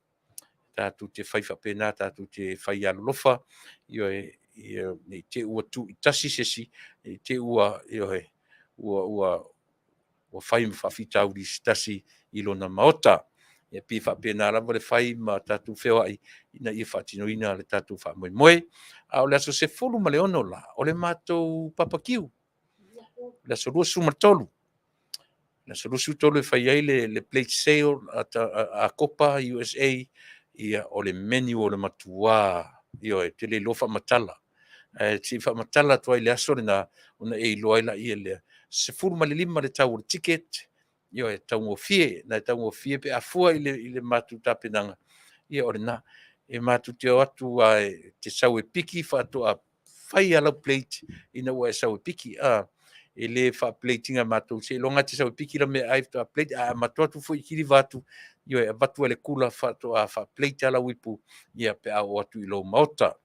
Tatou te fai faapena, tatou te fai alolofa, ioe, ia, ne i te i ua tuu i tasi se isi, ne i te i ua, ioe, ua fai ma faafitauli se tasi i lona maota. Ia, pei faapena lava le fai ma tatou feoai ina ia faatinoina le tatou faamoemoe. A o le aso 16 la, o le matou papakiu, le aso 23. Le aso 23 e fai ai le plate sale a Akopa USA, ia, o le menu o le matua, ioe, te le iloa faamatala. Ae se i faamatala atu ai le aso lena, ona e iloa ai laia lea. 15 le tau o le ticket, ioe, taugofie, na e taugofie pe a fua i le matou tapenaga, ia, o lena. E matou te o atu a e te sau e piki faatoa fai a lau plate ina ua e sau e piki. E le faa-plate ina matou, seiloga e te sau e piki lau meaai faatoa plate. A matou o atu foi e kiliva atu, ioe, avatu e le kula faatoa faa-plate lava lau ipu, ia, pe a oo atu i lou maota.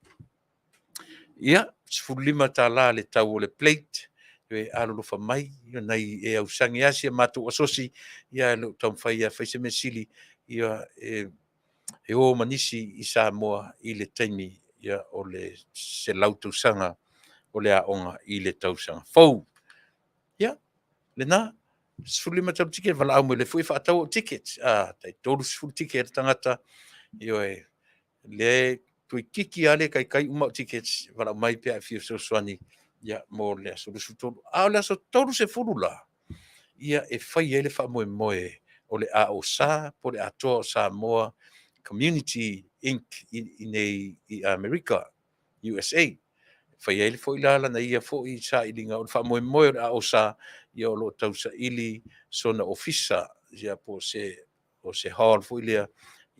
Ia, $15 le tau o le plate, e alolofa mai, nai e ausage lava si a matou asosi, ia, e le o taumafai e fai se mea sili, ia, e o ma nisi i Samoa i le taimi, ia, o le 100 tausaga o le aoga i le tausaga fou. Ia, lena, 15 tau ticket, valaau mai lea foi e faatau au tickets, tai 30 ticket le tagata, ioe, lea. Toeitiiti lava le taitai uma au tickets, valaau mai pe a e fia fesoasoani, ia, mo le aso 23. A o le aso 30 la, ia, e fai ai le faamoemoe o le AOSA po o le Atoa o Samoa Community Inc. i nei i Amerika, USA. E fai ai foi la lana ia foi sailiga, o le faamoemoe o le AOSA, ia, o lo o tausaili sona ofisa, ia, po o se hall foi lea,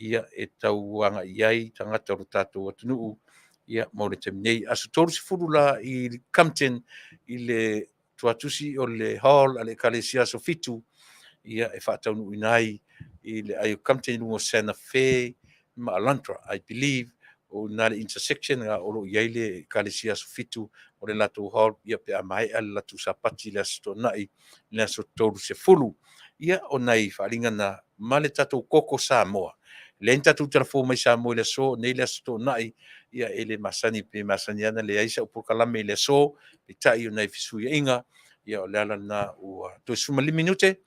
ia, e tau agai i ai tagata o le tatou atunuu, ia, mo le taimi nei. Aso 30 la i Compton i le tuatusi o le hall a le Ekalesia Aso Fitu, ia, e faataunuuina ai i le aai o Compton i luga o Santa Fe ma Alondra, I believe, o i ina le intersection o lo o i ai le Ekalesia Aso Fitu, o le latou hall, ia, pe a maea le latou Sapati i le Aso Toonai, le aso 30. Ia, o nai faaaliga na ma le tatou koko Samoa. Leai ni tatou talafou mai Samoa i le aso nei, le Aso Toonai, ia, e le masani pe masani lava ona leai sau polokalame i le aso, peitai o nai fesuiaiga, ia, o le ala lena ua toe 15 minute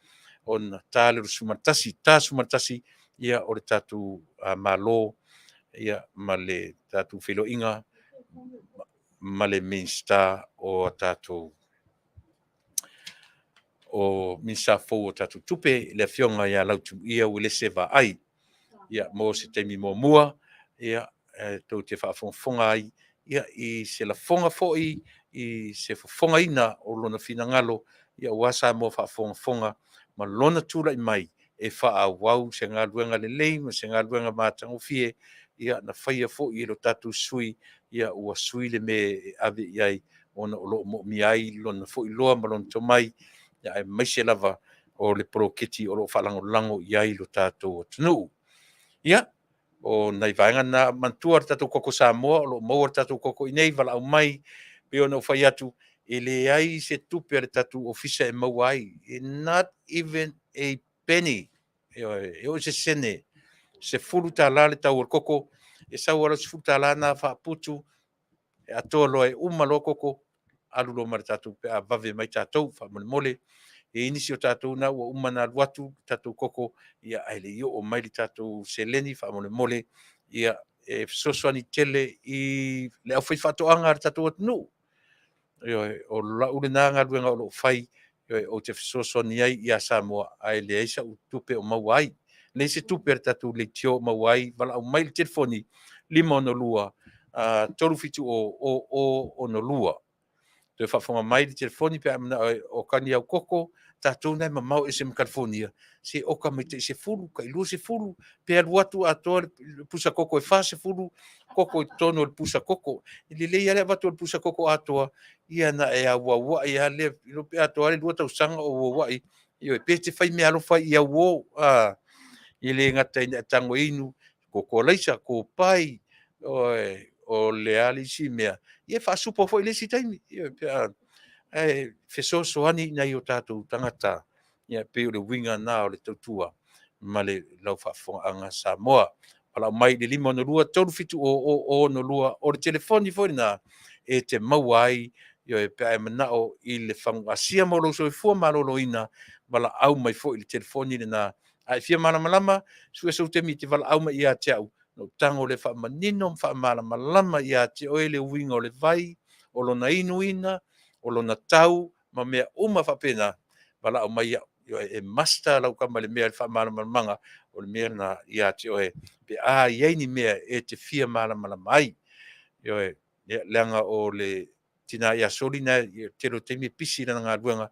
ona ta lea o le 11. Ta le 11, ia, o le tatou Malo, ia, ma le tatou feiloaiga ma le Minisita o tatou o Minisita fou o tatou tupe, le Afioga ia Lautimuia Uelese Vaai. Ia, mo se taimi muamua, ia, e tou te faafogafoga ai, ia, i se lafoga foi, i se fofogaina o lona finagalo, ia, aua Samoa faafogafoga ma lona tulai mai e faaauau se galuega lelei ma se galuega matagofie, ia, na faia foi e lo tatou sui usufono, ia, ua sui le mea e ave i ai ona o lo o moomia ai lona foi iloa ma lona tomai, aemaise lava o le poloketi o lo o faalagolago i ai lo tatou atunuu. Ia, o nai vaega na. Manatua le tatou koko Samoa, o lo o maua le tatou koko i inei, valaau mai. Pei ona ou fai atu, e leai se tupe a le tatou ofisa e maua ai, not even a penny. Ioe, e oo i se sene, $10 le tau o le koko, e sau lava lau $10 na faaputu, e atoa loa e uma loa koko, alu loa ma le tatou pe a vave mai tatou faamolemole. E i ai nisi o tatou na ua uma ona alu atu tatou koko, ia, ae le i oo mai le tatou seleni faamolemole. Ia, e fesoasoani tele i le aufaifaatoaga a le tatou atunuu. Ioe, o lau lena galuega o lo o fai, ioe, ou te fesoasoani ai ia Samoa, ae leai sau tupe o maua ai. Leai se tupe a le tatou leitio o maua ai. Valaau mai i le telefoni 562 370 0062. Toe faafofoga mai le telefoni pe a manao e oka ni au koko, tatou na e mamao ese ma Kalifonia, se oka mai tai 10, tai 20, pe alu atu atoa le pusa koko e 40 koko i totonu o le pusa koko. E lelei lava le avatu o le pusa koko atoa, ia ona e auauai lava lea, pe atoa lava le 2 tausaga o auauai, ioe, pe te fai meaalofa ai i au uo, e le gata ina e tago e inu, koko alaisa, kopai, o le a le isi mea, ia e faasupo foi i le isi taimi, ioe, pe a, ae fesoasoani i nai o tatou tagata, ia pei o le uiga lena o le tautua ma lau faafofogaaga Samoa. Valaau mai i le 562 370 0062, o le telefoni foi lena e te maua ai, ioe, pe a e manao i le fagu asia mo lou soifua maloloina, valaau mai foi i le telefoni lena. A e fia malamalama, sue sou taimi e te valaau mai ia te au, ona ou tago lea e faamanino ma faamalamalama ia te oe le uiga o le vai, o lona inuina, o lona tau, ma mea uma faapena. Valaau mai au, ioe, e master lau tama i le mea o le faamalamalamaga o le mea lena ia te oe, pe a i ai ni mea e te fia malamalama ai. Ioe, leaga o le tina ia Soli na, i le tele o taimi e pisi i lana galuega,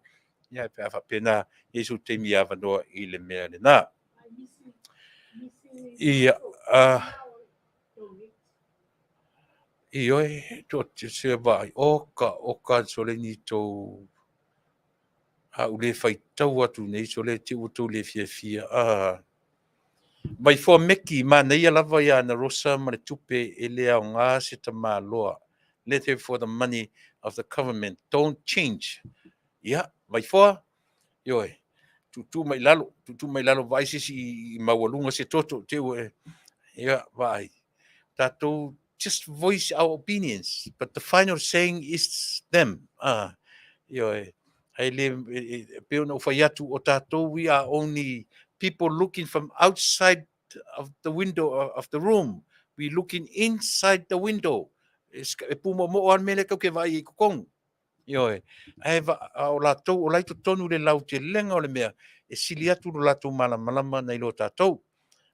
ia pe a faapena, i ai sou taimi avanoa i le mea lena. Ia, ioe, to se vaai, oka, oka, sole ni tou, a ou le faitau atu nei, sole te ua tou le fiafia. Vaifoa Meki, manaia lava ia Ana Rosa ma le tupe, e le aoga se tamaloa. Let her for the money of the government. Don't change. Ia, Vaifoa, ioe, tuutuu mai i lalo, tuutuu mai i lalo, vaai se isi i maualuga se toto, te ua e, ia, vaai. Tatou just voice our opinions, but the final saying is them. Ioe, ai le, pei ona ou fai atu, o tatou, we are only people looking from outside of the window of the room. We looking inside the window. E pūmoomoo lava le mea lea tatou te vaai ai i totonu. Ioe. Ae va, a o latou o la e i totonu i le lautelega o le mea, e sili atu lo latou malamalama nai lo tatou.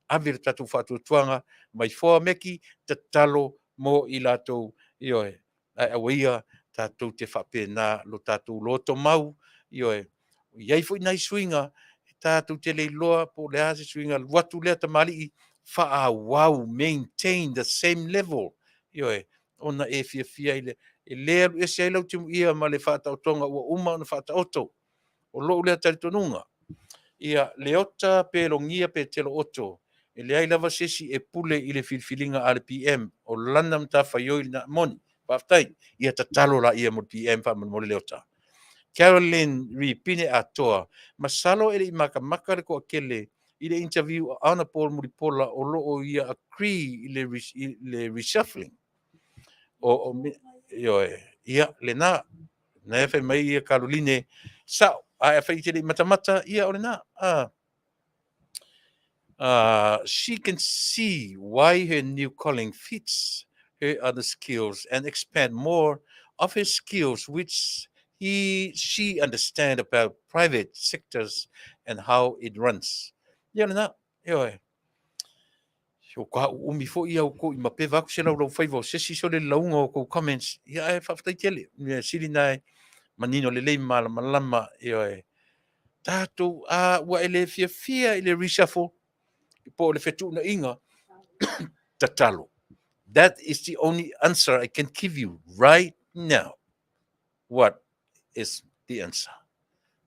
Ave le tatou faatuatuaga mai foa meki, tatalo mo i latou, ioe, ae aua ia tatou te faapena lo tatou lotomau, ioe. E i ai foi nai suiga e tatou te le iloa po o le a se suiga, alu atu lea tamalii, faaauau, maintain the same level, ioe, ona e fiafia ai lea. E le alu ese ai lau timuia ma le faataotoga ua uma ona faataoto. O lou lea talitonuga, ia Leota pe Logia pe Telo Oto, e leai lava se isi e pule i le filifiliga a le PM, o lana matafaioi lena. Moni, faafetai. Ia tatalo laia mo le PM faamolemole Leota. Carolyn Ripine Atoa, masalo e le i makamaka le toatele i le interview a Honourable Mulipola o lo o ia agree i le reshuffling. O, o, ioe, ia, lena, na e fai mai ia Caroline, sao, ae afai e te le i matamata, ia o lena. She can see why her new calling fits her other skills and expand more of her skills which he she understand about private sectors and how it runs. Ia lena, ioe. O ka uumi foi au ko i mapeva aku se laulau faiva o se isi sole lauga o kou comments. Ia ae faafetai tele. Mea sili na e manino lelei ma malamalama, ioe. Tatou, a ua e le fiafia i le reshuffle po o le fetuunaiga, tatalo. That is the only answer I can give you right now. What is the answer?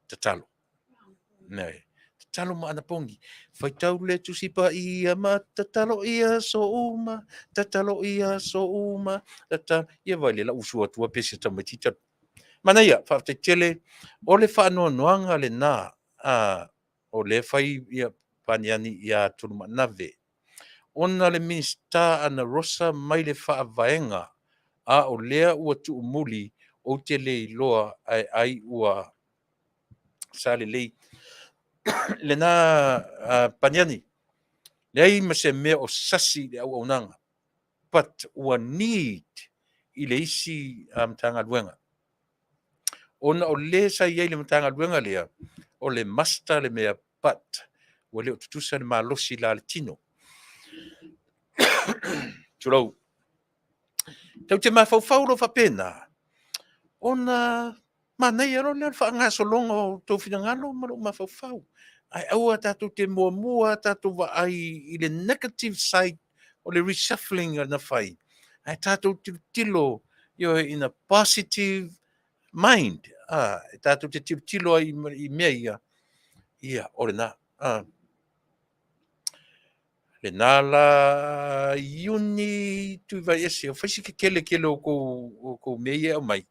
Tatalo. Nei. Tatalo ma anapogi. Faitau le Tusi Paia ma tatalo i aso uma, tatalo i aso uma, tatalo. Ia vai le lau usu atua pe se tamaiti talu. Manaia, faafetai tele, o le faanoanoaga lena, a, o lea fai ia Paniani ia Tulumanave. Ona le Minisita Ana Rosa mai le faavaega, a o lea ua tuumuli, ou te le iloa ae ai ua sa lelei lena Paniani. Leai ma se mea o sasi i le auaunaga, but ua need i le isi Matagaluega. Ona o le sa i ai le Matagaluega lea, o le master le mea, but ua le o tutusa le malosi la le tino. Tulou. Tau te mafaufau loa faapena, ona manaia loa lea o le faagasologa o outou finagalo ma lou mafaufau. Ae aua tatou te muamua tatou vaai i le negative side o le reshuffling na fai. Ae tatou tilotilo, ioe, in a positive mind. E tatou te tilotilo ai i mea ia, ia, o lena. Lena la Iuni Tuivaiese, o fai si kekele tele o kou mea ia e aumai,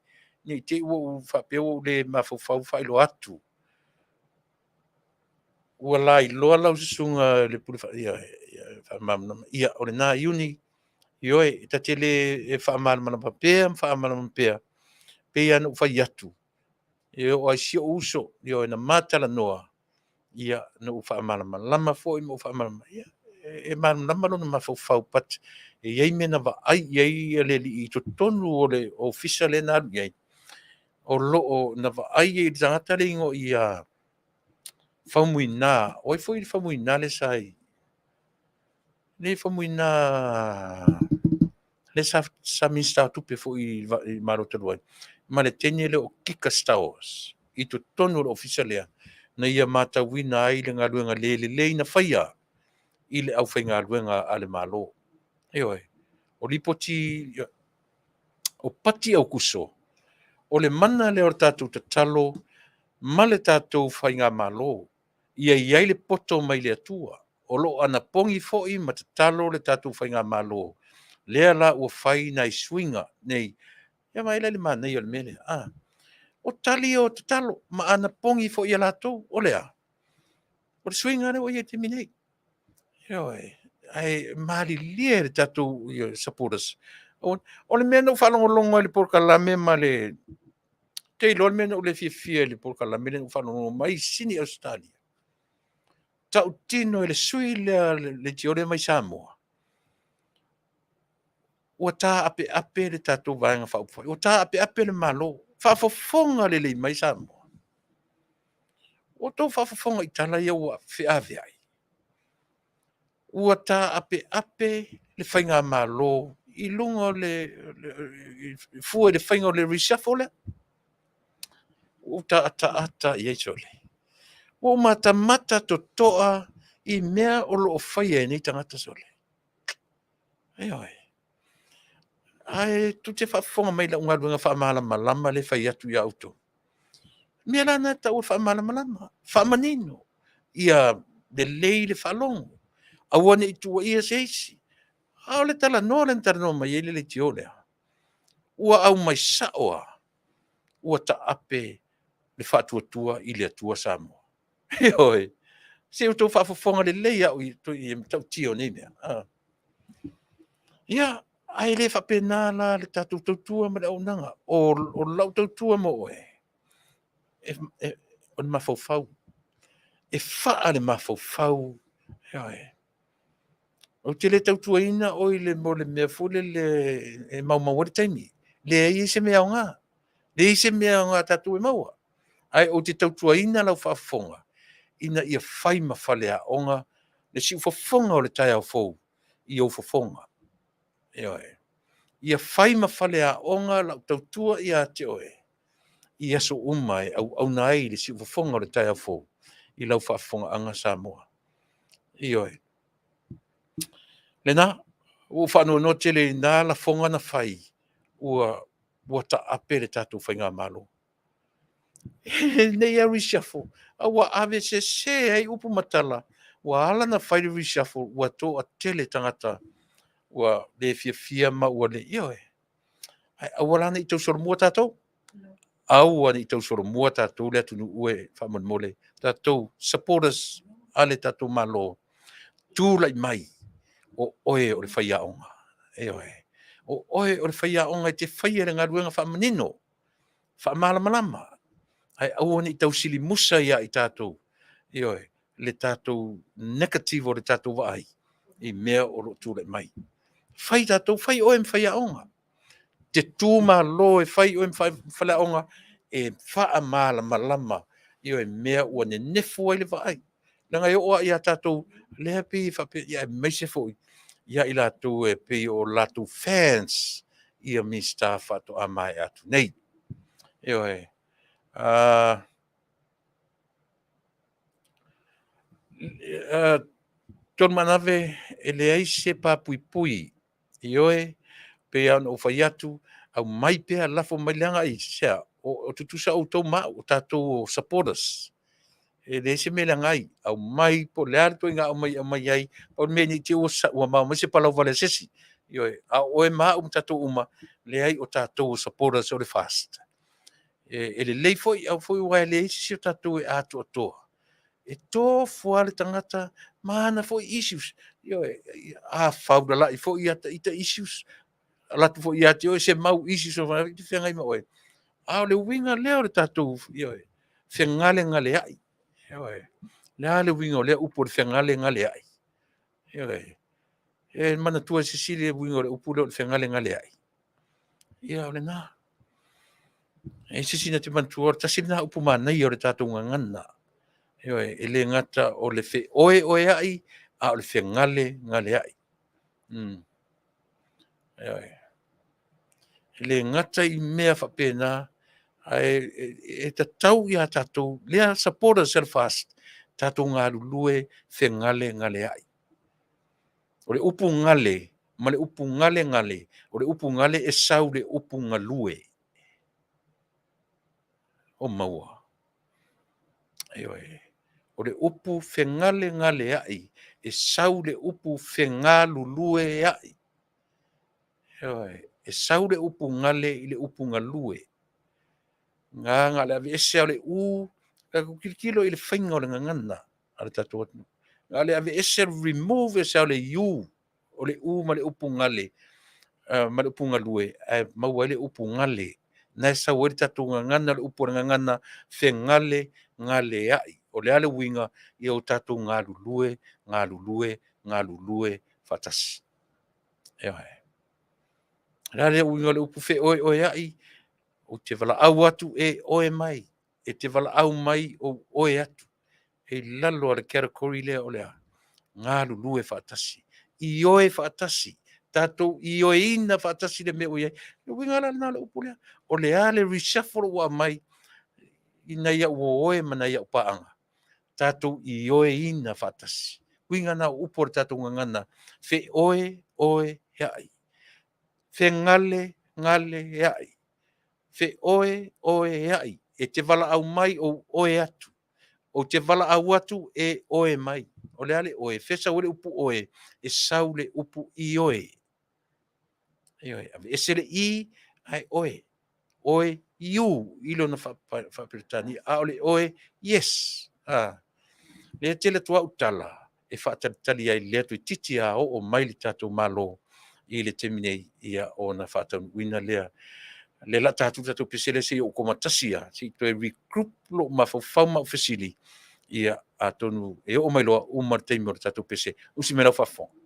ne i te i ua ou faapea ua ou le mafaufau faailoa atu. Ua lailoa lau susuga i le pule ia, ia, faamalamalama. Ia, o lena Iuni, ioe, e ta te le e faamalamalama pea ma faamalamalama pea, pei lava ona ou fai atu, e oo lava i si ou uso, ioe, na ma talanoa, ia, na ou faamalamalama foi ma ou faamalamalama, ia, e malamalama lona mafaufau, but e i ai mea na vaai i ai le alii i totonu o le ofisa lea na alu i ai, o lo o na vaai ai i le tagata le igoa ia Faumuina, o ai foi le Faumuina le sa i, le Faumuina le sa Minisita o Tupe foi i le Malo talu ai, ma le teine lea o Kika Stowers, i totonu o le ofisa lea, na ia matauina ai le galuega le lelei na faia i le aufaigaluega a le Malo. Ioe, o lipoti, o Pati Aukuso, o le mana lea o le tatou tatalo ma le tatou faigamalo, ia i ai le poto mai le Atua. O lo o anapogi foi ma tatalo le tatou faigamalo, lea la ua fai nai suiga nei. Ia vaai la i le manaia o le mea lea. O tali o tatalo ma anapogi foi ia latou, o le a? O le suiga lea ua i ai i le taimi nei. Ioe, ae malilie le tatou supporters. O le mea na ou faalogologo ai i le polokalame ma le... Te iloa le mea na ou le fiafia i le polokalame lea na ou faalogologo mai i Sini Ausetalia. Tautino e le sui lea leitio lea mai Samoa. Ua taapeape le tatou Vaega Faaupufai, ua taapeape le Malo. Faafofoga lelei mai Samoa. Ua outou faafofoga i tala ia ua feaveai? Ua taapeape le faigamalo i luga o le fua i le faiga o le reshuffle lea. Ua ou taataata i ai sole. Ua ou matamata totoa i mea o lo o faia e nei tagata sole. Ioe. Ae tou te faafofoga mai i lau galuega faamalamalama lea e fai atu ia outou. O le mea la lena e tatau ona faamalamalama, faamanino, ia lelei le faalogo, aua ne i tuuaia se isi. A o le talanoa lea na talanoa mai ai le leitio lea, ua aumai sao lava, ua taape le Faatuatua i le Atua Samoa. Ioe. Se i outou faafofoga lelei au i le matautia o nei mea. Ia, ae le faapena la le tatou tautua ma le auaunaga. O lau tautua mo oe, o le mafaufau. E faa le mafaufau, ioe. Ou te le tautuaina oe mo le mea foi lele e maumau ai le taimi. Leai se mea aoga, leai se mea aoga a tatou e maua. Ae ou te tautuaina lau faafofoga ina ia fai ma faleaoga le siufofoga o le taeao fou i ou fofoga. Ioe. Ia fai ma faleaoga lau tautua ia te oe i aso uma e auauna ai le siufofoga o le taeao fou i lau faafofogaaga Samoa. Ioe. Lena, ua ou faanoanoa tele i na lafoga na fai, ua taape le tatou faigamalo. I lenei lava reshuffle, a ua avesese ai upu ma tala, ua ala ona fai le reshuffle ua toatele tagata ua le fiafia ma ua le... Ioe. Ae aua la ne i tausolomua tatou. Aua ne i tausolomua tatou le atunuu e faamolemole. Tatou supporters a le tatou Malo, tulai mai, o oe o le faiaoga. Ioe. O oe o le faiaoga e te faia le galuega faamanino, faamalamalama, ae aua ne i tausilimusa ia i tatou, ioe, le tatou negative o le tatou vaai i mea o lo o tulai mai. Fai tatou, fai oe ma faiaoga, te tu malo e fai oe ma faleaoga e faamalamalama, ioe, mea ua nenefu ai le vaai. Leaga e oo lava ia tatou lea e pei e faapea, aemaise foi ia i latou e pei o latou fans ia Minisita faatoa maea atu nei. Ioe. Tolumanave, e leai se papuipui, ioe, pei lava ona ou fai atu, aumai pea, lafo mai, leaga aisea? O tutusa outou ma au, o tatou o supporters. E leai se mea e leaga ai, aumai po o le a le ituaiga aumai e aumai ai, pau le mea ne i te i ua mao mai se palauvale a se isi. Ioe, a o oe ma au ma tatou uma, leai o tatou o supporters o le FAST. E lelei foi, aua e leai se isi o tatou e atoatoa. E tofu lava le tagata ma ana foi issues. Ioe, a faulalai foi ata ita issues, alu atu foi ia te oe se mau issues e te feagai ma oe. A o le uiga lea o le tatou, ioe, fegalegaleai. Ioe. O le a le uiga o lea upu o le fegalegaleai? Ioe. E manatua e se isi le uiga o le upu lea o le fegalegaleai? Ia, o lena. E se isi na te manatua, tasi lena upu manaia o le tatou gagana. Ioe, e le gata o le feoeoeai, a o le fegalegaleai. Ioe. E le gata i mea faapena, ae e tatau ia tatou, lea supporters a le FAST, tatou galulue fegalegaleai. O le upu gale ma le upu galegale, o le upu gale e sau i le upu galue. O maua. Ioe. O le upu fegalegaleai e sau i le upu fegalulueai. Ioe. E sau le upu gale i le upu galue. Na o le aveese lava o le u, tatou tilotilo i le faiga o le gagana a le tatou atunuu. Na o le aveese, remove ese lava o le u, o le u ma le upu gale, ma le upu galue, ae maua ai le upu gale. Na e sau ai le tatou gagana, le upu o le gagana, fegalegaleai. O le a le uiga? Ia o tatou galulue, galulue, galulue faatasi. Ioe. Le a le uiga o le upu feoeoea'i? Ou te valaau atu e oe mai, e te valaau mai ou oe atu. E i lalo o le category lea o le a? Galulue faatasi, ioe faatasi, tatou ioeina faatasi le mea ua i ai. Le uiga la lena o le upu lea. O le a le reshuffle ua aumai i nai au oe ma nai au paaga, tatou ioeina faatasi. Uiga na o upu o le tatou gagana, feoeoea'i, fegalegalea'i, feoeoea'i, e te valaau mai ou oe atu, ou te valaau atu e oe mai. O le a le oe? Fea e sau ai le upu oe? E sau le upu ioe. Ioe, aveese le i ae oe. Oe, you i lona faa-Peretania, a o le oe, yes. A. Lea e tele atu au tala e faatalitali ai lea toeitiiti a oo mai le tatou Malo i le taimi nei, ia ona faataunuuina lea. Lea o le a ta atu le tatou pese lea se i ou tomatasi lava, se i toe regroup lou mafaufau ma au fesili, ia atonu e oo mai loa uma le taimi o le tatou pese. Usi mai lau faafofoga.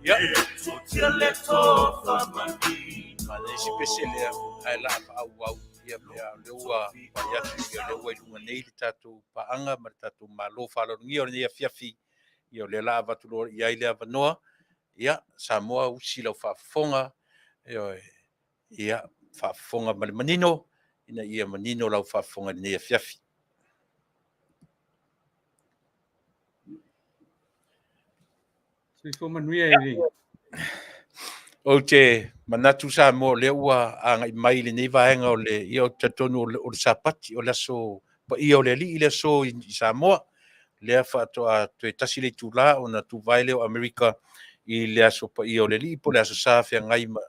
Ia. Manaia si pese lea, ae la faaauau ia mea o lea ua vaai atu, ia lea ua i luga nei le tatou paaga ma le tatou Malo faaaloalogia o lenei afiafi. Ia o lea la avatu loa i ai le avanoa. Ia Samoa, usi lau faafofoga, ioe, ia faafofoga ma le manino ina ia manino lau faafofoga i lenei afiafi. Soifua manuia i le Ou te manatu Samoa o lea ua agai mai i lenei vaega o le, ia ou te talitonu o le Sapati, o le aso paia o le Alii le aso i Samoa. Lea faatoa toe tasi le itula ona tuvae lea o Amerika i le aso paia o le Alii po o le Aso Sa feagai ma.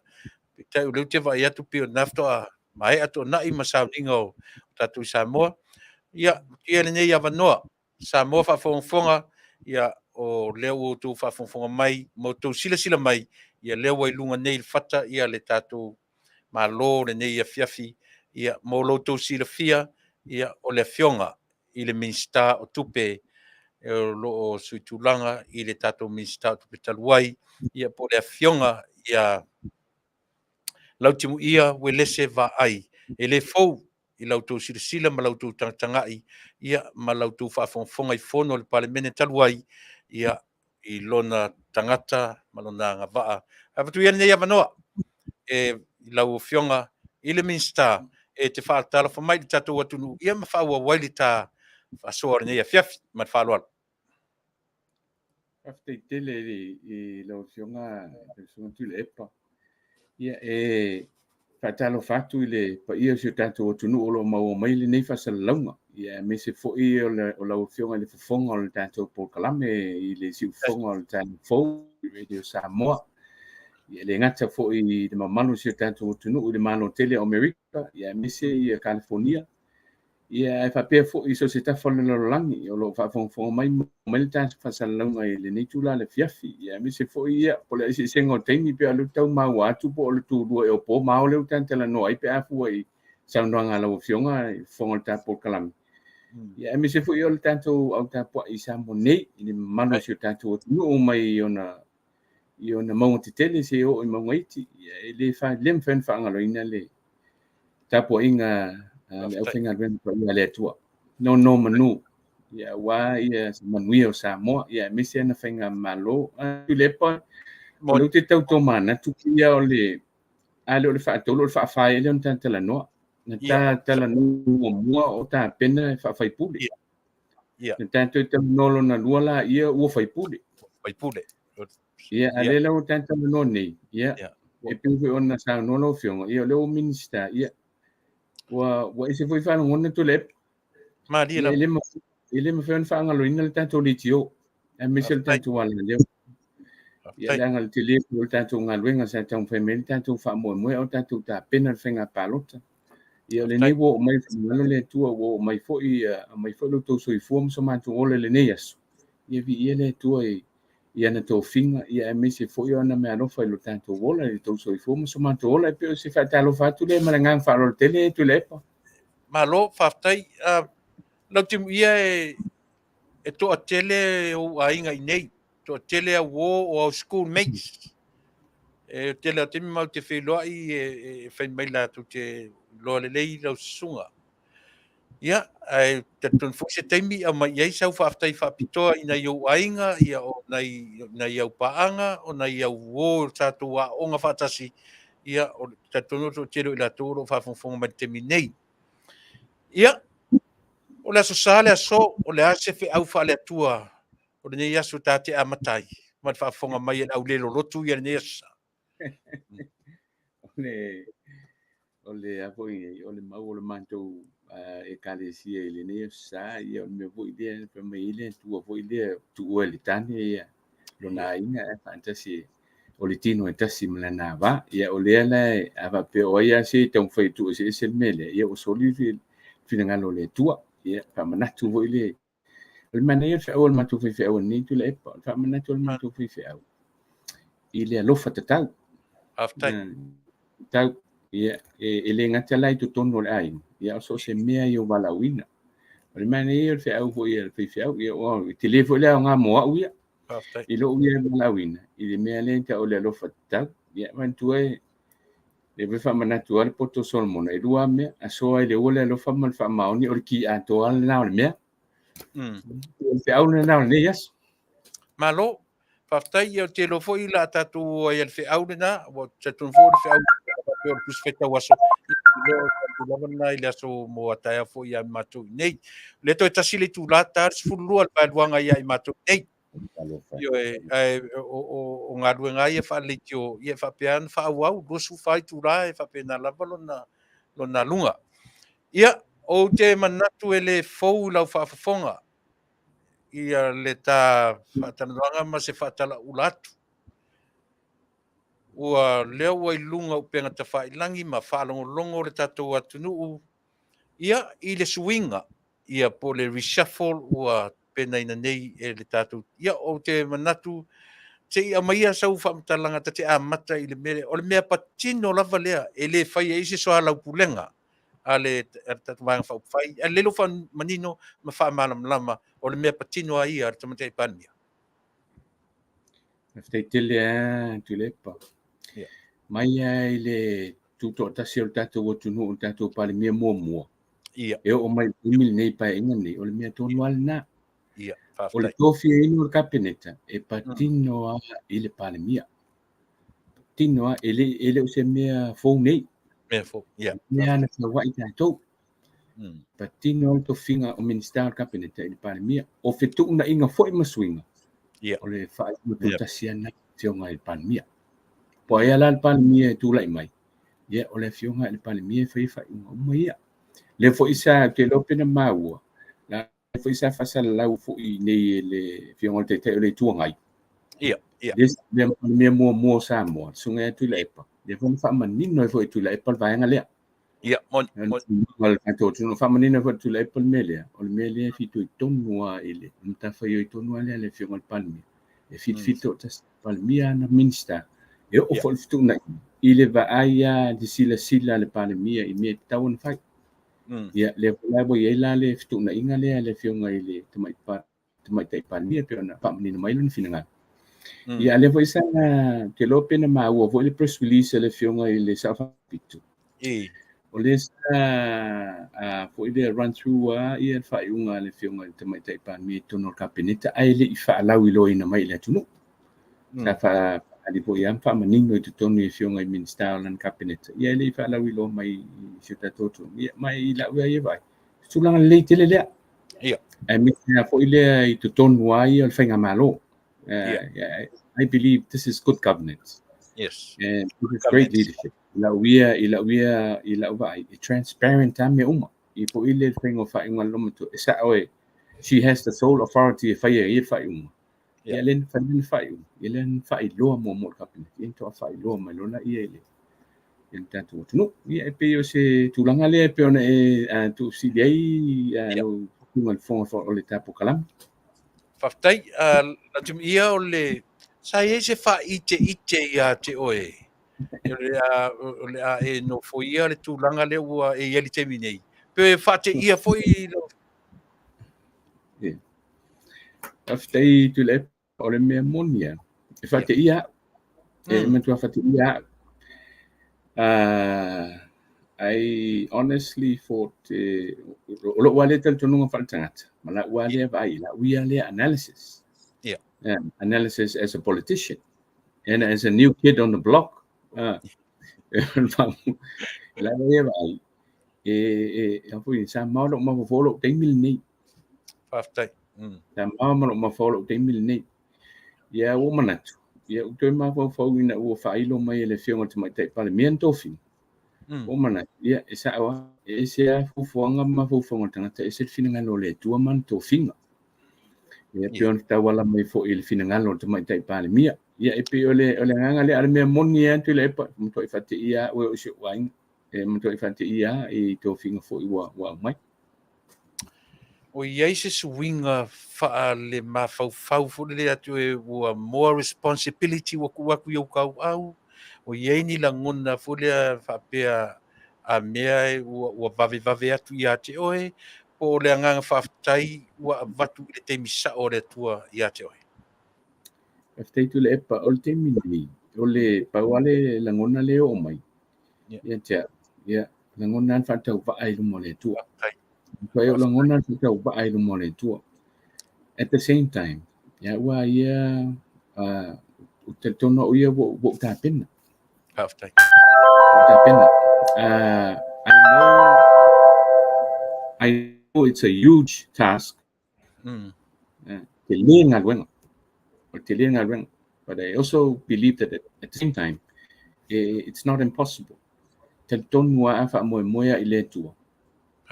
Peitai o lea ou te vaai atu pei o lena faatoa maea toonai ma sauniga o tatou i Samoa. Ia, ia lenei avanoa Samoa faafogafoga, ia o lea ua outou faafogafoga mai ma outou silasila mai, ia lea ua i luga nei i le fata ia le tatou Malo lenei afiafi. Ia mo lo outou silafia, ia o le afioga i le Minisita o Tupe o lo o suitulaga i le tatou Minisita o Tupe talu ai, ia po o le afioga ia Lautimuia Uelese Vaai. E le fou i la outou silasila ma la outou tagatagai, ia ma la outou faafogafoga i fono a le Palemene talu ai, ia i lona tagata ma lona agavaa. Avatu ia lenei avanoa e lau Afioga i le Minisita e te faatalofa mai i le tatou atunuu, ia ma faaauau ai le ta faasoa o lenei afiafi. Ma le faaaloalo. Faafetai tele i lau Afioga le Susuga Tuilaepa. Ia, e faatalofa atu i le paia o si o tatou atunuu o lo o maua mai lenei faasalalauga. Ia, aemaise foi o lau Afioga i le fofoga o le tatou polokalame i le siufofoga o le taeao fou i Radio Samoa. Ia, e le gata foi i le mamalu o si o tatou atunuu i le Malo tele o Amerika, ia, aemaise ia Kalifonia. Ia, ae faapea foi i so o se tafa o le lalolagi o lo o faafogafoga mai mai le tatou faasalalauga i lenei itula i le afiafi. Ia, aemaise foi ia, po o le eseesega o taimi pe a o lea ua tau maua atu po o le tulua ea o po ma ao lea ua ta talanoa ai pe a fua i saunoaga a lau Afioga i fofoga o le ta polokalame. Ia, aemaise foi o le tatou au tapuai i Samoa nei, i le mamalu o si o tatou atunuu mai i ona mauga tetele seia oo i mauga iti. Ia, e le le mafai ona faagaloina le tapuaiga a le aufaigaluega paia a le Atua. Nonomanu, ia, aua ia se manuia o Samoa, ia, aemaise ana faigamalo. Tuilaepa, o lea ou te tau tomanatu ia o le a le o le faatolu o le faafa ea lea ona ta talanoa. Na ta talanoa muamua o tapena e faafaipule. Na ta toe talanoa lona lua la ia ua faipule. Faipule. Ia, a lea la ua ta talanoa nei, ia, e pei foi ona saunoa lau Afioga, ia, o lea ua Minisita, ia, ua ese foi faalogona Tuilaepa. Malie lava. E le mafai ona faagaloina le tatou leitio, aemaise le tatou alaleo. Ia, leaga le tele o le tatou galuega sa taumafai mai le tatou faamoemoe o tatou tapena le faiga palota. Ia, o lenei ua oo mai finagalo le Atua, ua oo mai foi, aumai foi lo outou soifua ma so matou ola i lenei aso. Ia, viia le Atua i ana tofiga, ia, aemaise foi o ana meaalofa i lo tatou ola, i lo outou soifua ma so matou ola. E pei o se faatalofa atu lea ma le agaga faaaloalo tele, Tuilaepa. Malo, faafetai. Lautimuia, e toatele ou aiga i nei, toatele au uo o au schoolmates. E tele o taimi matou te feiloai e fai mai latou te iloa lelei lau susuga. Ia, ae talitonu foi se taimi aumai i ai sau faafetai faapitoa i nai ou aiga, ia o nai au paaga, o nai au uo o tatou aooga faatasi. Ia, o talitonu o le toatele o i latou o lo o faafogafoga mai i le taimi nei. Ia, o le Aso Sa le aso, o le a se feau faale-Atua o lenei aso ta te amata ai ma le faafofoga mai e le aulē lolotu ia lenei Aso Sa? O le a foi o le mau o le matou ekalesia i lenei Aso Sa, ia, o le mea foi lea fai mai ai le Atua foi lea, tuua e le tane ia lona aiga ae faatasi o le tino e tasi ma lana ava. Ia, o lea la a faapea o ai lava se taumafai e tuueseese le mea lea, ia, ua soli le finagalo o le Atua. Ia, faamanatu foi le o le manaia o le feau o le matou faifeau nei, Tuilaepa, o le faamanatu o le matou faifeau i le alofa tatau. Faafetai. Tau, ia, e le gata la i totonu o le aiga, ia, o so o se mea i ou valaauina. O le manaia o le feau foi a le faifeau, ia, e tele foi le aoga mo au ia. Faafetai. I lou ia valaauina, i le mea lea e tau o le alofa tatau, ia manatua e le foi faamanatu lava le poto o Solomona, e lua lava mea, asoa i le ua le alofa ma le faamaoni, o le ki atoa lava lena o le mea. O le feau lena o lenei aso. Malo. Faafetai, ia ou te iloa foi o le a tatou o ai i le feau lena, ua ou talitonu foi o le feau faapea o le Tusi Faitau Aso, ia o le lava lena i le aso mo a taeao foi ia matou i inei. O lea toe tasi le itula, ta le 12 le vaeluaga ia i matou i inei. Ioe, ae o galuega lava ia faaleitio, ia e faapea ona faaauau, 24 itula e faapena lava lona aluga. Ia, ou te manatu e le fou i lau faafofoga ia le ta faatalanoaga ma se faatalauula atu. Ua lea ua i luga o upega tafailagi ma faalogologo le tatou atunuu ia i le suiga ia po o le reshuffle ua tapenaina nei e le tatou. Ia, ou te manatu se i aumaia sau faamatalaga ta te amata i le mea lea. O le mea patino lava lea e le faia ai se soalaupulega a le tatou Vaega Faaupufai. Ae lelei lou faamanino ma faamalamalama o le mea patino a ia a le Tamaitai Palemia. Faafetai tele lava Tuilaepa. Mai lava i le tutoatasi o le tatou atunuu, le tatou Palemia muamua, e oo mai i le taimi lenei, Paeaiga lenei, o le mea tonu lava lena. O le tofiaina o le Kapeneta, e patino lava i le Palemia. Patino lava, e le o se mea fou nei. Mea fou, ia. Mea na sau ai tatou. Patino le tofiga o Minisita o le Kapeneta i le Palemia. O fetuunaiga foi ma suiga, o le faaiuga toatasi lava lena afioga i le Palemia. Po o ai la le Palemia e tulai mai, ia, o le afioga i le Palemia e faia faaiuga uma ia. Lea foi sa, ou te iloa pe na maua, la foi sa faasalalau foi nei e le afioga i le Taitai o le Itu Agai. Ia, ia. Le Palemia muamua o Samoa, le Susuga ia Tuilaepa, lea foi na faamanino ai foi e Tuilaepa le vaega lea. Ia, moni, moni. Le tatou atunuu faamanino ai foi e Tuilaepa le mea lea, o le mea lea e fitoitonu lava i le matafaioi tonu lava lea a le afioga i le Palemia, e filifili toatasi e le Palemia ana Minisita, e oo foi le fetuunaiga i le vaai lava, le silasila a le Palemia i mea e tatau ona fai. Ia, lea foi la ua i ai la le fetuunaiga lea a le afioga i le Tamaitai Palemia pei ona faamanino mai lona finagalo. Ia, a lea foi sa, ou te iloa pe na maua foi le press release a le afioga i le Sao Faapito. O lea sa foi lea run through lava ia le faaiuga a le afioga i le Tamaitai Palemia i totonu o le Kapeneta ae le i faalauiloaina mai i le atunuu. Sa faaali foi lava ma faamanino i totonu i afioga i Minisita o lana Kapeneta, ia e le i faalauiloa mai i si o tatou atunuu. Ia, ma i lau ia ia vaai, tulaga lelei tele lea. Aemaise lava foi lea i totonu lava ia o le faigamalo. I believe this is good governance. And this is great leadership. I lau ia, i lau ia, i lau vaai, e transparent lava mea uma. I foi le faiga o faaiuga a le olomatua, e sao e, she has the sole authority e faia ai ia le faaiuga. Ia lea na fai lana faaiuga, ia lea na faailoa muamua i le Kapeneta, ia na faatoa faailoa mai loa lea i le i le tatou atunuu. Ia e pei o se tulaga lea e pei ona e tuufesili ai lau Afioga i le Fofoga o le tatou Kalama. Faafetai. Latimia, o le sa i ai se faaiteite ia te oe o le a e nofoia le tulaga lea ua e i ai i le taimi nei, pe faateia foi lau Ia. Faafetai Tuilaepa, o le mea moni lava, e faateia au. E matua faateia au. I honestly thought, o lou lava lea talitonuga faaletagata, ma lau lava lea vaai, lau ia lea analysis. Analysis as a politician and as a new kid on the block. Lau ia vaai, e foi, sa mao lou mafaufau lou taimi lenei. Faafetai. Sa mao ma lou mafaufau lou taimi lenei. Ia, ua manatu, ia, ua toe mafaufau ina ua faailo mai e le afioga i le Tamaitai Palemia ni tofiga. Ua manatu, ia, e sao lava, e ese lava fuafuaga ma mafaufauga o le tagata, e ese le finagalo o le Atua ma ana tofiga. Ia, pei ona tauala mai foi i le finagalo o le Tamaitai Palemia. Ia, e pei o le agaga lea, a o le mea moni lava Tuilaepa, e matuai faateia lava oe o si ou aiga. E matuai faateia lava i tofiga foi ua aumai. O i ai se suiga faalemafaufau foi lele atu e ua more responsibility ua tuu atu i ou tauau, o i ai ni lagona foi lea faapea a mea ua vavevave atu ia te oe, po o le agaga faafetai ua avatu i le taimi sao o le Atua ia te oe? Faafetai Tuilaepa. O le taimi lenei, o le pau lava le lagona lea e oo mai ia te au, ia, lagona lava le faatauvaa i luma o le Atua. Faafetai. O lagona le faatauvaa i luma o le Atua. At the same time, ia ua ia ou te talitonu au ia ua ou tapena. Faafetai. Ua tapena. I know it's a huge task. Tele galuega. O le tele galuega. But I also believe that at the same time, it's not impossible. Talitonu lava a faamoemoe i le Atua.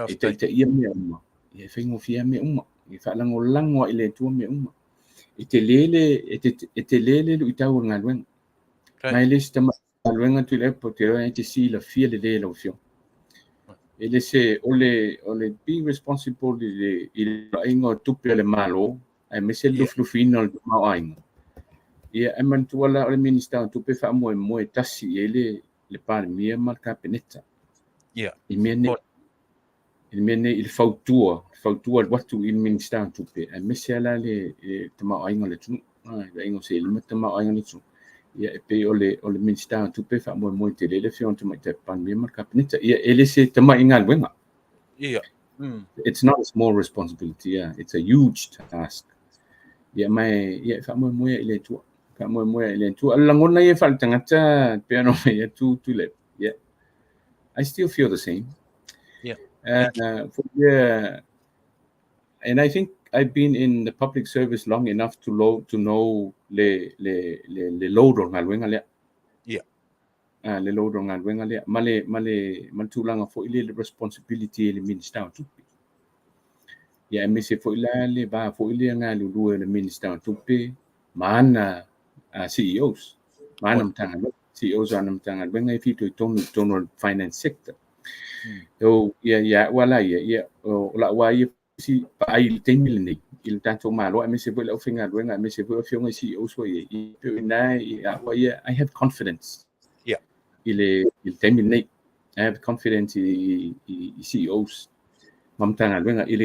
E taitaia mea uma. E faigofie mea uma. E faalagolago i le Atua mea uma. E tele le luitau o le galuega. Ma e le se tamai galuega, Tuilaepa, ou te iloa e te silafia lelei e lau Afioga. E le se o le being responsible i le aiga o tupe a le Malo, aemaise le lufilufiina o le tamaoaiga. Ia, e manatua la o le Minisita o Tupe faamoemoe tasi i ai le Palemia ma le Kapeneta. I mea nei, i le mea nei, i le fautua alu atu i le Minisita o Tupe, aemaise la le tamaoaiga o le atunuu. Le aiga o se lima tamaoaiga o le atunuu. Ia, e pei o le Minisita o Tupe faamoemoe tele le Afioga i le Tamaitai Palemia ma le Kapeneta. Ia, e le se tamai galuega. It's not a small responsibility, yeah. It's a huge task. Ia, mai, ia, faamoemoe i le Atua. Faamoemoe i le Atua. O le lagona ia faaletagata, pe ana mai atu Tuilaepa. Yeah. I still feel the same. Yeah, and I think I've been in the public service long enough to know le load o galuega lea. Ah, le load o galuega lea. Ma le tulaga foi le responsibility e le Minisita o Tupe. Ia, aemaise foi la le va foi lea galulue o le Minisita o Tupe ma ana CEOs, ma ana Matagaluega. CEOs o ana Matagaluega e fitoitonu i totonu o le finance sector. So, ia ua la ia, ia, o lau ia si vaai i le taimi lenei i le tatou Malo, aemaise foi le aufaigaluega, aemaise foi o afioga i CEOs foi i ai. Pei o ina ia ua ia, I have confidence i le taimi lenei. I have confidence i CEOs ma Matagaluega i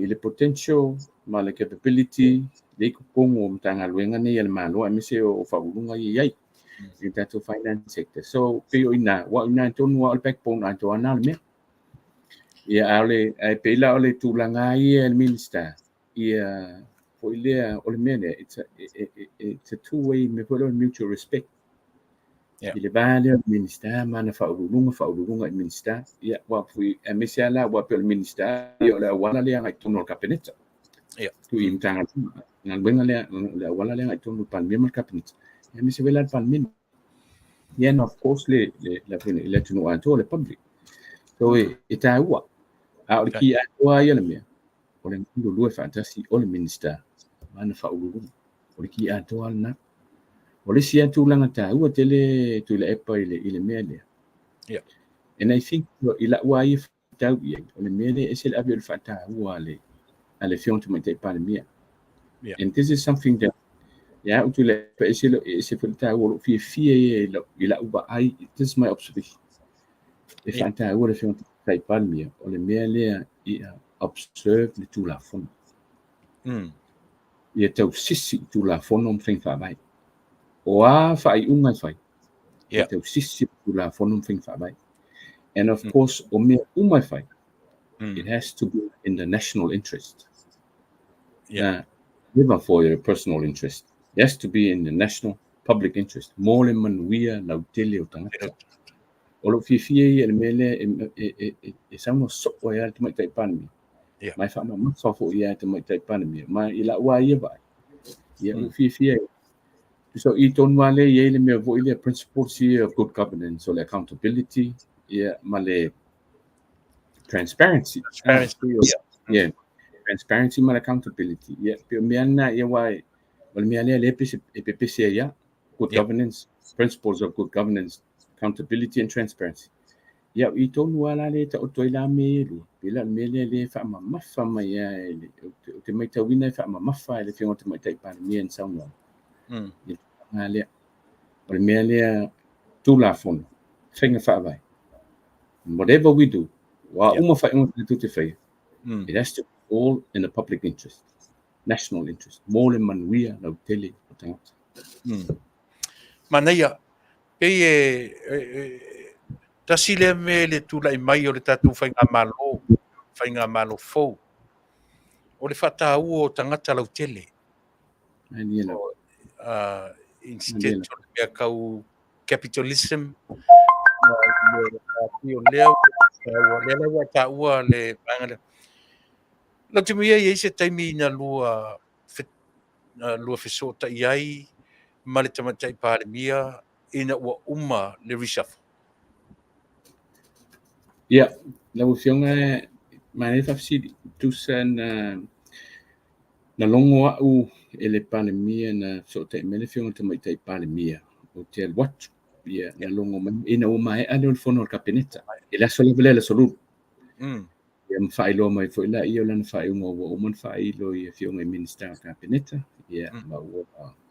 le potential ma le capability le i totonu o Matagaluega nei a le Malo, aemaise o faauluuluga ia i ai i le tatou finance sector. So, pei o ina, ua o ina tonu o le backbone atoa na o le mea. Ia, a o le, ae pei la o le tulaga ia le Minisita, ia, foi lea, o le mea lea, it's a two-way mea foi lea o le mutual respect. I le va lea o le Minisita ma ana faauluuluga i Minisita, ia, ua foi, aemaise lava la, ua pei o le Minisita, ia, o le auala lea agai totonu o le Kapeneta. Tu i Matagaluega, galuega lea, o le auala lea agai totonu o le Palemia ma le Kapeneta. Ia, aemaise foi la le Palemene. Yeah, and of course le atunuu atoa, le public. So e taua. A o le ki atoa ia le mea, o le galulue faatasi o le Minisita ma ana faauluuluga. O le ki atoa lena. O le isi lava tulaga taua tele, Tuilaepa, i le mea lea. And I think i lau lava ia faitau i ai, o le mea lea e ese le ave o le faataua a le Afioga Tamaitai Palemia. And this is something that ia au, Tuilaepa, ese foi le taua o lou fiafia ia i lau vaai. This is my observation. E faataua le Afioga Tamaitai Palemia, o le mea lea ia observe le Tulafono. Ia tausisi i Tulafono ma faiga faavae. O a faaiuga e fai, ia tausisi i Tulafono ma faiga faavae. And of course, o mea uma e fai, it has to be in the national interest. Never for your personal interest. It has to be in the national public interest. Mo le manuia lautele o tagata. O lou fiafia ia le mea lea e saunoa soo ai lava le Tamaitai Palemia. Ma e faamamafa foi ia le Tamaitai Palemia. Ma i lau lava ia vaai, ia ua fiafia ai. So i tonu lava lea i ai le mea foi lea principles ia of good governance, o le accountability, ia, ma le transparency. Transparency. Yeah. Transparency ma le accountability. Ia, pei o mea na ia wa o le mea lea le pese e pepese ai ia. Good governance, principles of good governance, accountability and transparency. Ia, i tonu lava la le taoto ai la mea e lua. Pe la le mea lea le faamamafa mai a e le o te maitauina e faamamafa e le Afioga Tamaitai Palemia i saunoaga. I le lea. O le mea lea Tulafono, faiga faavae. Whatever we do, wa uma faaiuga tatou te faia, it has to be all in the public interest, national interest, mo le manuia lautele o tagata. Manaia, pei e, e, e tasi lea mea i le tulai mai o le tatou faigamalo, faigamalo fou, o le faataua o tagata lautele. Instead o le mea tau capitalism, o lea lea la ua taua le vaega lea. Lautimuia, e i ai se taimi na lua lua fesootai ai ma le Tamaitai Palemia ina ua uma le reshuffle? Ia, lau Afioga, manaia le faafesili. Tusa na na logo au e le Palemia na fesootai mai le Afioga i le Tamaitai Palemia ou te alu atu. Ia, na logo mai ina ua maea lea o le fono a le Kapeneta i le aso lava lea, le aso Lulu. Ia, ma faailoa mai foi laia o lana faaiuga ua uma ona faailo i afioga i Minisita o le Kapeneta, ia, ma ua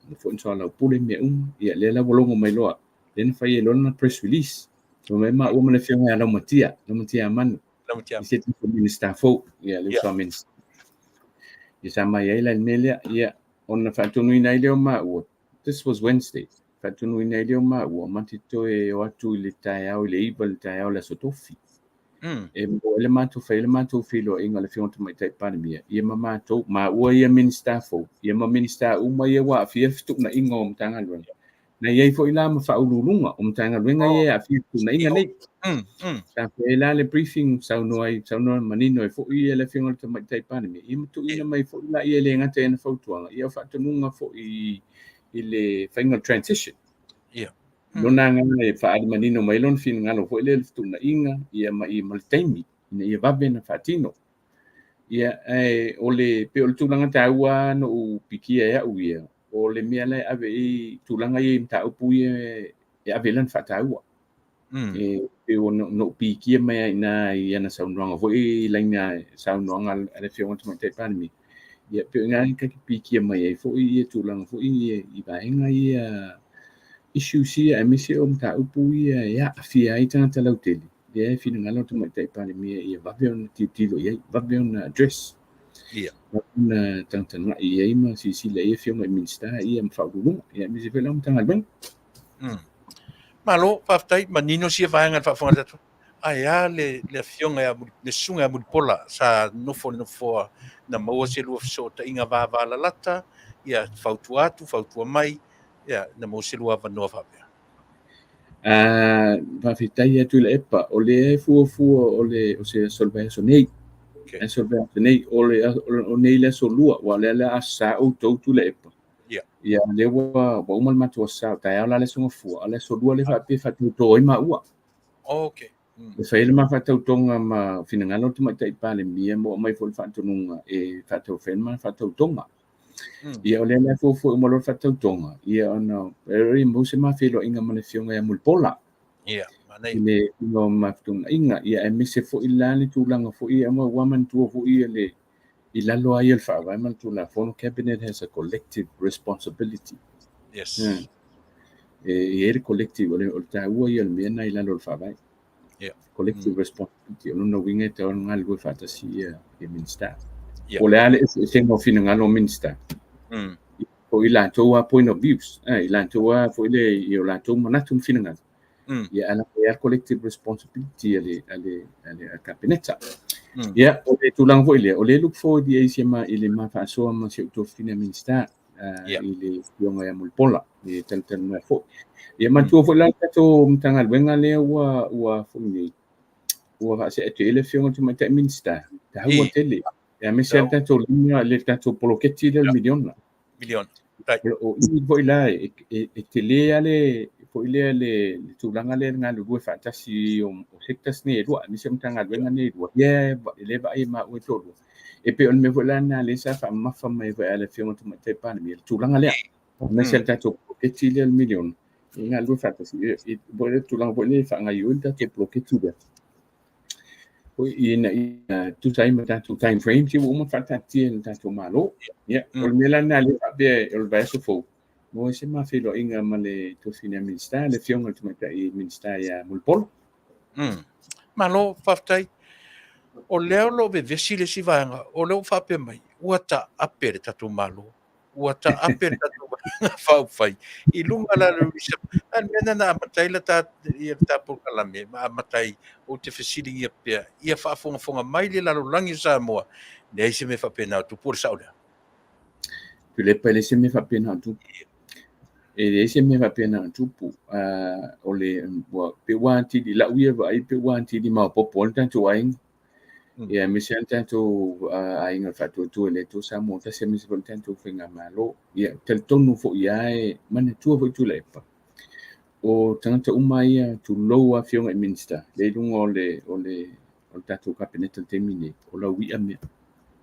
uma foi ona soalaupule mea uma. Ia, lea la ua logo mai loa, lea na fai ai loa lana press release. Fai mai maua ma le afioga ia Laumatia, Laumatia Manu, Laumatia. I se tasi o Minisita fou, ia, le uso a Minisita. Ia, sa mai ai la i le mea lea, ia, ona faatonuina ai lea o maua, this was Wednesday, faatonuina ai lea o maua, ma te toe o atu i le taeao i le 9 i le taeao le aso Tofi. E maua ai le matou fai ai le matou feiloaiga le Afioga i le Tamaitai Palemia, ia ma matou, maua ia Minisita fou, ia ma Minisita uma ia ua aafia le fetuunaiga o Matagaluega. Na i ai foi la ma faauluuluga o Matagaluega ia e aafia i fetuunaiga nei. Sa fai ai la le briefing, saunoa ai, saunoa manino ai foi ia le Afioga i le Tamaitai Palemia, ia ma tuuina mai foi la ia e le gata i ana fautuaga, ia o faatonuga foi i le faiga o le transition. Lona agaga e faaali manino mai lona finagalo foi lea i le fetuunaiga, ia ma i ma le taimi ina ia vave ona faatino. Ia, ae o le pei o le tulaga taua na ou pikia e au ia, o le mea la e ave i tulaga ia i mataupu ia e ave i lana faataua. E pei ona ou pikia mai ai ina i ana saunoaga foi i laina saunoaga a le Afioga i le Tamaitai Palemia. Ia, pei o i ina ta te pikia mai ai foi ia tulaga foi ia i vaega ia issues ia aemaise o mataupu ia e aafia ai tagata lautele, lea e finagalo le Tamaitai Palemia ia vave ona tilotilo i ai, vave ona address. Vave ona tagatagai i ai ma silasila i ai afioga i Minisita ia ma Faauluuluga, ia aemaise foi la o Matagaluega. Malo, faafetai, manino sia vaega i le faafofoga a le tatou. Ae a le le afioga ia le susuga ia Mulipola sa nofo i le nofoa na maua se lua fesootaiga vavalalata, ia fautua atu, fautua mai, ia na maua se lua avanoa faapea? Faafetai atu i le Epa, o lea e fuafua o le o se aso o le vaiaso nei. Aso o le vaiaso nei, o le o nei le aso lua, aua o lea o le a sa outou Tuilaepa. Ia, lea ua uma le matou aso Sa, o taeao la le aso Gafua, a o le aso lua lea faapea e faatauto ai maua. E fai ai le ma faatautoga ma finagalo o le Tamaitai Palemia ma ua aumai foi le faatonuga e faatau fai ai le ma faatautoga. Ia, o lea la e fuafua e uma loa le faatautoga, ia ona e maua se ma feiloaiga ma le Afioga ia Mulipola. Ia, manaia. I le faiga o ma fetuunaiga, ia aemaise foi la le tulaga foi ia, ua manatua foi ia le i lalo lava ia o le Faavae ma le Tulafono, Cabinet has a collective responsibility. E i ai le collective, o le taua ia o le mea lena i lalo o le Faavae. Collective responsibility, o lona uiga e tatau ona galulue faatasi ia Minisita. Po o le a le eseesega o finagalo o Minisita, po i latou lava point of views, i latou lava foi le i o latou manatu ma finagalo. Ia, ae lava ia collective responsibility a le a le a le Kapeneta. Ia, o le tulaga foi lea, o lea e look forward i ai se ma i le ma faasoa ma si ou tuafafine Minisita i le Afioga ia Mulipola e talatalanoa foi. Ia manatua foi la le tatou Matagaluega lea ua ua foi nei ua faasee atu i ai le Afioga i le Tamaitai Minisita, taua tele. Aemaise le tatou lima le tatou poloketi lea o le miliona. Miliona. O i foi la e tele lava le foi lea le tulaga lea le galulue faatasi o sectors nei e lua, aemaise o Matagaluega nei e lua, ia e le vaai e maua e toalua. E pei o le mea foi la lena lea sa faamamafa mai foi a le Afioga i le Tamaitai Palemia le tulaga lea. Aemaise le tatou poloketi lea o le miliona, e galulue faatasi. E foi le tulaga foi lea e faagaoioi le tatou poloketi lea ina ia tusa ai ma tatou time frames ia ua uma ona faataatia e le tatou Malo. Ia, o le mea la lena lea faapea o le vaiaso fou, maua ai se ma feiloaiga ma le tuafafine Minisita, le Afioga i le Tamaitai Minisita ia Mulipola. Malo, faafetai. O lea o lo o vevesi le isi vaega, o lea ua faapea mai, ua taape le tatou Malo. Ua taape le tatou Vaega Faaupufai i luga la o le reshuffle. A o le mea lena na amata ai la ta, ia le ta polokalame ma amata ai, ou te fesiligia pea, ia faafogafoga mai le lalolagi o Samoa, leai se mea faapena o tupu, o le sao lea? Tuilaepa, e leai se mea faapena o tupu. E leai se mea faapena o tupu. O le, ua, pei ua atili, i lau ia vaai, pei ua atili maopoopo ai le tatou aiga. Ia, aemaise lava le tatou aiga Faatuatua i le Atua Samoa Tasi, aemaise foi le tatou faigamalo. Ia, talitonu foi lava e manatua foi Tuilaepa, o tagata uma ia, tulou afioga i Minisita, lea i luga o le, o le, o le tatou Kapeneta i le taimi lenei, o laui'a mea.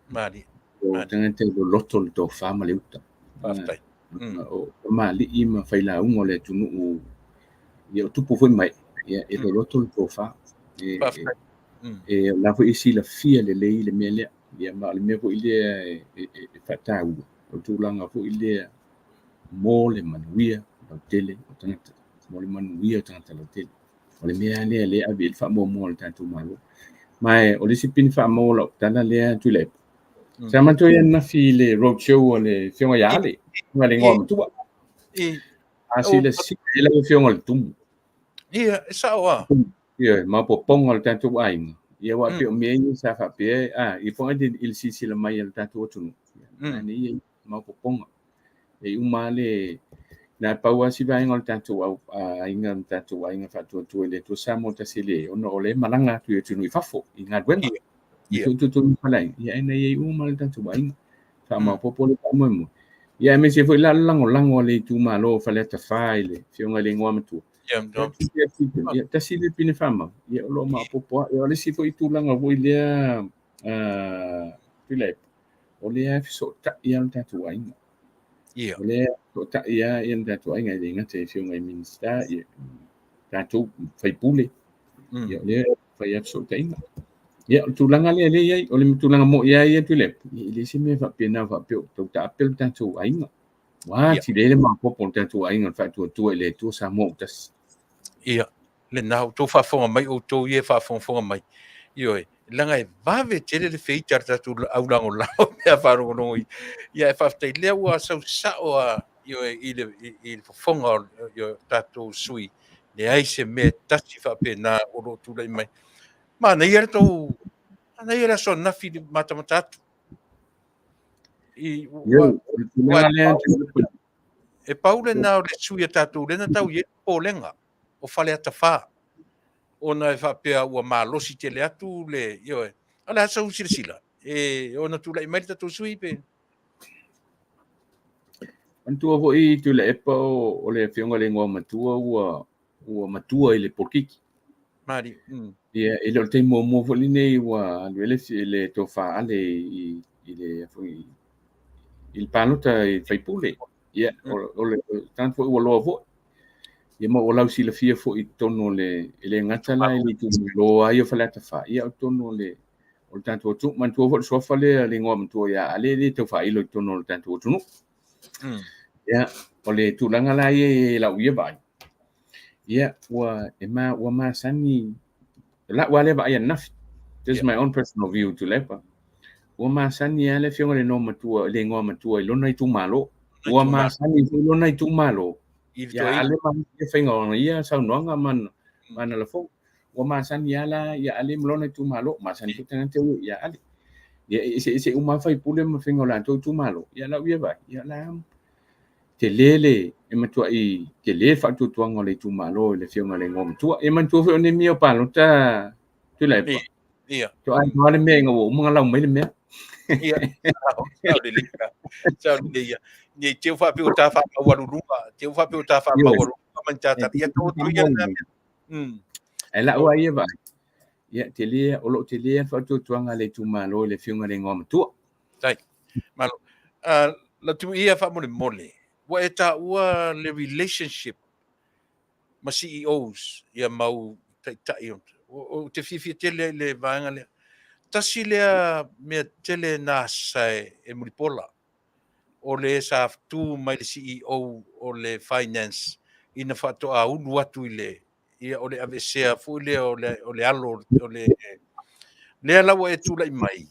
Malie. O tagata e loloto le tofa ma le uta. Faafetai. O tamalii ma failauga o le atunuu, ia o tupu foi ma ee, ia e loloto le tofa. E, Faafetai. E o la foi e silafia lelei le mea lea. Ia ma o le mea foi lea e, e, e faataua, o le tulaga foi lea mo le manuia lautele o tagata, mo le manuia o tagata lautele. O le mea lea lea e ave i ai le faamuamua a le tatou Malo. Ma e, o le isi pine faamau o lau tala lea Tuilaepa, sa matou i ai ananafi i le road show a le Afioga ia Ale, Afioga i le Igoamatua. A silasila i ai lau Afioga i le tumu. Ia, e sao lava. Ia, maopoopoga o le tatou aiga. Ia, aua pei o mea ia sa faapea, a, ia foi i le silasila mai a le tatou atunuu. Ia, nei ia maopoopoga. E uma lava le, na pau lava si vaega o le tatou aiga, le tatou aiga Faatuatua i le Atua Samoa Tasi e le, ona o lea e malaga atu i atunuu i fafo i galuega. Ia totonu fale, ia ina ia uma le tatou aiga. Faamaopoopo le faamoemoe. Ia aemaise foi la le lagolago a le itumalo o Faleata 4 i le Afioga i le Igoamatua. Ia, tasi le pine faamau, ia o lo o maopoopo lava. Ia o le isi foi tulaga foi lea, Tuilaepa, o lea e fesootai lava le tatou aiga. O lea e fesootai lava le tatou aiga, e le gata i Afioga i Minisita, ia, tatou sui usufono, ia o lea e fai lava fesootaiga. Ia, o le tulaga lea lea e i ai, o le tulaga moni lava ia Tuilaepa, e leai se mea faapena faapea o tau taape le tatou aiga. Ua atili ai le maopoopo o le tatou aiga o le Faatuatua i le Atua Samoa ua tasi. Ia, lena, outou faafofoga mai, outou ia e faafogafoga mai. Ioe, leaga e vave tele le feita a le tatou au lagolago mea faalogologo i. Ia, e faafetai, lea ua sau sao lava, ioe, i le, i le fofoga o ioe, tatou sui, leai se mea e tasi faapena o lo o tulai mai. Manaia le tou, manaia le aso ananafi i le matamata atu. I, ua, ua, e pau lena o le sui a tatou lea na tau i ai le popolega o Faleata 4 ona e faapea ua malosi tele atu le, ioe. O le a sau silasila e ona tulai mai le tatou sui pe? Manatua foi Tuilaepa o le Afioga i le Igoamatua ua ua matua i le polokiki. Mali. Ia, e le o le taimi muamua foi lenei ua alu ai le, le tofa Ale i, i le foi i le palota i sui usufono. Ia, o le tagata foi ua loa foi. Ia ma ua lausilafia foi i totonu o le, e le gata la i le itumalo lava ia o Faleata 4, ia o totonu o le o le tatou atunuu. Manatua foi le suafa lea le Igoamatua ia Ale e le tau faailo i totonu o le tatou atunuu. Ia, o le tulaga la ia i lau ia vaai, ia, ua, e ma, ua masani, lau lava lea vaai ananafi, this is my own personal view Tuilaepa, ua masani lava le Afioga i le Igoamatua, le Igoamatua i lona itumalo. Ua masani foi lona itumalo ia Ale ma ia faiga o ia saunoaga ma ana lafoga. Ua masani lava la ia Ale ma lona itumalo, masani foi tagata ia ia Ale. Ia e eseese uma lava sui usufono ma faiga o latou itumalo. Ia lau ia vaai, ia la tele le, e matuai tele le faatuatuaga o le itumalo i le Afioga i le Igoamatua. Ia manatua foi o nei mea o palota Tuilaepa. Ia. Toa ai le mea ina ua uma ona lau mai le mea. Ia, sao lelei. Sao lelei ia. Nei te faapea o ta faamaualuluga, te faapea o ta faamaualuluga ma ni tata. Ia taoto ia lena mea. Ae lau lava ia vaai, ia tele, o lo o tele le faatuatuaga a le itumalo i le Afioga i le Igoamatua. Tai. Malo. Latuia faamolemole, ua e taua le relationship ma CEOs, ia mau taitai. Ou te fiafia tele i le vaega lea. Tasi lea mea tele na asa e Mulipola, o le sa tu mai le CEO o le Finance ina faatoa ulu atu i le, ia o le aveesea foi lea o le, o le alo o le, lea la ua e tulai mai.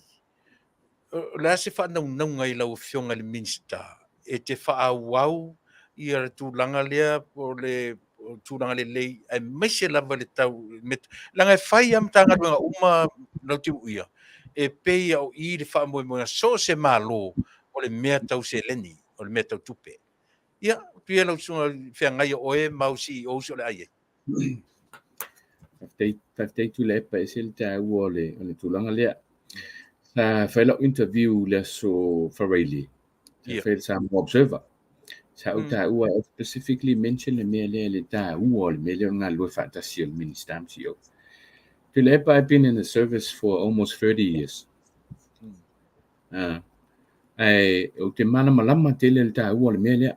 O le a se faanaunauga i lau Afioga i le Minisita? e te faaauau ia le tulaga lea o le tulaga lelei aemaise lava le tau leaga e fai lava Matagaluega uma Lautimuia e pei o i le faamoemoega so o se Malo o le mea tau seleni, o le mea tau tupe. Ia, tu ia lau susuga feagai o oe ma au CEOs o le a i ai. Faafetai, faafetai Tuilaepa, e ese le taua o le tulaga lea. Sa fai lau interview le aso Faraile, sa fai le Samoa Observer. Sa ou taua, specifically mention le mea lea, le taua o le mea lea o le galulue faatasi o le Minister ma CEO. Tuilaepa, I've been in the service for almost 30 years. Ae ou te malamalama tele le taua o le mea lea.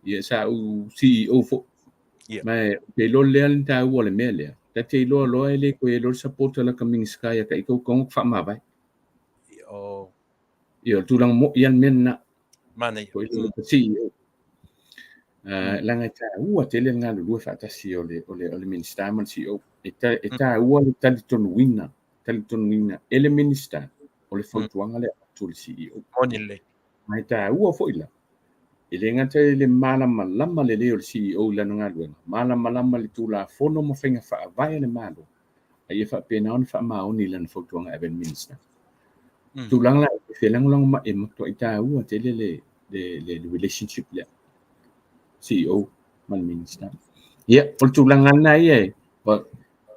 Ia, sa ou CEO foi. Ma ou te iloa lea le taua o le mea lea. Ta te iloa loa e le koe iloa le support a laka Minisita ia ka i kaukaunga faamavae. Ia, o le tulaga mo'i ia le mea lena. Manaia. Foi le CEO. Leaga e taua tele le galulue faatasi o le Minisita ma le CEO. E taua le talitonuina e le Minisita o le fautuaga lea atu le CEO. Moni lelei. Ma e taua foi la, e le gata i le malamalama lelei o le CEO i lana galuega, malamalama le Tulafono ma faiga faavae a le Malo, a ia faapena ona faamaoni i lana fautuaga e ave i le Minisita. Tulaga la e felagolago ma e matuai taua tele le relationship lea, CEO ma le Minisita. Ia, o le tulaga lena ia e, but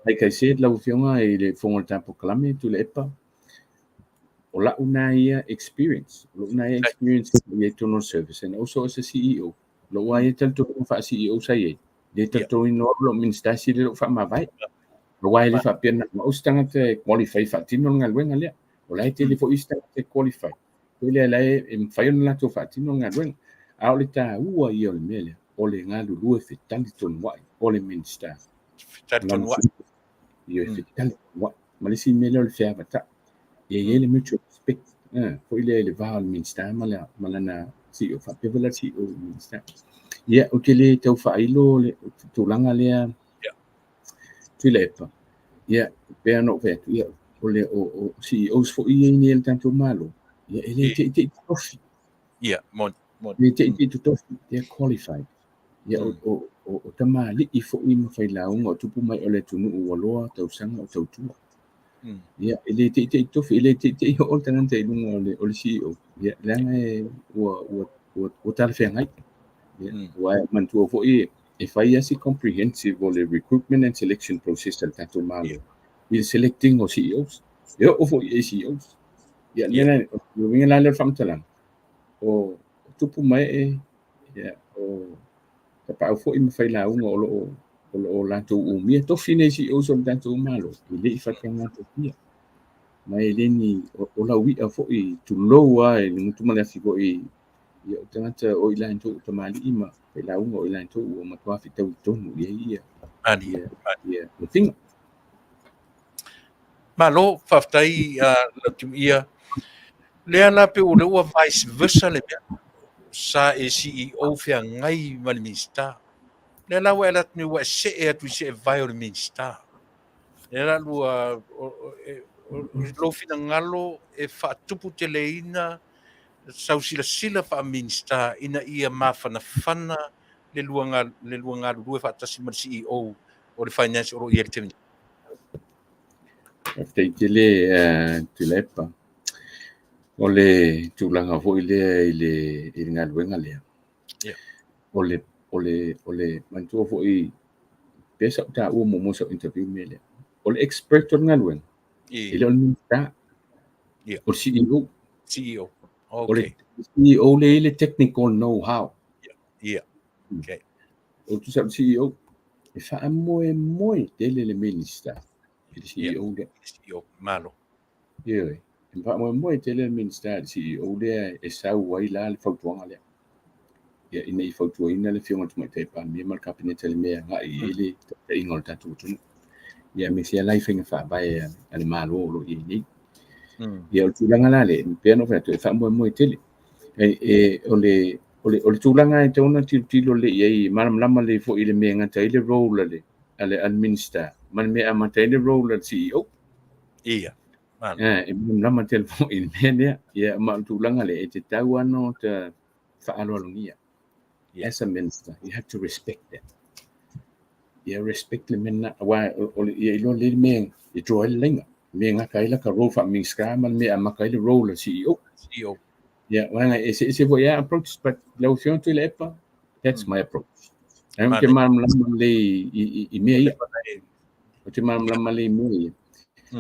like I said, lau Afioga i le fofoga o le tatou polokalame, Tuilaepa, o lau na ia experience, o lau na ia experience i totonu o le service and also as a CEO. Lou lava ia talitonuga faa-CEO sa i ai, le talitonuina au lou Minisita sili lou faamavae. Aua e le faapea na o se tagata e qualify faatino le galuega lea. O la e tele foi isi tagata e qualify. Foi lea la e mafai ona latou faatino le galuega. A o le taua ia o le mea lea, o le galulue fetalitonuai o le Minisita. Fetalitonuai. Ia, fetalitonuai. Ma le isi mea lea o le feavatai. Ia i ai le mutual respect. Foi lea i le va o le Minisita ma lana CEO, faapea foi la le CEO i le Minisita. Ia, ou te le tau faailo le tulaga lea Tuilaepa. Ia, pei ona ou fai atu, ia, o le o CEOs foi ia i nei le tatou Malo, ia, e le teitei totofi. Ia, moni, moni. Le teitei totofi, they are qualified. Ia, o tamalii foi ma failauga o tupu mai o le atunuu ua loa tausaga o tautua. Ia, e le teitei totofi, e le teitei oo le tagata i luga o le CEO. Ia, leaga e ua talafeagai. Ia, ua e manatua foi e fai lava si comprehensive o le recruitment and selection process a le tatou Malo i le selecting o CEOs. E oo foi i CEOs. Ia, le uiga la lea o le faamatalaga, o tupu ma ee, ia, o tapaau foi ma failauga o lo o latou umia tofi nei CEOs o le tatou Malo, e le i faataga tofia. Ma e le ni o lauia foi tulou lava i le gutu ma le afi foi, ia, o tagata o i latou o tamalii ma failauga o i latou ua matua fetaui tonu i ai ia Mani. ia tofiga. Malo, faafetai Lautimuia. Lea la pe o lea ua vice versa le mea. Sa e CEO feagai ma le Minisita. Lea la ua e alu atu nei ua e see atu i see vae o le Minisita. Lea la lua lou finagalo e faatuputeleina sau silasila faa-Minisita ina ia mafanafana le lua galulue faatasi ma le CEO o le finance o lo o i ai le taimi. Faafetai tele Tuilaepa. O le tulaga foi lea i le galuega lea. O le manatua foi pe sa ou taua muamua sau interview mea lea. O le expert o le galuega, e le o le Minisita. O le CEO. CEO. O le CEO le i le technical know-how. Okay. O tusa o le CEO, e faamoemoe tele le Minisita i le CEO lea. CEO. Malo. Ioe. E faamoemoe tele le Minisita i le CEO lea e sau ai la le fautuaga lea. Ia, ina ia fautuaina le Afioga i le Tamaitai Palemia ma le Kapeneta i le mea e agai i ai le taitaiga o le tatou atunuu. Ia, aemaise lava la i faiga faavae a le Malo o lo o i ai nei. Ia, o le tulaga la lea, e pei ona ou fai atu, e faamoemoe tele. O le tulaga e tatau ona tilotilo lelei i ai, malamalama lelei foi i le mea e gata ai le role a le Minisita ma le mea e amata ai le role a le CEO. Ia. E malamalama tele foi i le mea lea. Ia, ma o le tulaga lea, e tatau lava ona ota faaaloalogia. As a minister, you have to respect that. Ia respect le mea lena, aua ia iloa lelei le mea e draw ai le laina, le mea e gata ai lata role faa-Minisita ma le mea e amata ai le role a le CEO. CEO. Ia, leaga e eseese foi lava approach, but lau Afioga Tuilaepa, that's my approach. Ou te malamalama lelei i mea ia. Ou te malamalama lelei i mea ia.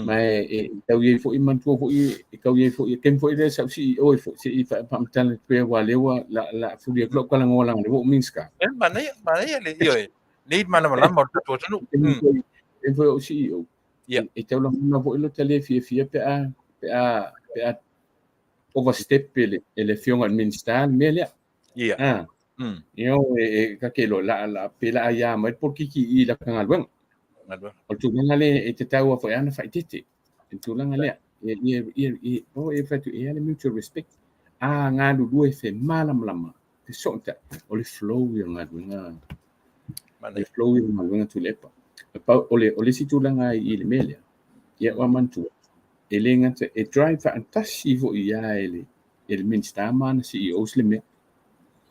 Ma e tau i ai foi, manatua foi, e tau i ai foi, e taimi foi lea sa ou CEO ai foi, se i faamatala atu pea, aua o lea ua la fuli atu lau talanoa leaga o lea ua ou Minisita. E manaia, manaia le, ioe, nei malamalama o le tatou atunuu. Taimi foi o ou CEO, e tau lagona foi lota le fiafia pe a, pe a, pe a overstep e le Afioga i le Minisita le mea lea. You know, e ta te iloa, la, la, pe la aia mai le polokiki i lata galuega. Galuega. O le tulaga lea e tatau lava foi lava ona faaeteete. I le tulaga lea. E, e, e, e, o e fai atu, e i ai le mutual respect. A galulue femalamalama, fesootai, o le flow ia o le galuega. Manaia. Le flow ia o le galuega Tuilaepa. E pau, o le isi tulaga i le mea lea, ia ua manatua, e le gata, e drive faatasi foi ia e le, e le Minisita ma ana CEOs le mea.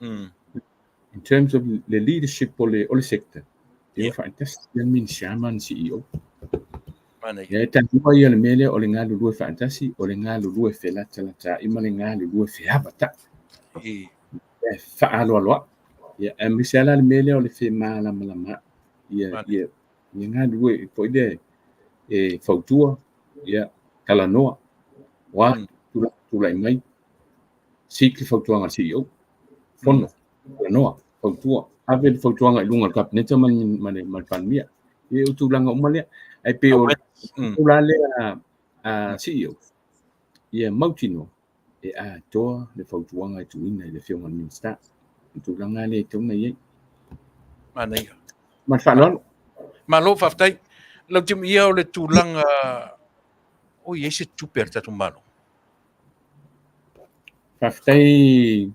In terms of le leadership o le sector, e o faatasi le Minisita ma ana CEO. Manaia. Ia, e taua ia le mea lea o le galulue faatasi, o le galulue felatalataai ma le galulue feavata'i. E faaaloaloa'i. Ia, aemaise lava la le mea lea o le femalamalamaai. Ia, ia, ia galulue foi lea e fautua, ia, talanoa, o a tulai mai, seek le fautuaga a le CEO, fono, talanoa, fautua, ave le fautuaga i luga o le Kapeneta ma le Palemia. Ia, o tulaga uma lea. Ae pei o le tulaga lea a CEO, ia mautinoa e atoa le fautuaga e tuuina i le Afioga i le Minisita. O le tulaga lea e tatau ona i ai. Manaia. Ma le faaaloalo. Malo, faafetai. Lautimuia o le tulaga o i ai se tupe a le tatou Malo. Faafetai,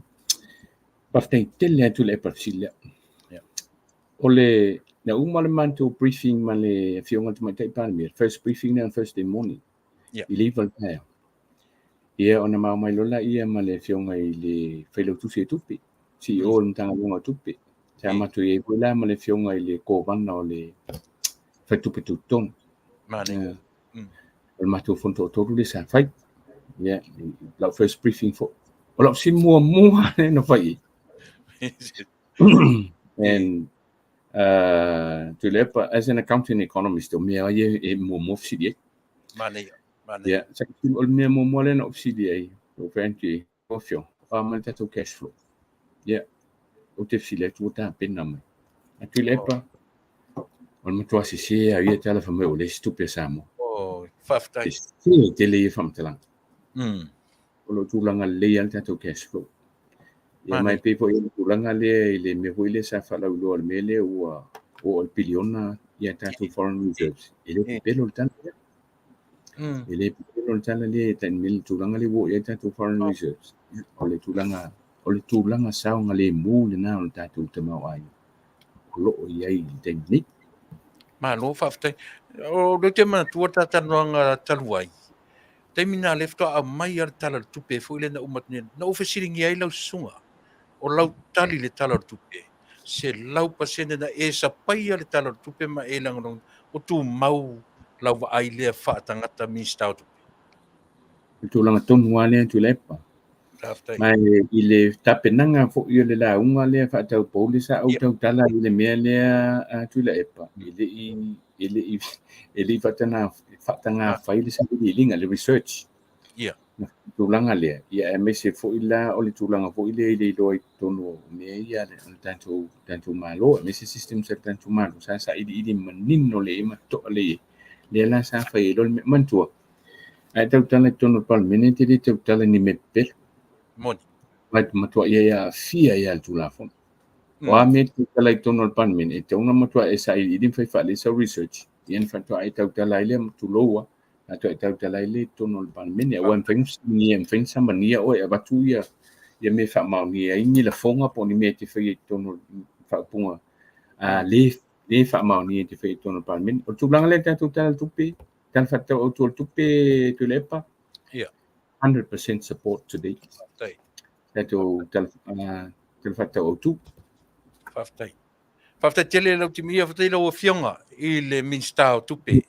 faafetai tele atu i le Epa fesili lea. O le, na uma le matou briefing ma le Afioga i le Tamaitai Palemia, first briefing lea on Thursday morning, i le 9 i le taeao. Ia, ona ma omai loa laia ma le Afioga i le Failautusi o Tupe, CEO o le Matagaluega o Tupe. Sa matou i ai foi la ma le Afioga i le Kovana o le Faletupe Tutotonu. Manaia. O le matou fono toatolu lea sa fai. Ia, lau first briefing foi. O lau fesili muamua lea na fai i ai. And Tuilaepa, as an accounting economist, o mea ia e muamua fesili ai. Manaia. Manaia. Ia, sa o le mea muamua lea na ou fesili ai, ou fai atu i ai, o afioga, o a mai le tatou cash flow? Ia, ou te fesili atu ua tapena mai. A Tuilaepa, o le matua sese lava o ia tala fai mai ua leai se tupe a Samoa. Oh, faafetai. Sese tele ia faamatalaga. O lo o tulaga lelei lava le tatou cash flow. Ia, ma e pei foi o le tulaga lea i le mea foi lea sa faalauiloa i le mea lea ua oo i le piliona ia tatou foreign reserves. E le pepelo le tala lea. E le pepelo le tala lea e tai mea le tulaga lea ua oo i ai tatou foreign reserves. O le tulaga, o le tulaga saogalemu lena o le tatou tamaoaiga o lo o i ai i le taimi nei. Malo, faafetai. O lea ou te manatua le ta talanoaga talu ai, taimi na lea faatoa aumai lava le Tala o le Tupe foi lea na uma atu nei, na ou fesiligia ai lau susuga, o lau tali i le Tala o le Tupe, 100% na e sapaia le Tala o le Tupe ma e lagolagoina, o tumau lau vaai lea faatagata Minisita o Tupe. O le tulaga tonu lava lea Tuilaepa. Faafetai. Ma i le tapenaga foi o le lauga lea faataupou sa ou tautala i le mea lea a Tuilaepa, e le i faataga fai le sailiiliga, le research. Tulaga lea, ia aemaise foi la o le tulaga foi lea i le iloa i totonu o mea ia o le tatou Malo, aemaise systems a le tatou Malo, sa sailiili manino lelei ma toa lelei ai. Lea la sa fai ai loa le mea. Manatua, a e tautala i totonu o le Palemene, e te le tautala i ni mea pepelo. Moni. Mai matua ia e aafia ai le Tulafono. O a mea e tautala i totonu o le Palemene, e tatau ona matua e sailiili ma fai faalelei sau research, ia ona faatoa e tautala ai lea, tulou lava, faatoa e tautala ai lea i totonu o le Palemene. Aua e mafai ona fesiligia, e mafai ona samania oe e avatu ia mea e faamaonia ai ni lafoga po o ni mea e te faia i totonu o le faaupuga le faamaonia e te faia i totonu o le Palemene. O le tulaga lea i le tatou Tala o le Tupe, Tala Faatatau Autu o le Tupe, Tuilaepa, 100% support today. Faafetai. Tatou Tala Faatatau Autu. Faafetai. Faafetai tele lau Timia, faafetai lau Afioga i le Minisita o Tupe.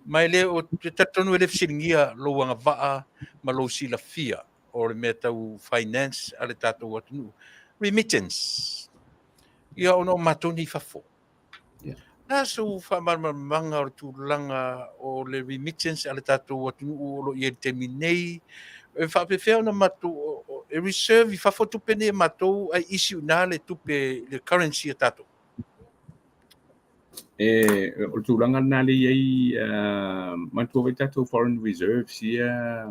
Ma e le o te talitonu e le fesiligia lou agavaa ma lou silafia o le mea tau finance a le tatou atunuu. Remittance. Ia ona o matou nei fafo. Na sou faamalamalamaga o le tulaga o le remittance a le tatou atunuu o lo o i ai i le taimi nei, e faapefea ona matou e reserve i fafo tupe nei e matou ae issue i ina le tupe, le currency a tatou? E, o le tulaga lena le i ai, manatua foi tatou foreign reserves ia,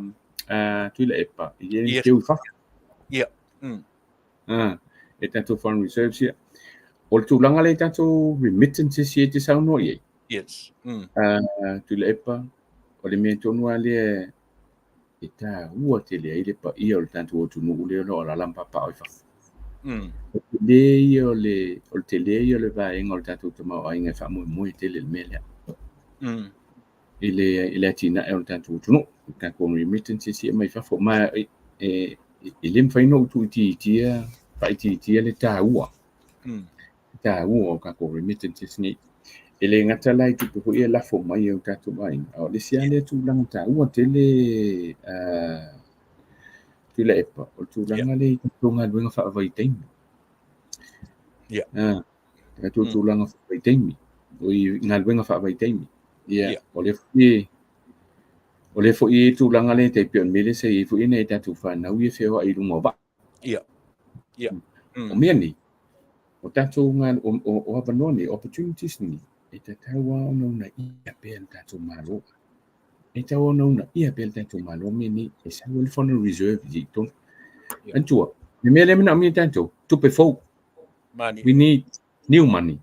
Tuilaepa, i ai teu i fafo. E tatou foreign reserves ia. O le tulaga lea i tatou remittances ia e te saunoa i ai. Tuilaepa, o le mea tonu lava lea e taua tele ai le paia o le tatou atunuu lea o lo o alaala ma papaaao i fafo. O le tele ia o le, o le tele ia o le vaega o le tatou tamaoaiga e faamoemoe tele i le mea lea. I le atinae o le tatou atunuu, o tatou remittances ia mai fafo. Ma e le mafai ona ou tuuitiitia, faaitiitia le taua, taua o tatou remittances nei. E le gata la i tupe foi e lafo mai e o tatou aiga, a o le isi lava lea tulaga taua tele, Tuilaepa, o le tulaga lea i tatou galuega faavaitaimi. Tatou tulaga faavaitaimi, o i galuega faavaitaimi. Ia, o lea foi e tulaga lea tai pei o le mea lea sa i ai foi nai tatou fanau ia feoai i luga o vaa. O mea nei, o tatou o avanoa nei, opportunities nei, e tatau lava ona uunaia pea le tatou Malo. E tatau ona uunaia pea le tatou Malo mea nei, e sau ai le foreign reserve i totonu. Manatua, le mea lea e manaomia e tatou, tupe fou. Mani. We need new money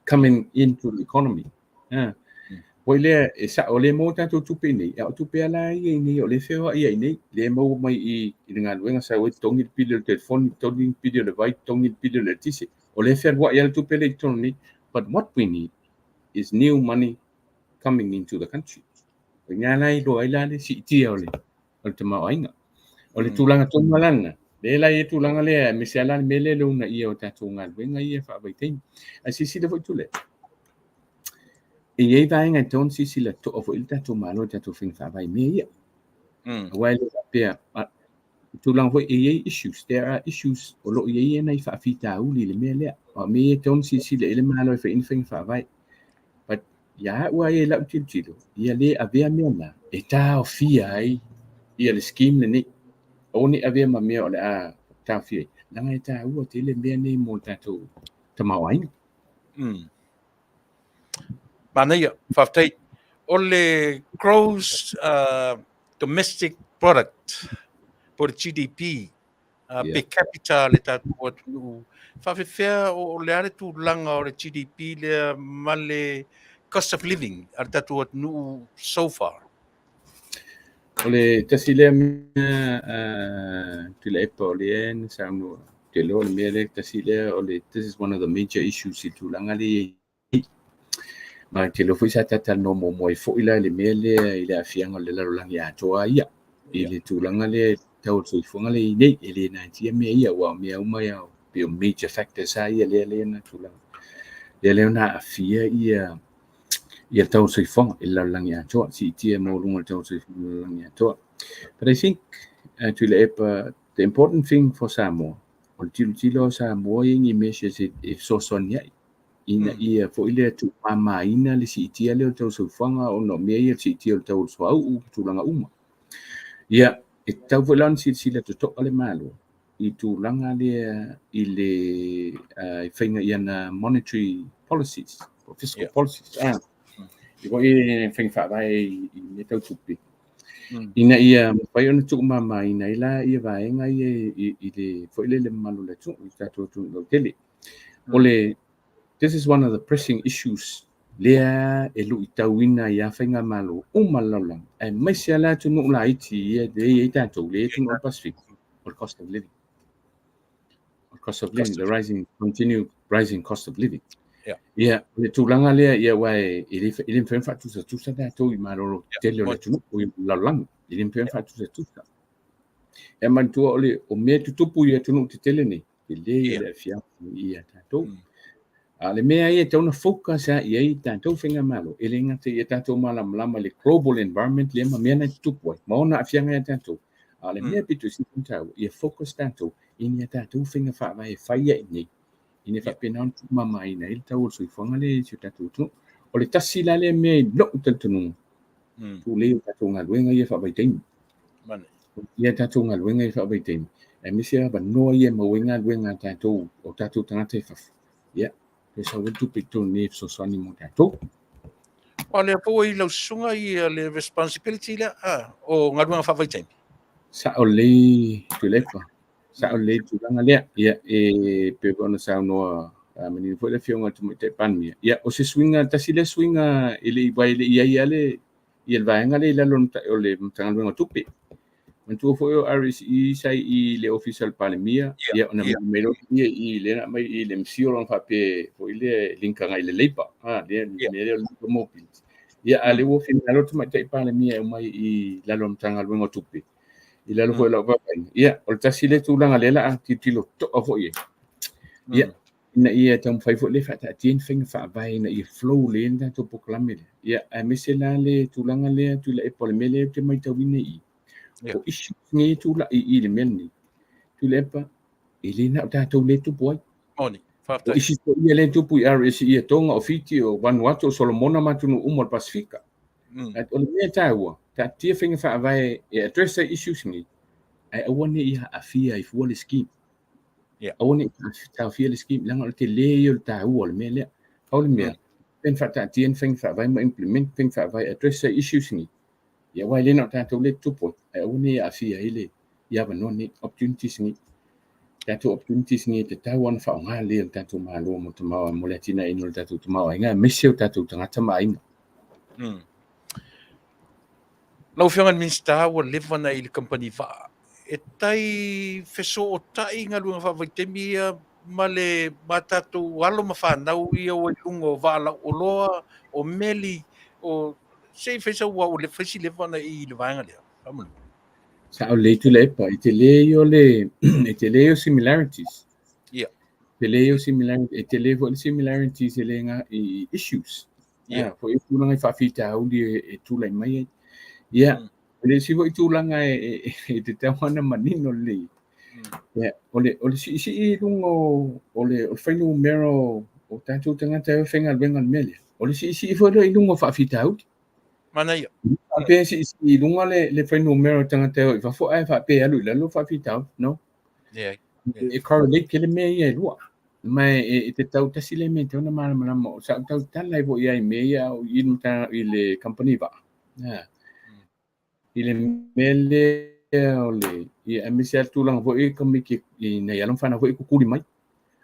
coming into the economy. Ah. Poi lea, e sa, o le maua tatou tupe nei, a o tupe ala ia i nei, o le feoai ai nei, le maua mai i le galuega sau ai totogi le pili o le telefoni, totogi le pili o le vai, totogi le pili o le eletise. O le fealuai ala tupe le i totonu nei. But what we need is new money coming into the country. O ina la iloa ai la le siitia o le tamaoaiga. O le tulaga tonu lava lena, lea la i ai tulaga lea, aemaise lava la le mea lea le uunaia o tatou galuega ia faavaitaimi. Ae silasila foi Tule, e i ai vaega e tatau ona silasila totoa foi le tatou Malo i tatou faiga faavae i mea ia. Aua e le faapea, tulaga foi e i ai issues, there are issues o lo o i ai nai faafitauli i le mea lea. O mea ia e tatau ona silasila i ai le Malo e fai ai ni faiga faavae. But ia au lava ia i lau tilotilo, ia le avea mea na e taofia ai ia le scheme lenei. Aua ne i avea ma mea o le a taofia ai. Leaga e taua tele mea nei mo le tatou tamaoaiga. Manaia, faafetai. O le gross domestic product po le GDP per capita le tatou atunuu, faafefea o le a le tulaga o le GDP lea ma le cost of living a le tatou atunuu so far? O le tasi lea mea, Tuilaepa, o lea na saunoa, te iloa o le mea lea tasi lea o le, this is one of the major issues i tulaga lea i ai. Ma te iloa foi sa tatalanoa muamua ai foi la i le mea lea i le aafiaga o le lalolagi atoa ia. I le tulaga lea tau o le soifuaga lea i nei, e le natia mea ia, aua o mea uma ia pei o major factors lava ia lea na tulaga. Lea na aafia ia le tau o le soifuaga i le lalolagi atoa, siitia maualuga o le tau o le soifuaga i le lalolagi atoa. But I think, Tuilaepa, the important thing for Samoa, o le tilotilo o Samoa i ni measures e fesoasoani ai, ina ia foi lea tuumamaina le siitia lea o le tau soifuaga ona o mea ia le siitia o le tau o le suauu, tulaga uma. Ia, e tatau foi la ona silasila totoa le Malo i tulaga lea i le faiga i ana monetary policies, or fiscal policies. Ah, i foi e faiga faavae i mea tau tupe. Ina ia mafai ona tuumamaina ai la ia vaega ia i le foi lele mamalu o le atunuu, i le tatou atunuu lautele. O le this is one of the pressing issues lea e luitauina ai lava faigamalo uma le lalolagi, aemaise lava le atunuu laiti ia lea e i ai tatou, lea e i ai atunuu o le Pasefika, o le cost of living. O le cost of living, the rising, continued rising cost of living. Ia, o le tulaga lea, ia, aua e le e le mafai ona faatusatusa tatou i malolo tetele o le atunuu, i le lalolagi, e le mafai ona faatusatusa. E manatua o le o mea e tutupu i atunuu tetele nei, tele ia le aafiaga ia tatou. A o le mea ia e tatau ona focus lava i ai tatou faigamalo, e le gata ia tatou malamalama i le global environment lea ma mea na e tutupu ai, ma ona aafiaga ia tatou. A o le mea pito sili ona taua, ia focus tatou i ni a tatou faiga faavae e fai ai nei, ina ia faapena ona tuumamaina ai le tau o le soifuaga lea i si o tatou atunuu. O le tasi la lea mea i lou talitonuga, tulei o tatou galuega ia faavaitaimi. Ia tatou galuega ia faavaitaimi, aemaise avanoa ia e maua ai galuega a tatou, o tatou tagata i fafo. Ia, toe sau ai le tupe i totonu nei e fesoasoani mo tatou. O lea foi i lau susuga ia le responsibility lea, o galuega faavaitaimi. Sao lelei Tuilaepa. Sao lelei le tulaga lea. Ia, e pei foi ona saunoa manino foi le Afioga i le Tamaitai Palemia. Ia, o se suiga, tasi lea suiga e le i, aua e le i i ai lava le, ia le vaega lea i lalo o le Matagaluega o Tupe. Manatua foi o RSE sa i le Ofisa o le Palemia, ia ona mai loa lea i lea na aumai i le MCIL ona faapea foi lea e link agai i le Labour, lea mea lea o le Labour Mobility. Ia, a o lea ua finagalo le Tamaitai Palemia e aumai i lalo o le Matagaluega o Tupe, i lalo foi o lau vaavaaiga. Ia, o le tasi lea tulaga lea o le a tilotilo totoa foi i ai. Ia, ina ia taumafai foi lea e faataatia ni faiga faavae ina ia flow lelei le tatou polokalame lea. Ia, aemaise la le tulaga lea Tuilaepa, o le mea lea ou te matauina i i, o issues nei e tulai i i le mea lenei, Tuilaepa, e le na o tatou lea e tupu ai. Moni, faafetai. O issues foi ia lea e tupu i RSE i Tonga, o Fiti, o Vanuatu, o Solomona ma atunuu uma o le Pasefika. O le mea taua, taatia faiga faavae e address ai issues nei, ae aua ne i aafia ai fua le scheme. Aua ne i taofia le scheme, leaga o le tele ia o le taua o le mea lea. Pau le mea, pe na faataatia ni faiga faavae ma implement faiga faavae e address ai issues nei, ia aua e le na o tatou lea e tutupu ai, ae aua ne i aafia ai le i avanoa nei, opportunities nei. Tatou opportunities nei e tatau ona faaaoga lelei e le tatou Malo mo tamaoaiga, mo le atinaeina o le tatou tamaoaiga, aemaise o tatou tagata ma aiga. Lau Afioga i le Minisita, ua leva ona e i le kamupani vaa. E tai fesootai galuega faavaitaimi ia ma le ma tatou alo ma fanau ia ua i luga o vaa lauoloa, o meli, o se i fai sau aua ua fai si leva ona e i le vaega lea. Faamolemole. Sao lelei Tuilaepa, e tele ia o le e tele ia o similarities. Tele ia o similarities, e tele foi le similarities e le ga i issues. Foi i tulaga i faafitauli e tulai mai ai. Ia, o le isi foi tulaga e tatau ona manino lelei. Ia, o le siisii i luga o le fuainumera o tatou tagata e faigaluega i le mea lea, o le siisii foi lea i luga o faafitauli. Manaia. Faapea e siisii i luga le fuainumera o tagata e o i fafo ae faapea e alu i lalo faafitauli. No. E correlate tele mea ia e lua. Ma e tatau tasi lea mea e tatau ona malamalama. O sa ou tautala ai foi i ai i mea ia a o i i le kamupani vaa. I le mea lea o le, ia, aemaise lava le tulaga foi i tamaiti i nai alo ma fanau foi e tutuli mai.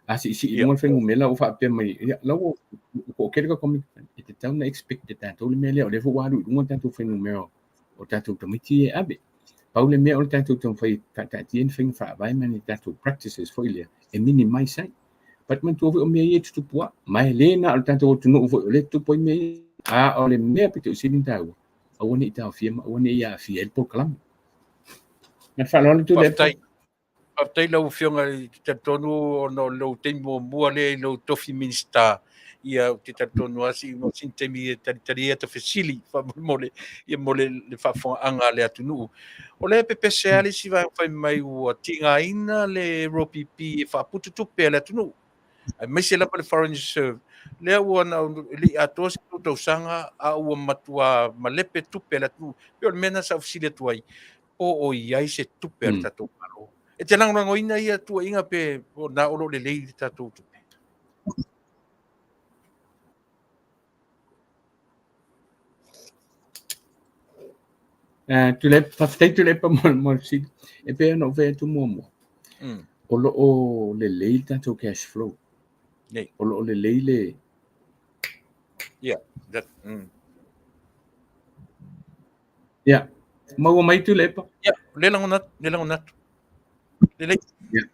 A siisii i luga le fuainumera ua faapea mai, ia, la ua toatele tatou tamaiti, e tatau ona expect e tatou le mea lea, o lea foi ua alu i luga le tatou fuainumera o tatou tamaiti ia e ave. Pau le mea o le tatou taumafai e faataatia ni faiga faavae ma ni tatou practices foi lea e minimize ai. But manatua foi o mea ia e tutupu lava, ma e le na o le tatou atunuu foi o lea e tutupu ai mea ia. A o le mea pito sili ona taua, aua ne i taofia ma aua ne i aafia ai le polokalame. Ma le faaaloalo Tuilaepa. Faafetai. Faafetai lau Afioga i te talitonu ona o lou taimi muamua lea i lou tofi Minisita, ia ou te talitonu lava se i maua sina taimi e talitali ai ata fesili faamolemole ia mo le faafofogaaga a le atunuu. O lea e pepese lava le isi vaega fai mai ua tigaina le ROPP e faaputu tupe a le atunuu, aemaise lava le foreign reserve. Lea ua na e le i atoa se tou tausaga a ua matua malepe tupe a le atunuu. Pei o le mea lena sa ou fesili atu ai, po o i ai se tupe a le tatou Malo. E te lagolagoina ia tuuaiga pe o na o lo o lelei le tatou tupe? Tuilaepa, faafetai Tuilaepa mo le fesili. E pei ona ou fai atu muamua, o lo o lelei le tatou cash flow. Nei. O lo o lelei le... Yeah, that, Yeah. Maua mai Tuilaepa? Yeah, le lagona atu, le lagona atu. Lelei. Yeah.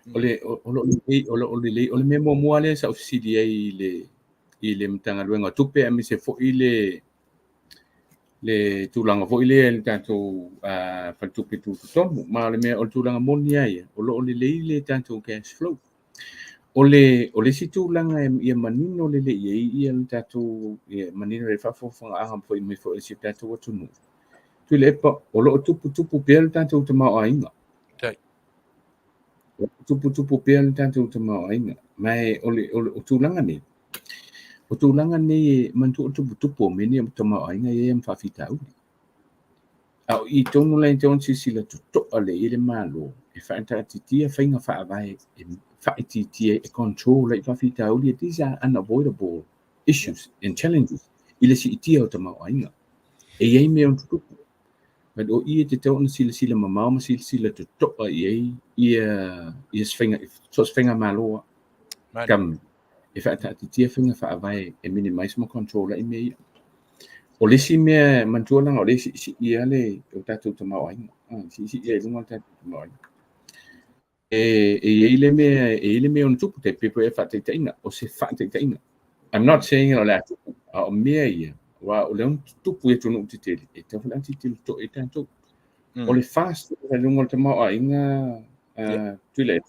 O le o lo o lelei, o lo o lelei, o le mea muamua lea sa ou fesili ai i le Matagaluega o Tupe aemaise foi le tulaga foi lea i le tatou faletupe tutotonu. Ma o le mea o le tulaga moni lava ia, o lo o lelei le tatou cash flow. O le isi tulaga ia manino lelei i ai ia le tatou, ia manino i le faafogafogaaga foi mai foi a si o tatou atunuu. Tuilaepa, o lo o tuputupu pea le tatou tamaoaiga. Tuputupu pea le tatou tamaoaiga. Ma o le o tulaga nei, o tulaga nei e manatua o tuputupu o mea nei o tamaoaiga ia e ma faafitauli. A o i tonu la e tatau ona silasila totoa lelei i ai le Malo e faataatitia faiga faavae e faaitiitia ai, e control ai faafitauli ia. These are unavoidable issues and challenges i le siitia o tamaoaiga. E i ai mea e tutupu. But o i e tatau ona silasila mamao ma silasila totoa i ai ia se faiga, so o se faigamalo lava. Government. E faataatitia faiga faavae e minimize ma control ai mea ia. O le isi mea manatua leaga o lea e siisii lava le o tatou tamaoaiga. Siisii lava i luga le tatou tamaoaiga. E i ai le mea, e i ai le mea e ono tupu, tai pei foi o faataitaiga, o se faataitaiga. I'm not saying o le a tupu, a o mea ia, aua o lea e tutupu i atunuu tetele, e tatau foi la ona tilotilo totoa i ai tatou. O le fast i luga o le tamaoaiga, Tuilaepa,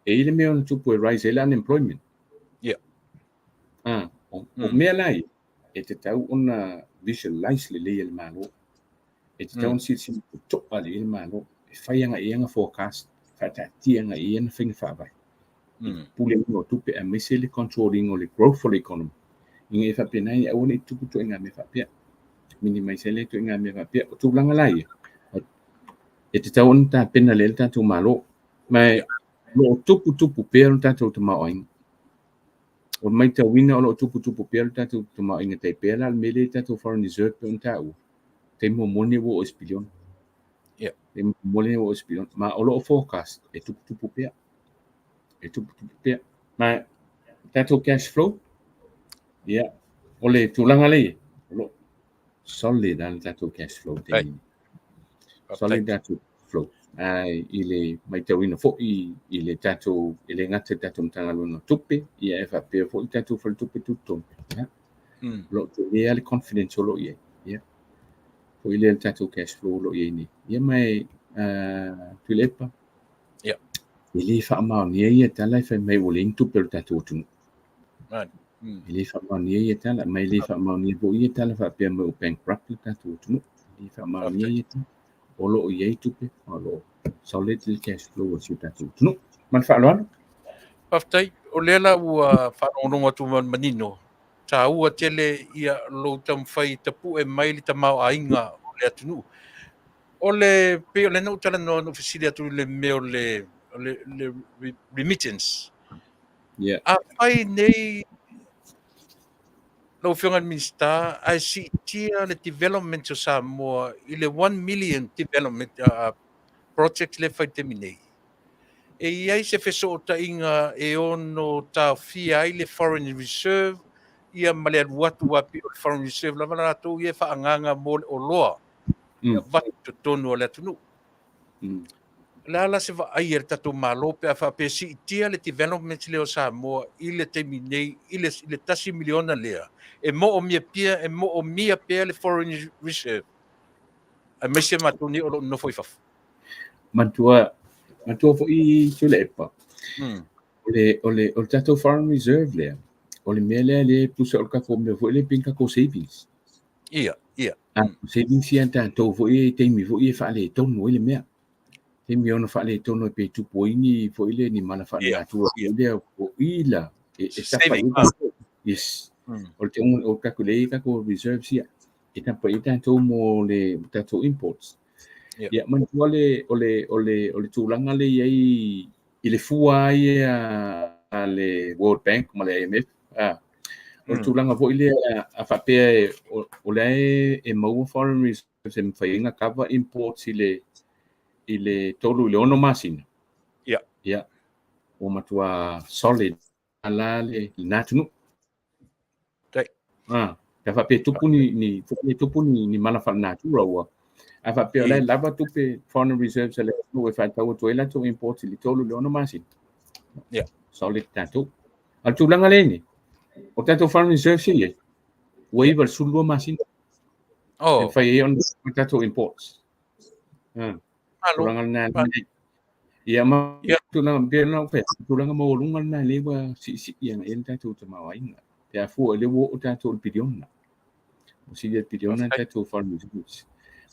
e i ai le mea e ono tupu e rise ai le unemployment. O mea la ia, e tatau ona visualize lelei e le Malo. E tatau ona silasila totoa lelei le Malo e fai agai i ai ana forecast, faataatia agai i ai ana faiga faavae i le puleaina o tupe aemaise le control ina o le growth o le economy ina ia faapena ia aua ne i tupu ituaiga mea faapea. Minimize ai lea ituaiga mea faapea. O tulaga la ia, e tatau ona tapena lelei le tatou Malo. Ma o lo o tuputupu pea le tatou tamaoaiga. O le matauina o lo o tuputupu pea le tatou tamaoaiga tai pea la le mea lea i tatou foreign reserve pei ona taua, taimi muamua lenei ua oo i se piliona. Taimi muamua lenei ua oo i se piliona. Ma o lo o forecast e tuputupu pea. E tuputupu pea. Ma tatou cash flow, ia, o le tulaga lea, o lo o solid lava le tatou cash flow taimi nei. Solid tatou flow. Ai i le matauina foi i le tatou, e le gata i le tatou Matagaluega o Tupe, ia e faapea foi le tatou Faletupe Tutotonu. Ia. O lo o tele lava le confidence o lo o i ai. Ia. Foi lea le tatou cash flow o lo o i ai nei. Ia ma e Tuilaepa, e le faamaonia ia tala e fai mai ua leai ni tupe o le tatou atunuu. E le faamaonia ia tala, ma e le faamaonia foi ia tala faapea mai ua bankrupt le tatou atunuu. E le faamaonia ia tala. O lo o i ai tupe, o lo o solid le cash flow o si o tatou atunuu. Ma le faaaloalo. Faafetai. O lea la ua faalogologo atu ma le manino, taua tele ia lou taumafai e tapue mai le tamaoaiga o le atunuu. O le pei o lea na ou talanoa na ou fesili atu i le mea o le remittance. Afai nei lau Afioga i le Minisita ae siitia le development o Samoa i le 1 million development project lea e fai i le taimi nei, e i ai se fesootaiga e ono taofia ai le foreign reserve ia ma le alu atu aua pei o le foreign reserve lava latou ia e faaagaaga mo le oloa e avatu i totonu o le atunuu. O le a la se vaai a le tatou Malo pe a faapea e siitia le development lea o Samoa i le taimi nei i le $1 miliona lea e moomia pea, e moomia pea le foreign reserve aemaise matou nei o lo o nonofo i fafo. Manatua, manatua foi Tuilaepa, o le tatou foreign reserve lea, o le mea lea lea e tusa o le tatou mea foi lea e pei ni tatou savings. Ia, ia. Savings ia tatou foi e taimi foi e faaletonu ai le mea. Taimi ono faaletonu ai pe tupu ai ni foi lea ni mala faalenatura foi lea o i la e tapa i tatou. Yes. O le o tatou lea tatou reserves ia. E tapa i tatou mo le tatou imports. Ia, manatua le o le tulaga lea i ai i le fua ia a le World Bank ma le IMF. O le tulaga foi lea a faapea o lea e maua foreign reserves e mafai ai ona cover imports i le 3 i le 6 masina. Ia. Ua matua solid la le lena atunuu. Pe a faapea e tupu ni ni tupu ni mala faalenatura ua a faapea o la e lava tupe foreign reserves a le atunuu e faatau atu ai latou imports i le 3 i le 6 masina. Solid tatou. A o le tulaga lea nei, o tatou foreign reserves ia, ua 92 masina. E mafai ai ona tatou imports. Tulaga lena lea. Ia ma tulaga pei ona ou fai atu, tulaga maualuga lena lea ua siisii agai ai le tatou tamaoaiga. Pe a fua o lea ua oo tatou i le piliona. Ua sili i le piliona le tatou foreign reserves.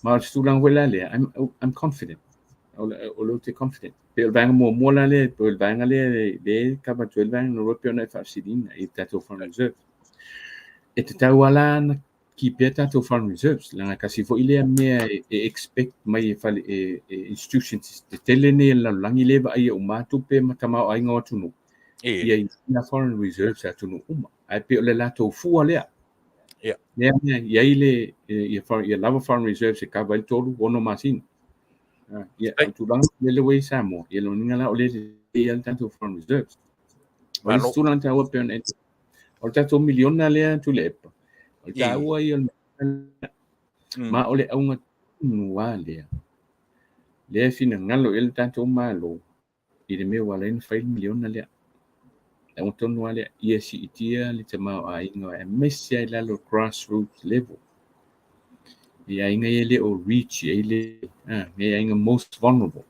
Ma o se tulaga foi la lea, I'm confident. O lea ou te confident. Pei o le vaega muamua la lea, pei o le vaega lea lea e kava atu ai le vaega lona lua pei ona e faafesiliina i le tatou foreign reserve. E tatau lava la ona keep pea tatou foreign reserves, leaga e tasi foi lea mea e expect mai e fale e institutions tetele nei a le lalolagi lea e vaaia uma lava tupe ma tamaoaiga o atunuu, ia i ai foreign reserves a atunuu uma. Ae pei o le latou fua lea. Lea mea i ai le ia lava foreign reserves e kava ai le 3, 6 masina. Ia, o le tulaga lea ua i ai Samoa, ia lona uiga la o lea e lelei lava le tatou foreign reserves. O le isi tulaga taua pei ona e O le tatou miliona lea Tuilaepa, o le taua ia o le mea ma o le auga tonu lava lea, lea e finagalo i ai le tatou Malo i le mea ua ala ai ona fai le miliona lea. Le auga tonu lava lea, ia siitia le tamaoaiga aemaise lava i lalo o grassroots level. I aiga ia e le o reach i ai le, nei aiga most vulnerable.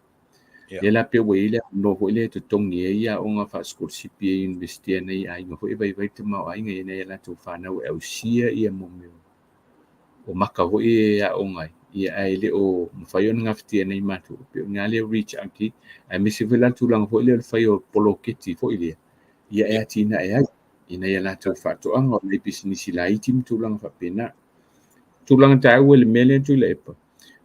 Lea la pei ua i ai le avanoa foi lea e totogi ai aoga faasikolasipi e Iunivesite a nai aiga foi e vaivai tamaoaiga i nai a latou fanau e ausia ia mo mea o maka foi e aoga ai, ia ae le o mafai ona gafatia e nai matua. Pei o i ina lea e reach out i ai, aemaise foi la le tulaga foi lea o le fai o poloketi foi lea, ia e atinae ai i nai a latou faatoaga, o nai pisinisi laiti ma tulaga faapena. Tulaga taua i le mea lea Tuilaepa,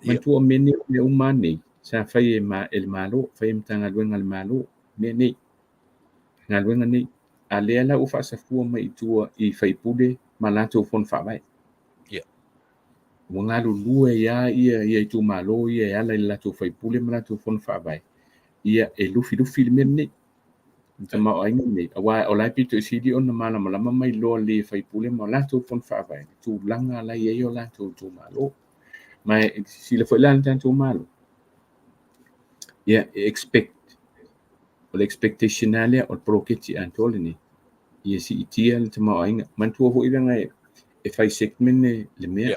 manatua mea nei, mea uma lava nei sa fai e, e le Malo, fai e Matagaluega a le Malo, mea nei, galuega nei. A lea la ua faasafua mai i tua i faipule ma latou fono faavae. Ua galulue ai lava ia itumalo ia e ala i le latou faipule ma latou fono faavae, ia e lufilufi le mea lenei. Le tamaoaiga lenei, aua o la e pito i sili ona malamalama mai loa le faipule ma latou fono faavae, le tulaga la e i ai o latou itumalo. Ma e silasila foi la le tatou Malo, ia, e expect, o le expectation lava lea o le poloketi atoa lenei, ia siitia le tamaoaiga. Manatua foi leaga e fai segment le mea.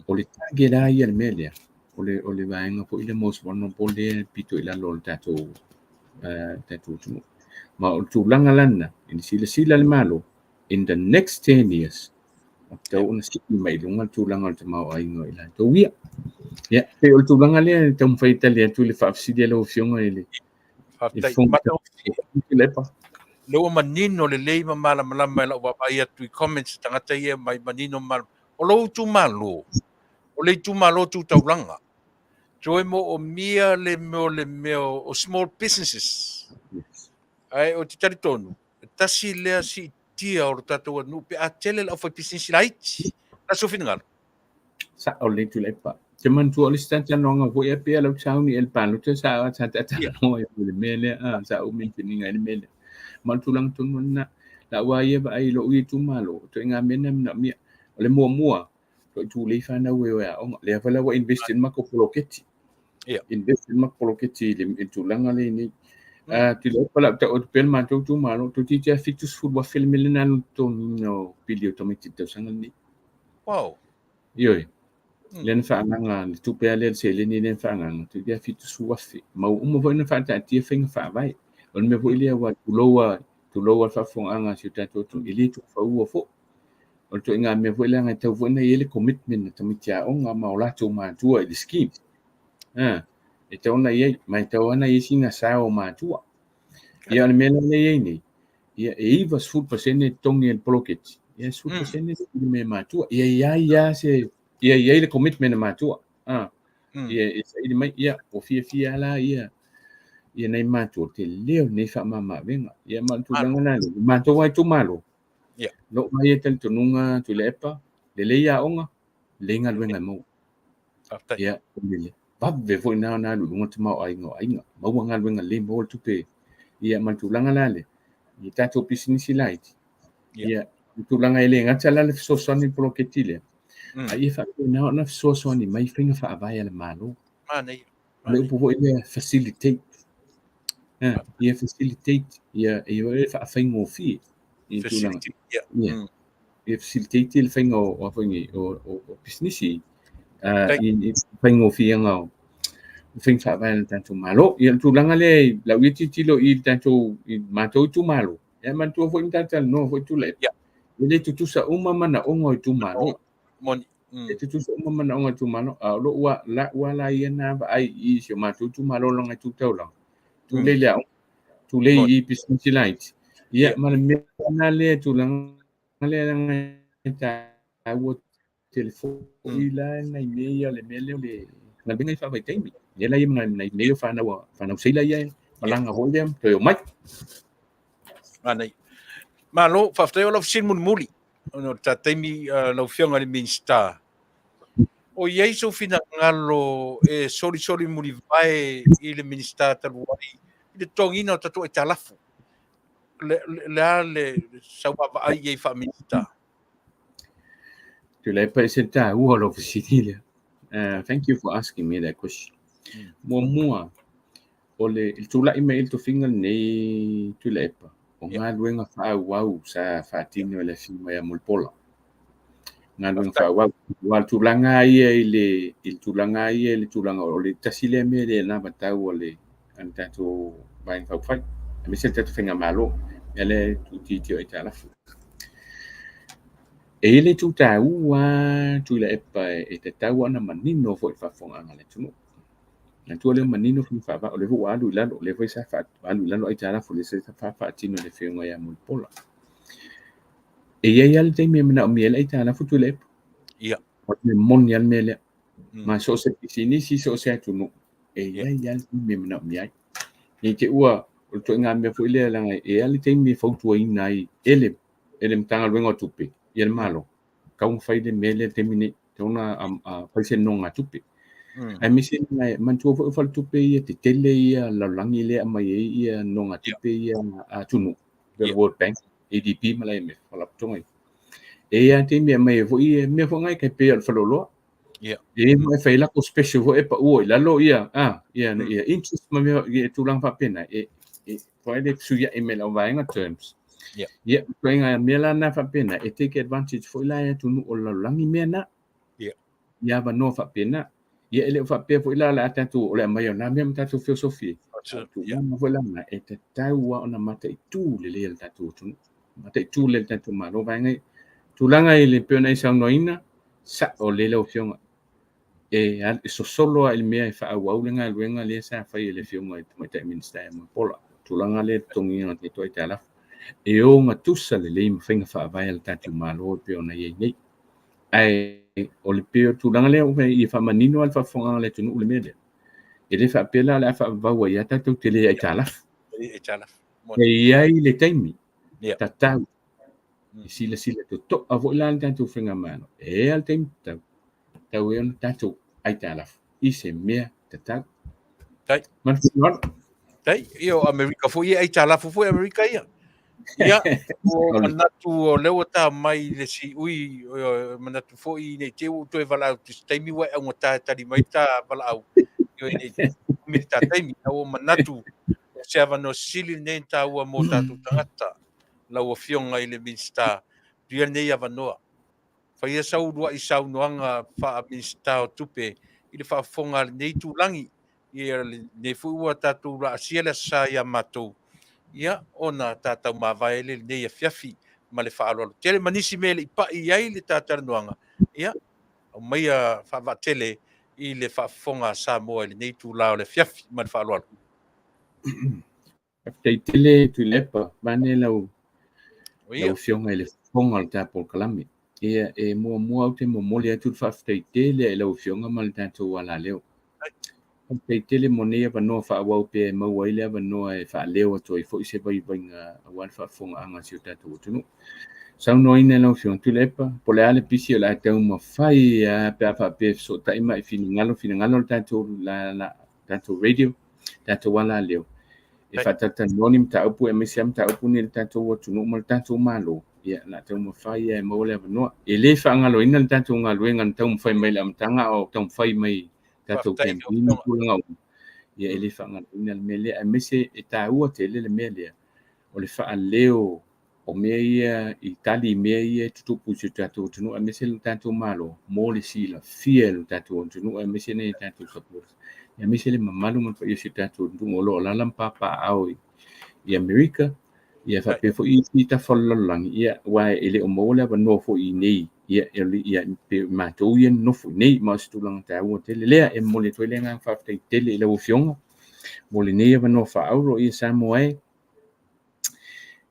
O le target lava ia le mea lea, o le vaega foi lea most vulnerable lea e pito i lalo o le tatou atunuu. Ma o le tulaga la lena, i le silasila le Malo, in the next 10 years, ua tatau ona sii mai i luga le tulaga o le tamaoaiga o i latou ia. Ia, pei o le tulaga lea e taumafai e tali atu i le faafesili a lau Afioga i le Faafetai. Tuilaepa. Lea ua manino lelei ma malamalama i lau vaavaai atu i comments a tagata ia mai manino ma malamalama. O lou itumalo, o le itumalo tu taulaga. Toe moomia le mea o le mea o small businesses. Ae ou te talitonu, e tasi lea siitia o le tatou atunuu pe a tele le aufaipisinisi laiti. O le a sou finagalo? Sao lelei Tuilaepa. Ou te manatua o le isi talatalanoaga foi e pei o lau sauni i le palota sa talatalanoa ai i le mea lea, sa ou mention ina ai le mea lea. Ma o le tulaga tonu lena. Lau lava ia vaai i lou itumalo, o ituaiga mea na e manaomia. O le muamua, o tulei fanau e o e aoga. Lea foi la ua invest i le matou poloketi. Invest i le matou poloketi i le tulaga lea i nei. Tuilaepa o le a ou tau atu pea le matou itumalo, toeitiiti lava $70,000 le mea lea na alu i le totogiina o pili o tamaiti i le tausaga lenei. Wow. Ioe. Lea na faaagaga le tupe lea le seleni lea na faaagaga, toeitiiti lava $70,000. Ma ua uma foi ona faataatia faiga faavae. O le mea foi lea aua tulou lava, tulou lava le faafofogaaga a si o tatou atunuu, e le tuufaua foi. O le ituaiga mea foi lea e tatau foi ona i ai le commitment a tamaiti aoga ma o latou matua i le scheme. E tatau ona i ai, ma e tatau ona i ai sina sao o matua. Ia o le mea la lea e i ai nei, ia e 90% e totogi e le poloketi, ia e 10% e saili mai e matua. Ia i ai lava se, ia i ai le commitment a matua. Ia e saili mai, ia ua fiafia lava la ia ia nai matua, tele o lenei faamama-avega. Ia ma o le tulaga la lea, matou lava itumalo, lou lava ia talitonuga Tuilaepa, lelei aoga, lelei galuega e maua. Ia, vave foi na ona alu i luga le tamaoaiga o aiga, maua galuega lelei, maua le tupe. Ia ma le tulaga la lea, i tatou pisinisi laiti, ia, le tulaga e le gata la le fesoasoani i le poloketi lea, a ia faapena ona fesoasoani mai faiga faavae a le Malo. Manaia. O le upu foi lea, facilitate. Ia facilitate, ia ia faafaigofie i tulaga. Ia, ia facilitate le faiga o foi nei o pisinisi i faigofiega o faiga faavae a le tatou Malo. Ia, le tulaga lea i lau ia tilotilo i le tatou i matou itumalo, ia manatua foi na tatou talanoa foi Tuilaepa. E le tutusa uma manaoga o itumalo. Moni. E tutusa uma manaoga o itumalo. A o lou la'u lava ia na vaai i si o matou itumalo leaga e tu taulaga, tulei le aoga, tulei i pisinisi laiti. Ia, ma le mea lena lea, tulaga lea leaga e taua tele foi la nai mea ia, le mea lea o le galuega i faavaitaimi. Lea la ia ma nai mea o fanau fanau seila ia malaga foi lea toe omai. Manaia. Malo, faafetai. O lau fesili mulimuli, ona o le ta taimi, lau Afioga i le Minisita, o i ai sou finagalo e solisoli mulivae i le Minisita talu ai i le totogiina o tatou aitalafu? Le a le sau vaavaai i ai faa-Minisita? Tuilaepa, e ese le taua o lau fesili lea. Thank you for asking me that question. Muamua, o le tulai mai i le tofiga lenei Tuilaepa, o galuega faaauau sa faatino e le Afioga ia Mulipola. Galuega faaauau. Aua le tulaga ia i le tulaga ia i le tulaga o le tasi lea mea le anavatau a le tatou Vaega Faaupufai, aemaise le tatou faigamalo, mea lea e tuutiitia o aitalafu. E i ai le itu taua Tuilaepa e tatau ona manino foi i le faafofogaaga a le atunuu. Manatua lea manino faiga faavae, o lea foi ua alu i lalo, o lea foi sa alu i lalo aitalafu, lea sa faatino e le Afioga ia Mulipola. E i ai lava le taimi e manaomia ai le aitalafu Tuilaepa. O le moni lava le mea lea. Ma so o se pisinisi, so o se atunuu, e i ai lava le taimi e manaomia ai. Ne i te i ua o le ituaiga mea foi lea, leaga e i ai le taimi e fautuaina ai e le Matagaluega o Tupe ia le Malo, tatau ona fai le mea lea i le taimi nei, tatau ona fai se nonogatupe. Aemaise manatua foi o faletupe ia tetele ia lalolagi lea e aumai ai ia nonogatupe ia a atunuu, the World Bank, ADB ma le IMF, faalapotopotoga ia. E i ai lava taimi e aumai ai foi mea foi na e tai pei o le faleoloa. E i ai e fai latou special foi e pau i lalo ia ia interest ma mea ia tulaga faapena e foi le fesuiai mai lau vaega terms. Ia, ituaiga mea la na faapena e take advantage foi la e atunuu o le lalolagi mea na. Ia avanoa faapena. Ia, e le o faapea foi la o le a tatou o le aumai o na mea ma tatou feosofie. Tulaga foi la na e tatau lava ona mataitu lelei e le tatou atunuu. Mataitu lelei e le tatou Malo vaega ia. Tulaga i le pei ona e saunoaina, sa'o lelei lau Afioga. E sosolo lava i le mea e faaauau le galuega lea sa fai e le Afioga i le Tamaitai Minisita ia Mulipola. Tulaga lea i le totogiina o tatou aitalafu. E ogatusa lelei ma faiga faavae a le tatou Malo e pei ona i ai nei. Ae o le pei o le tulaga lea ia faamanino lava le faafofogaaga a le atunuu le mea lea. E le faapea la o le a faavavau ai lava tatou te le aitalafu. E i ai le taimi tatau e silasila totoa foi la le tatou faigamalo. E i ai le taimi tatau, tatau ai ona tatou aitalafu i se mea tatau. Tai. Ma le faaaloalo. Tai, ia o Amerika foi e aitalafu foi Amerika ia. Ia, o manatu o lea ua ta mai le siui, manatu foi nei te ua toe valaau te se taimi ua e augata e tali mai ta valaau. Ioe, nei umi le ta taimi. A ua manatu o se avanoa sili lenei na taua mo tatou tagata. Lau Afioga i le Minisita, tuia lenei avanoa. Faia sau uluai saunoaga faa-Minisita o Tupe i le faafofoga a lenei itulagi. Ia lenei foi ua tatou laasia le Aso Sa ia matou, ia ona ta taumavae ai lea i lenei afiafi ma le faaaloalo tele ma nisi mea e le i pai i ai le ta talanoaga, ia aumaia faavaatele i le faafofoga a Samoa i lenei itula o le afiafi ma le faaaloalo. Faafetai tele Tuilaepa, vaeane lau Afioga i le fofoga o le ta polokalame. Ia, e muamua ou te momoli atu le faafetai tele i lau Afioga ma le tatou alaleo. Faafetai tele mo nei avanoa faaauau pea e maua ai le avanoa e faaleo atu ai foi se vaivaiga aua le faafofogaaga a si o tatou atunuu. Saunoaina e lau Afioga Tuilaepa, po o le a le pisi o le a taumafai lava pe a faapea e fesootai mai i finagalo, finagalo o le tatou tatou radio, tatou alaleo, e faatalatalanoa ni mataupu aemaise lava mataupu nei i le tatou atunuu ma le tatou Malo, ia, o le a taumafai lava e maua le avanoa. E le faagaloina le tatou galuega na taumafai mai i le amataga a o taumafai mai tatou campaign ma tulaga uma. Ia e le faagaloina le mea lea, aemaise e taua tele le mea lea o le faaleo o mea ia i tali i mea ia e tutupu i si o tatou atunuu aemaise le tatou Malo mo le silafia e lo tatou atunuu aemaise nai a tatou supporters, aemaise le mamalu ma le paia o si o tatou atunuu o lo o alaala ma papaaao i Amerika, ia faapea foi isi tafa o le lalolagi, ia aua e le o maua le avanoa foi i inei, ia ia pei o matou ia nonofo i inei, ma o se tulaga taua tele lea. E momoli atu ai le agaga faafetai tele i lau Afioga mo lenei avanoa faaauro. Ia Samoa e,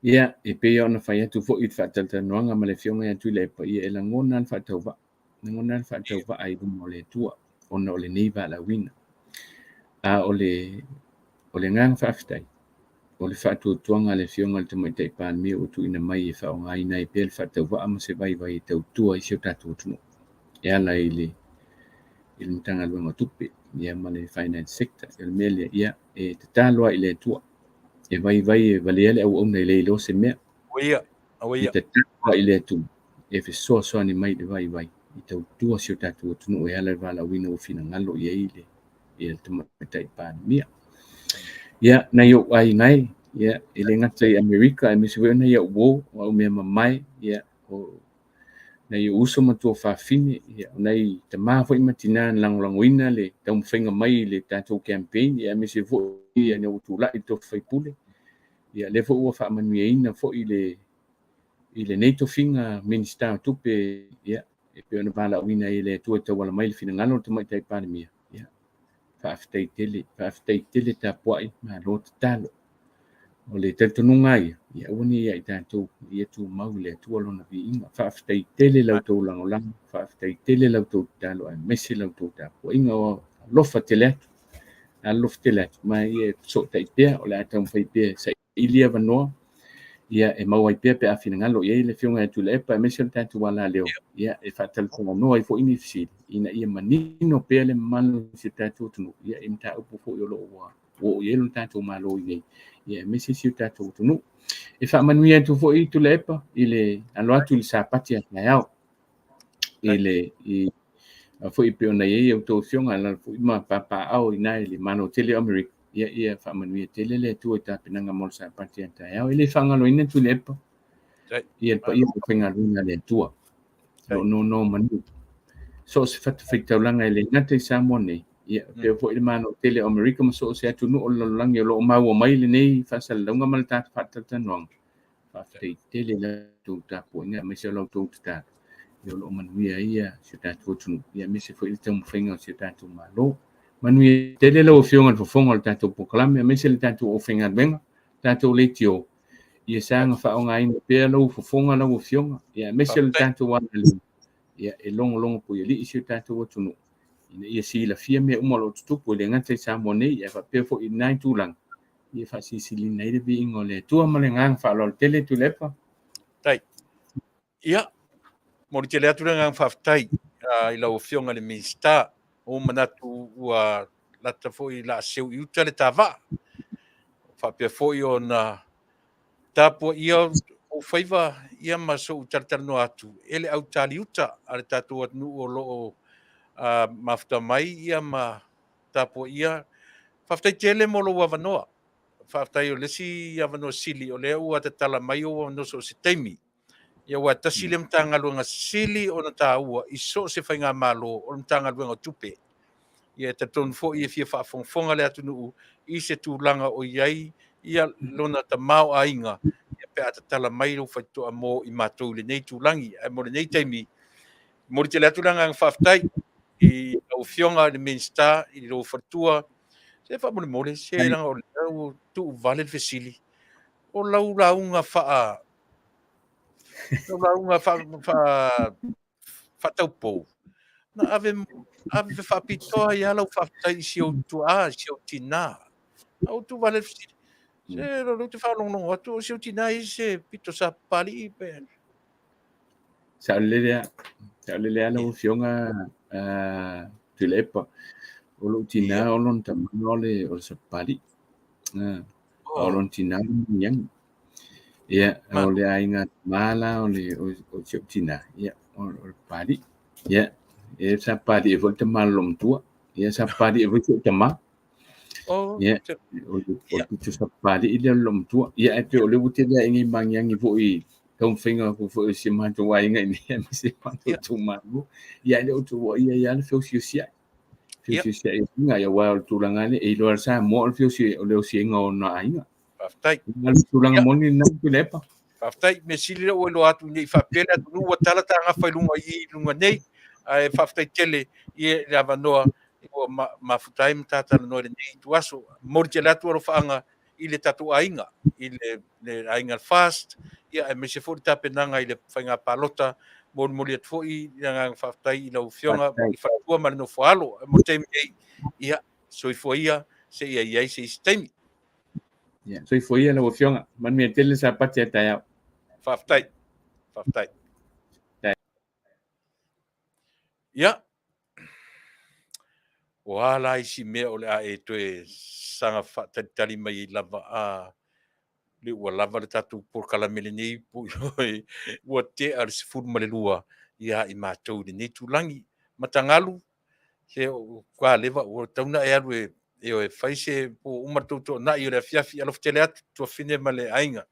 ia e pei ona fai atu foi i le faatalatalanoaga ma le Afioga ia Tuilaepa, ia e lagona le faatauvaa, lagona le faatauvaa i luma o le Atua ona o lenei valaauina. A o le O le agaga faafetai, o le faatuatuaga a le Afioga i le Tamaitai Palemia ua tuuina mai e faaaogaina ai pea le faatauvaa ma se vaivai e tautua ai si o tatou atunuu e ala i le i le Matagaluega o Tupe ia ma le Finance Sector. O le mea lea, ia, e tatalo lava i le Atua e vaivai e valea le auauna e le iloa se mea. Aua aua E tatalo lava i le Atua e fesoasoani mai i le vaivai e tautua si o tatou atunuu e ala i le valaauina ua finagalo i ai le ia le Tamaitai Palemia. Ia, nai ou aiga e, ia, e le gata i Amerika, aemaise foi o nai au uo, o au mea mamae, ia, o nai ou uso ma tuafafine, ia, o nai tama foi ma tina na lagolagoina le taumafaiga mai i le tatou campaign, ia, aemaise foi ina ua tulai i le tofi faipule. Ia, lea foi ua faamanuiaina foi i le i lenei tofiga Minisita o Tupe, ia, e pei ona valaauina ai e le Atua e tauala mai le finagalo o le Tamaitai Palemia, ia, faafetai tele, faafetai tele tapuai, malo tatalo. O le talitonuga lava ia, ia aua ne i ia i tatou, ia tumau i le Atua lona viiga. Faafetai tele la outou lagolago, faafetai tele la outou tatalo aemaise la outou tapuaiga. O alofa tele atu, alofa tele atu, ma ia fesootai pea, o le a taumafai pea e saili avanoa, ia e maua ai pea pe a finagalo i ai le Afioga ia Tuilaepa aemaise o le tatou alaleo, ia e faatalatalanoa ai foi ni fesili ina ia manino pea le mamalu o si o tatou atunuu, ia i mataupu foi o lo o ua oo i ai lo tatou Malo i inei, ia aemaise si o tatou atunuu. E faamanuia atu foi Tuilaepa i le alo atu i le Sapati a taeao i le i foi pei ona i ai a outou afioga e alaala foi ma papaaao i ina i le Malo tele o Amerika, ia ia faamanuia tele le Atua i tapenaga mo le Sapati a taeao. E le faagaloina Tuilaepa, ia le paia o le aufaigaluega a le Atua o lo o nonomanu so o se fatafaitaulaga e le gata i Samoa nei, ia faapea foi le Malo tele o Amerika ma so o se atunuu o le lalolagi o lo o maua mai lenei faasalalauga ma le tatou faatalatalanoaga. Faafetai tele i la outou tapuaiga aemaise o la outou tatalo, ia o lo o manuia ai ia si o tatou atunuu, ia aemaise foi le taumafaiga o si o tatou Malo. Manuia tele lau Afioga i le Fofoga o le tatou polokalame aemaise le tatou aufaigaluega, tatou leitio, ia saga faaaogaina pea lou fofoga lau Afioga, ia aemaise le tatou agalelei, ia e logologo puialii si o tatou atunuu, ina ia silafia mea uma o lo o tutupu, e le gata i Samoa nei, ae faapea foi i lena itulagi, ia faasilisiliina ai le viiga o le Atua. Ma le agaga faaaloalo tele, Tuilaepa. Tai. Ia, momoli tele atu le agaga faafetai i lau Afioga i le Minisita. Ua manatu ua lata foi la seu i uta le tavaa. Faapea foi ona tapuaia ou faiva ia ma so'u talatalanoa atu e le autaliuta a le tatou atunuu o lo o mafuta mai ia ma tapuaia. Faafetai tele mo lou avanoa. Faafetai o le isi avanoa sili o lea ua tatala mai ou avanoa so o se taimi. Ia aua e tasi le Matagaluega sili ona taua i so o se faigamalo o le Matagaluega o Tupe. Ia e talitonu foi e fia faafogafoga le atunuu i se tulaga o i ai ia lona tamaoaiga ia pe a tatala mai lou faitotoa mo i matou i lenei itulagi. Ae mo lenei taimi, momoli tele atu le agaga faafetai i lau Afioga i le Minisita, i lou faletua. Se faamolemole, se leaga o lea ua tuuvale le fesili, o lau lauga faa lau lauga faa faa faataupou, na ave ave faapitoa ai lava lau faafetai i si ou tuaa, i si ou tinā. A ua tuuvale le fesili, se o lea ou te faalogologo atu o si ou tinā e i ai se pito sa Papalii pe... Saolele lava, saolele lava lau Afioga Tuilaepa. O lou tinā o lona tama o le o le Sapapalii. A o lona tinā o le Magiagi. Ia, o le aiga tama la o le o si ou tinā, ia, o le Papalii. Ia, e sa Papalii foi le tama o le loomatua. Ia, sa Papalii foi si ou tama. Oh, Ia, o le pito Sapapalii lea o le loomatua. Ia, ae pei o lea ua tele ae nei magiagi foi i taumafaiga foi o si matou aiga i inei aemaise o matou itumalo. Ia, ae le o tuuaia ai lava le feosiosiai. Feosiosiai o aiga, ia, aua o le tulaga lea, e iloa e le Samoa o le feosi, o le osiaiga o ona aiga. Faafetai. O le tulaga moni lena Tuilaepa. Faafetai. Mea sili lea ua iloa atu ne i faapea le atunuu ua tala ta gafa i luga i i luga nei, ae faafetai tele i le avanoa ua mafuta ai ma ta talanoa i lenei ituaso. Momoli tele atu alofaaga i le tatou aiga, i le aiga FAST, ia aemaise foi le tapenaga i le faiga palota. Molimoli atu foi le agaga faafetai i lau Afioga i le faletua ma le nofo a alo. Mo le taimi nei, ia, soifua ia seia i ai se isi taimi. Ia, soifua ia lau Afioga. Manuia tele le Sapati a taeao. Faafetai. Faafetai. Ia, o a la isi mea o le a e toe saga faatalitali mai ai lava a le ua lava le tatou polokalame lenei ua tea le 12 ia i matou i lenei itulagi. Matagalu, se ua leva ua tatau ona e alu e e fai se po ua uma le tou toonai o le afiafi. Alofa tele atu tuafafine ma le aiga.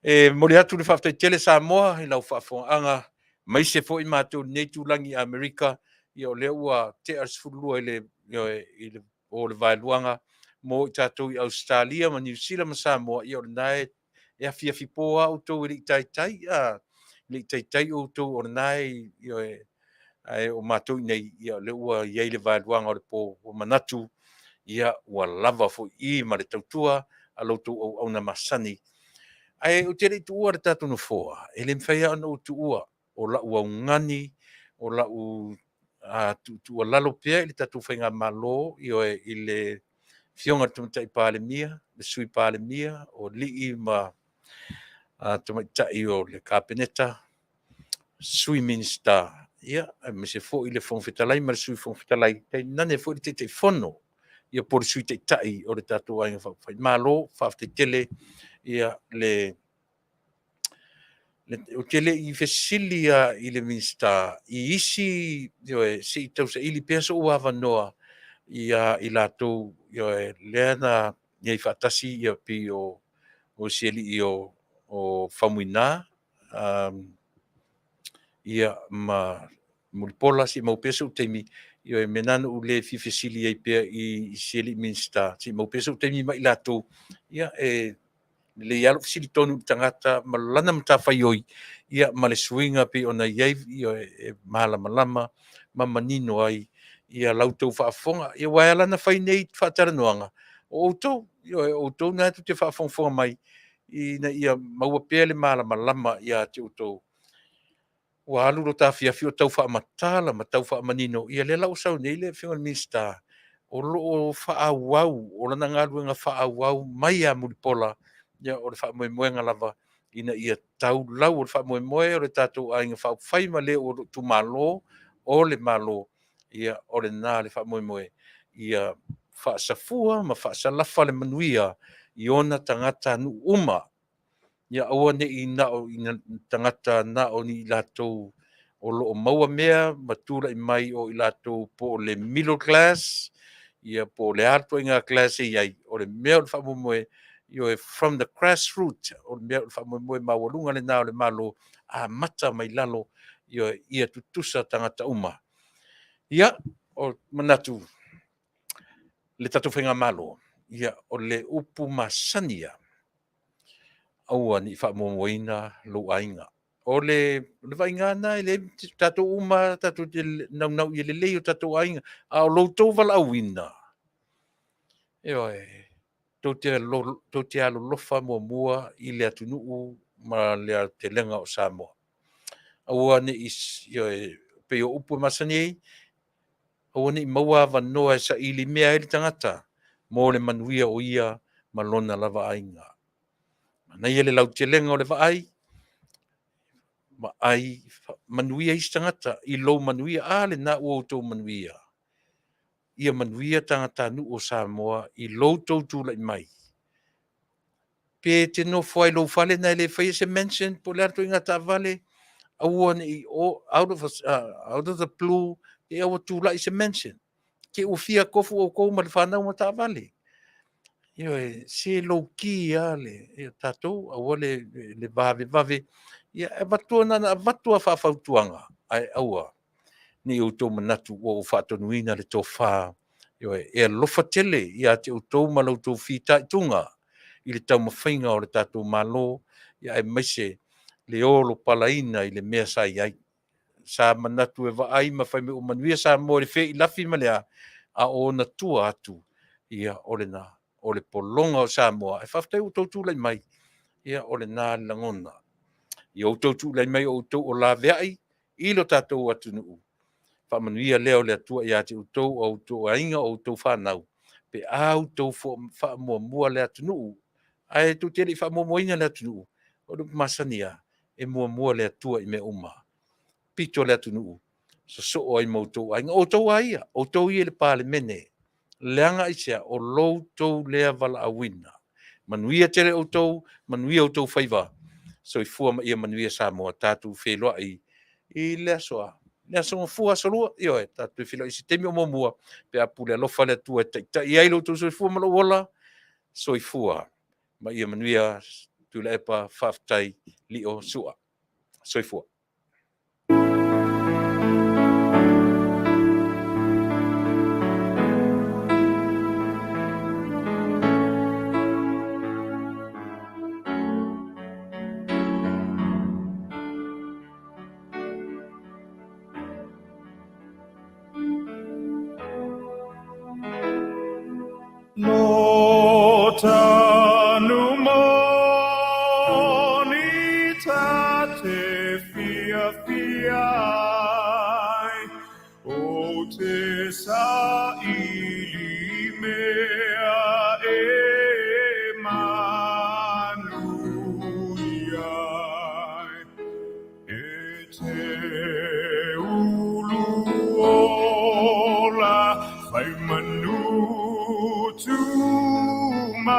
E momoli atu le faafetai tele Samoa i lau faafofogaaga, aemaise foi matou i lenei itulagi i Amerika. Ia o lea ua tea le 12 i le, i le o le vaeluaga mo i tatou i Ausetalia ma Niu Sila ma Samoa. Ia o lena e afiafi po lava outou e le i taitai, a le i taitai outou o lena e, ae o matou i inei, ia o lea ua i ai le vaeluaga o le po, ua manatu, ia ua lava foi i ma le tautua a lo outou auauna masani. Ae ou te le i tuua le tatou nofoa, e le mafai lava ona ou tuua o lau augani, o lau tuutuualalo pea i le tatou faigamalo, ioe, i le Afioga i le Tamaitai Palemia, le Sui Palemia, o alii ma tamaitai o le Kapeneta, Sui Minisita, ia, aemaise foi le Fofoga Fetalai ma le Sui Fofoga Fetalai, tainane foi le Taitaifono, ia po o le Sui Taitai o le tatou Aiga Faaupufai. Malo, faafetai tele. Ia, le ou te le i fesili lava i le Minisita i isi, ioe, se i tausaili pea sou avanoa ia i latou, ioe, lea na i ai faatasi ia pei o si alii o Faumuina, ia ma Mulipola, se i maua pea sou taimi, ioe, mea na na ou le fia fesili ai pea i si alii Minisita, se i maua pea sou taimi ma i latou, ia, e lelei lava lou fesili tonu i le tagata ma lana matafaioi, ia, ma le suiga pei ona i ai, ioe, e malamalama ma manino ai ia la outou faafofoga. Ia, aua e ala ona fai nei faatalanoaga, o outou, ioe, o outou na tou te faafogafoga mai ina ia maua pea le malamalama ia te outou. Ua alu lo ta afiafi o tau faamatala ma tau faamanino, ia lea la ua sau nei le Afioga i le Minisita, o lo o faaauau, o lana galuega faaauau mai ia Mulipola, ia o le faamoemoega lava ina ia tau lau o le faamoemoe o le tatou Aiga Faaupufai ma le o lo o itumalo o le Malo, ia o lena le faamoemoe ia faasafua ma faasalafa le manuia i ona tagatanuu uma. Ia aua ne i na o tagata na o ni i latou o lo o maua mea ma tulai mai o i latou po o le middle class, ia po o le a le ituaiga class e i ai, o le mea o le faamoemoe, ioe, from the grassroot, o le mea o le faamoemoe maualuga lena o le Malo, amata mai lalo, ioe, ia tutusa tagata uma. Ia, o manatu le tatou faigamalo, ia, o le upu masani ia, aua ne i faamuamuaina lou aiga. O le vaaiga lena, e le tatou uma tatou te naunau ia lelei o tatou aiga, a o lo outou valaauina, ioe, tou te alolofa muamua i le atunuu ma le aotelega o Samoa. Aua ne i, ioe, pei o upu e masani ai, aua ne i maua avanoa e saili mea ai le tagata mo le manuia o ia ma lona lava aiga. Manaia le lautelega o le vaai, vaai manuia isi tagata i lou manuia, a lena ua outou manuia. Ia manuia tagatanuu o Samoa i lo outou tulai mai. Pe te nofo ai i lou fale na e le faia se mansion po o le a le ituaiga taavale, aua ne i out of the blue, e aua tulai se mansion. Te ua fia tofu outou ma le fanau ma taavale. Ioe, se low key lava le ia tatou, aua le, le vavevave. Ia, e avatu na ona avatu lava faafautuaga, ae aua ne i outou manatu ua ou faatonuina le tofa. Ioe, e alofa tele ia te outou ma la outou fitaituga i le taumafaiga o le tatou Malo, ia aemaise le olopalaina i le mea sa i ai. Sa manatu e vaai ma fai mai ua manuia Samoa i le feilafi ma le a, a o ona tua atu, ia o lena, o le pologa o Samoa. Ae faafetai ua outou tulai mai, ia o lena le lagona. Ia outou tulai mai o outou o laveai i lo tatou atunuu, faamanuia lea o le Atua ia te outou, o outou aiga, o outou fanau, pe a outou faamuamua le atunuu. Ae tou te le i faamuamuaina le atunuu, o le upu masani lava, e muamua le Atua i mea uma. Pito le atunuu, sosoo ai ma outou aiga. O outou lava ia, o outou ia i le Palemene, leaga aisea? O lo outou lea valaauina. Manuia tele outou, manuia outou faiva. Soifua ma ia manuia Samoa. Tatou feiloai i le aso a? Le aso Gafua, aso Lua, ioe, tatou feiloai i se taimi o muamua pe a pule alofa le Atua e taitai ai lo outou soifua ma lou ola. Soifua ma ia manuia. Tuilaepa, faafetai, lio, sua. Soifua. Lo tanu moni ta te fiafia ai, o te saili mea e manuia ai. E te ulu ola fai manu tumau,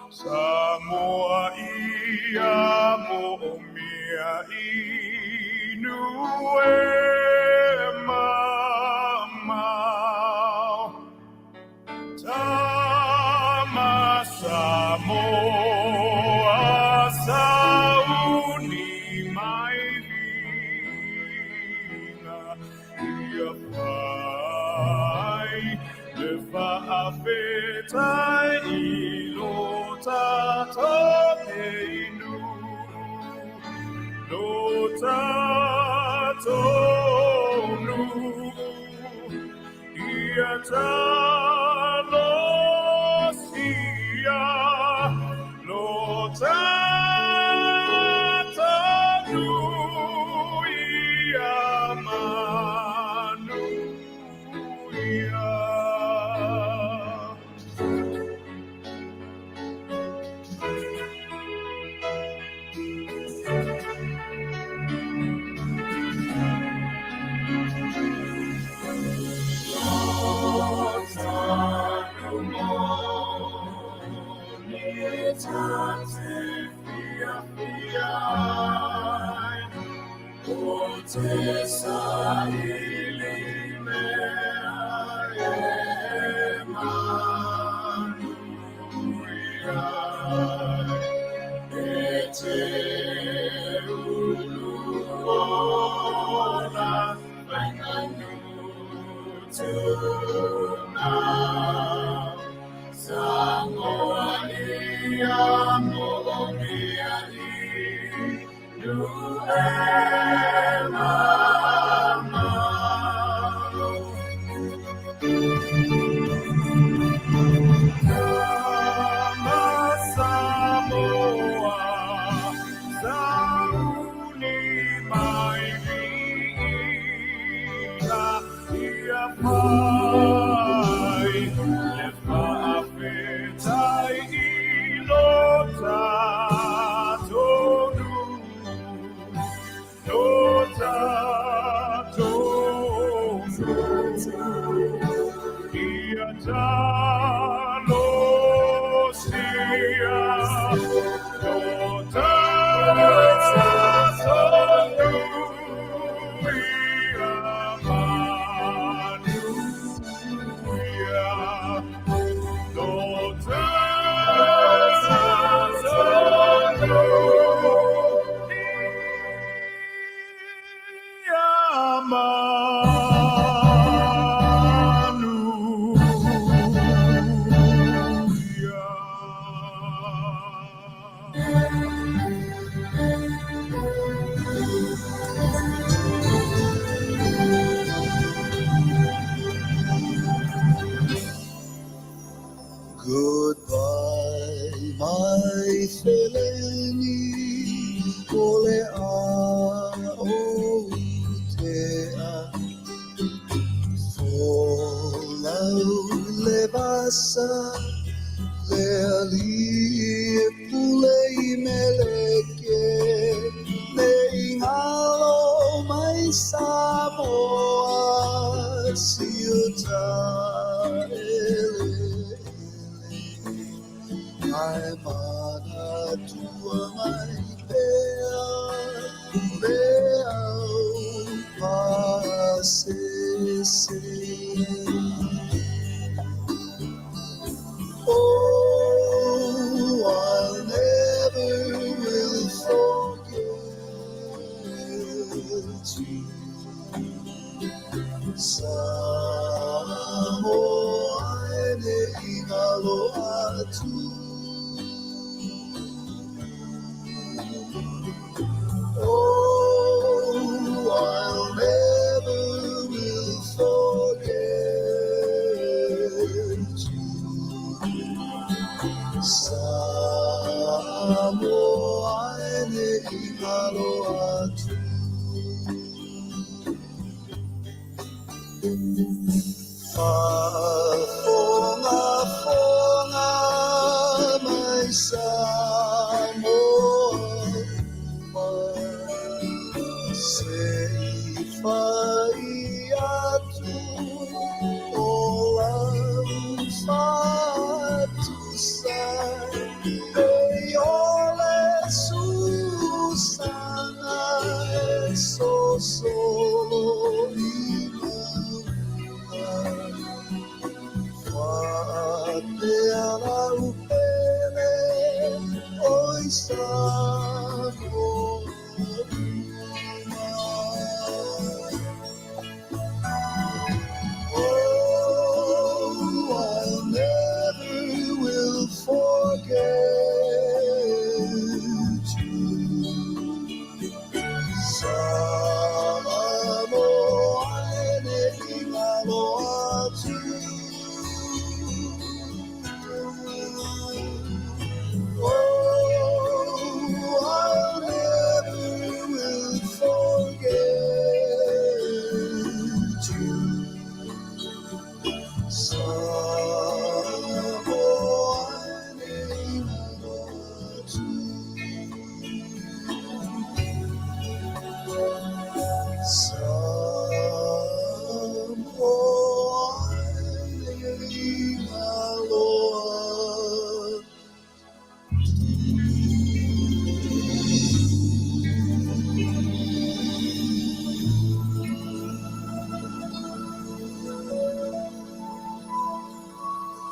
Samoa ia moomia inu e mamao. Tama Samoa sauni mai viiga ia fai le faafetai i lo tatou inu, lo tatou nuu. Ia talosia lo tatou nuu ia manuia. Te saili mea e manuia E te ulu ola fai manu tumau Samoa ia moomia inu e mamao. Tama Samoa, sauni mai viiga ia fai le faafetai i lo tatou nuu, lo tatou nuu. Ia talosia lo tatou nuu ia manuia. Goodbye, my feleni, o le a o tea. Folau le vasa, le alii e pule i meleke, ne i ngalo mai Samoa, siuta ele ele. Ae manatua mai pea, le au pasese. Oh, I'll never will forget you. Samoa e ne i ngalo atu. Oh, I'll never will forget you. Samoa e ne i ngalo atu. Faafogafoga mai Samoa uma, se i fai atu o lau faatusa, e o le susaga e sosolo i mauga. Faapea lau pele, oi Samoa uma.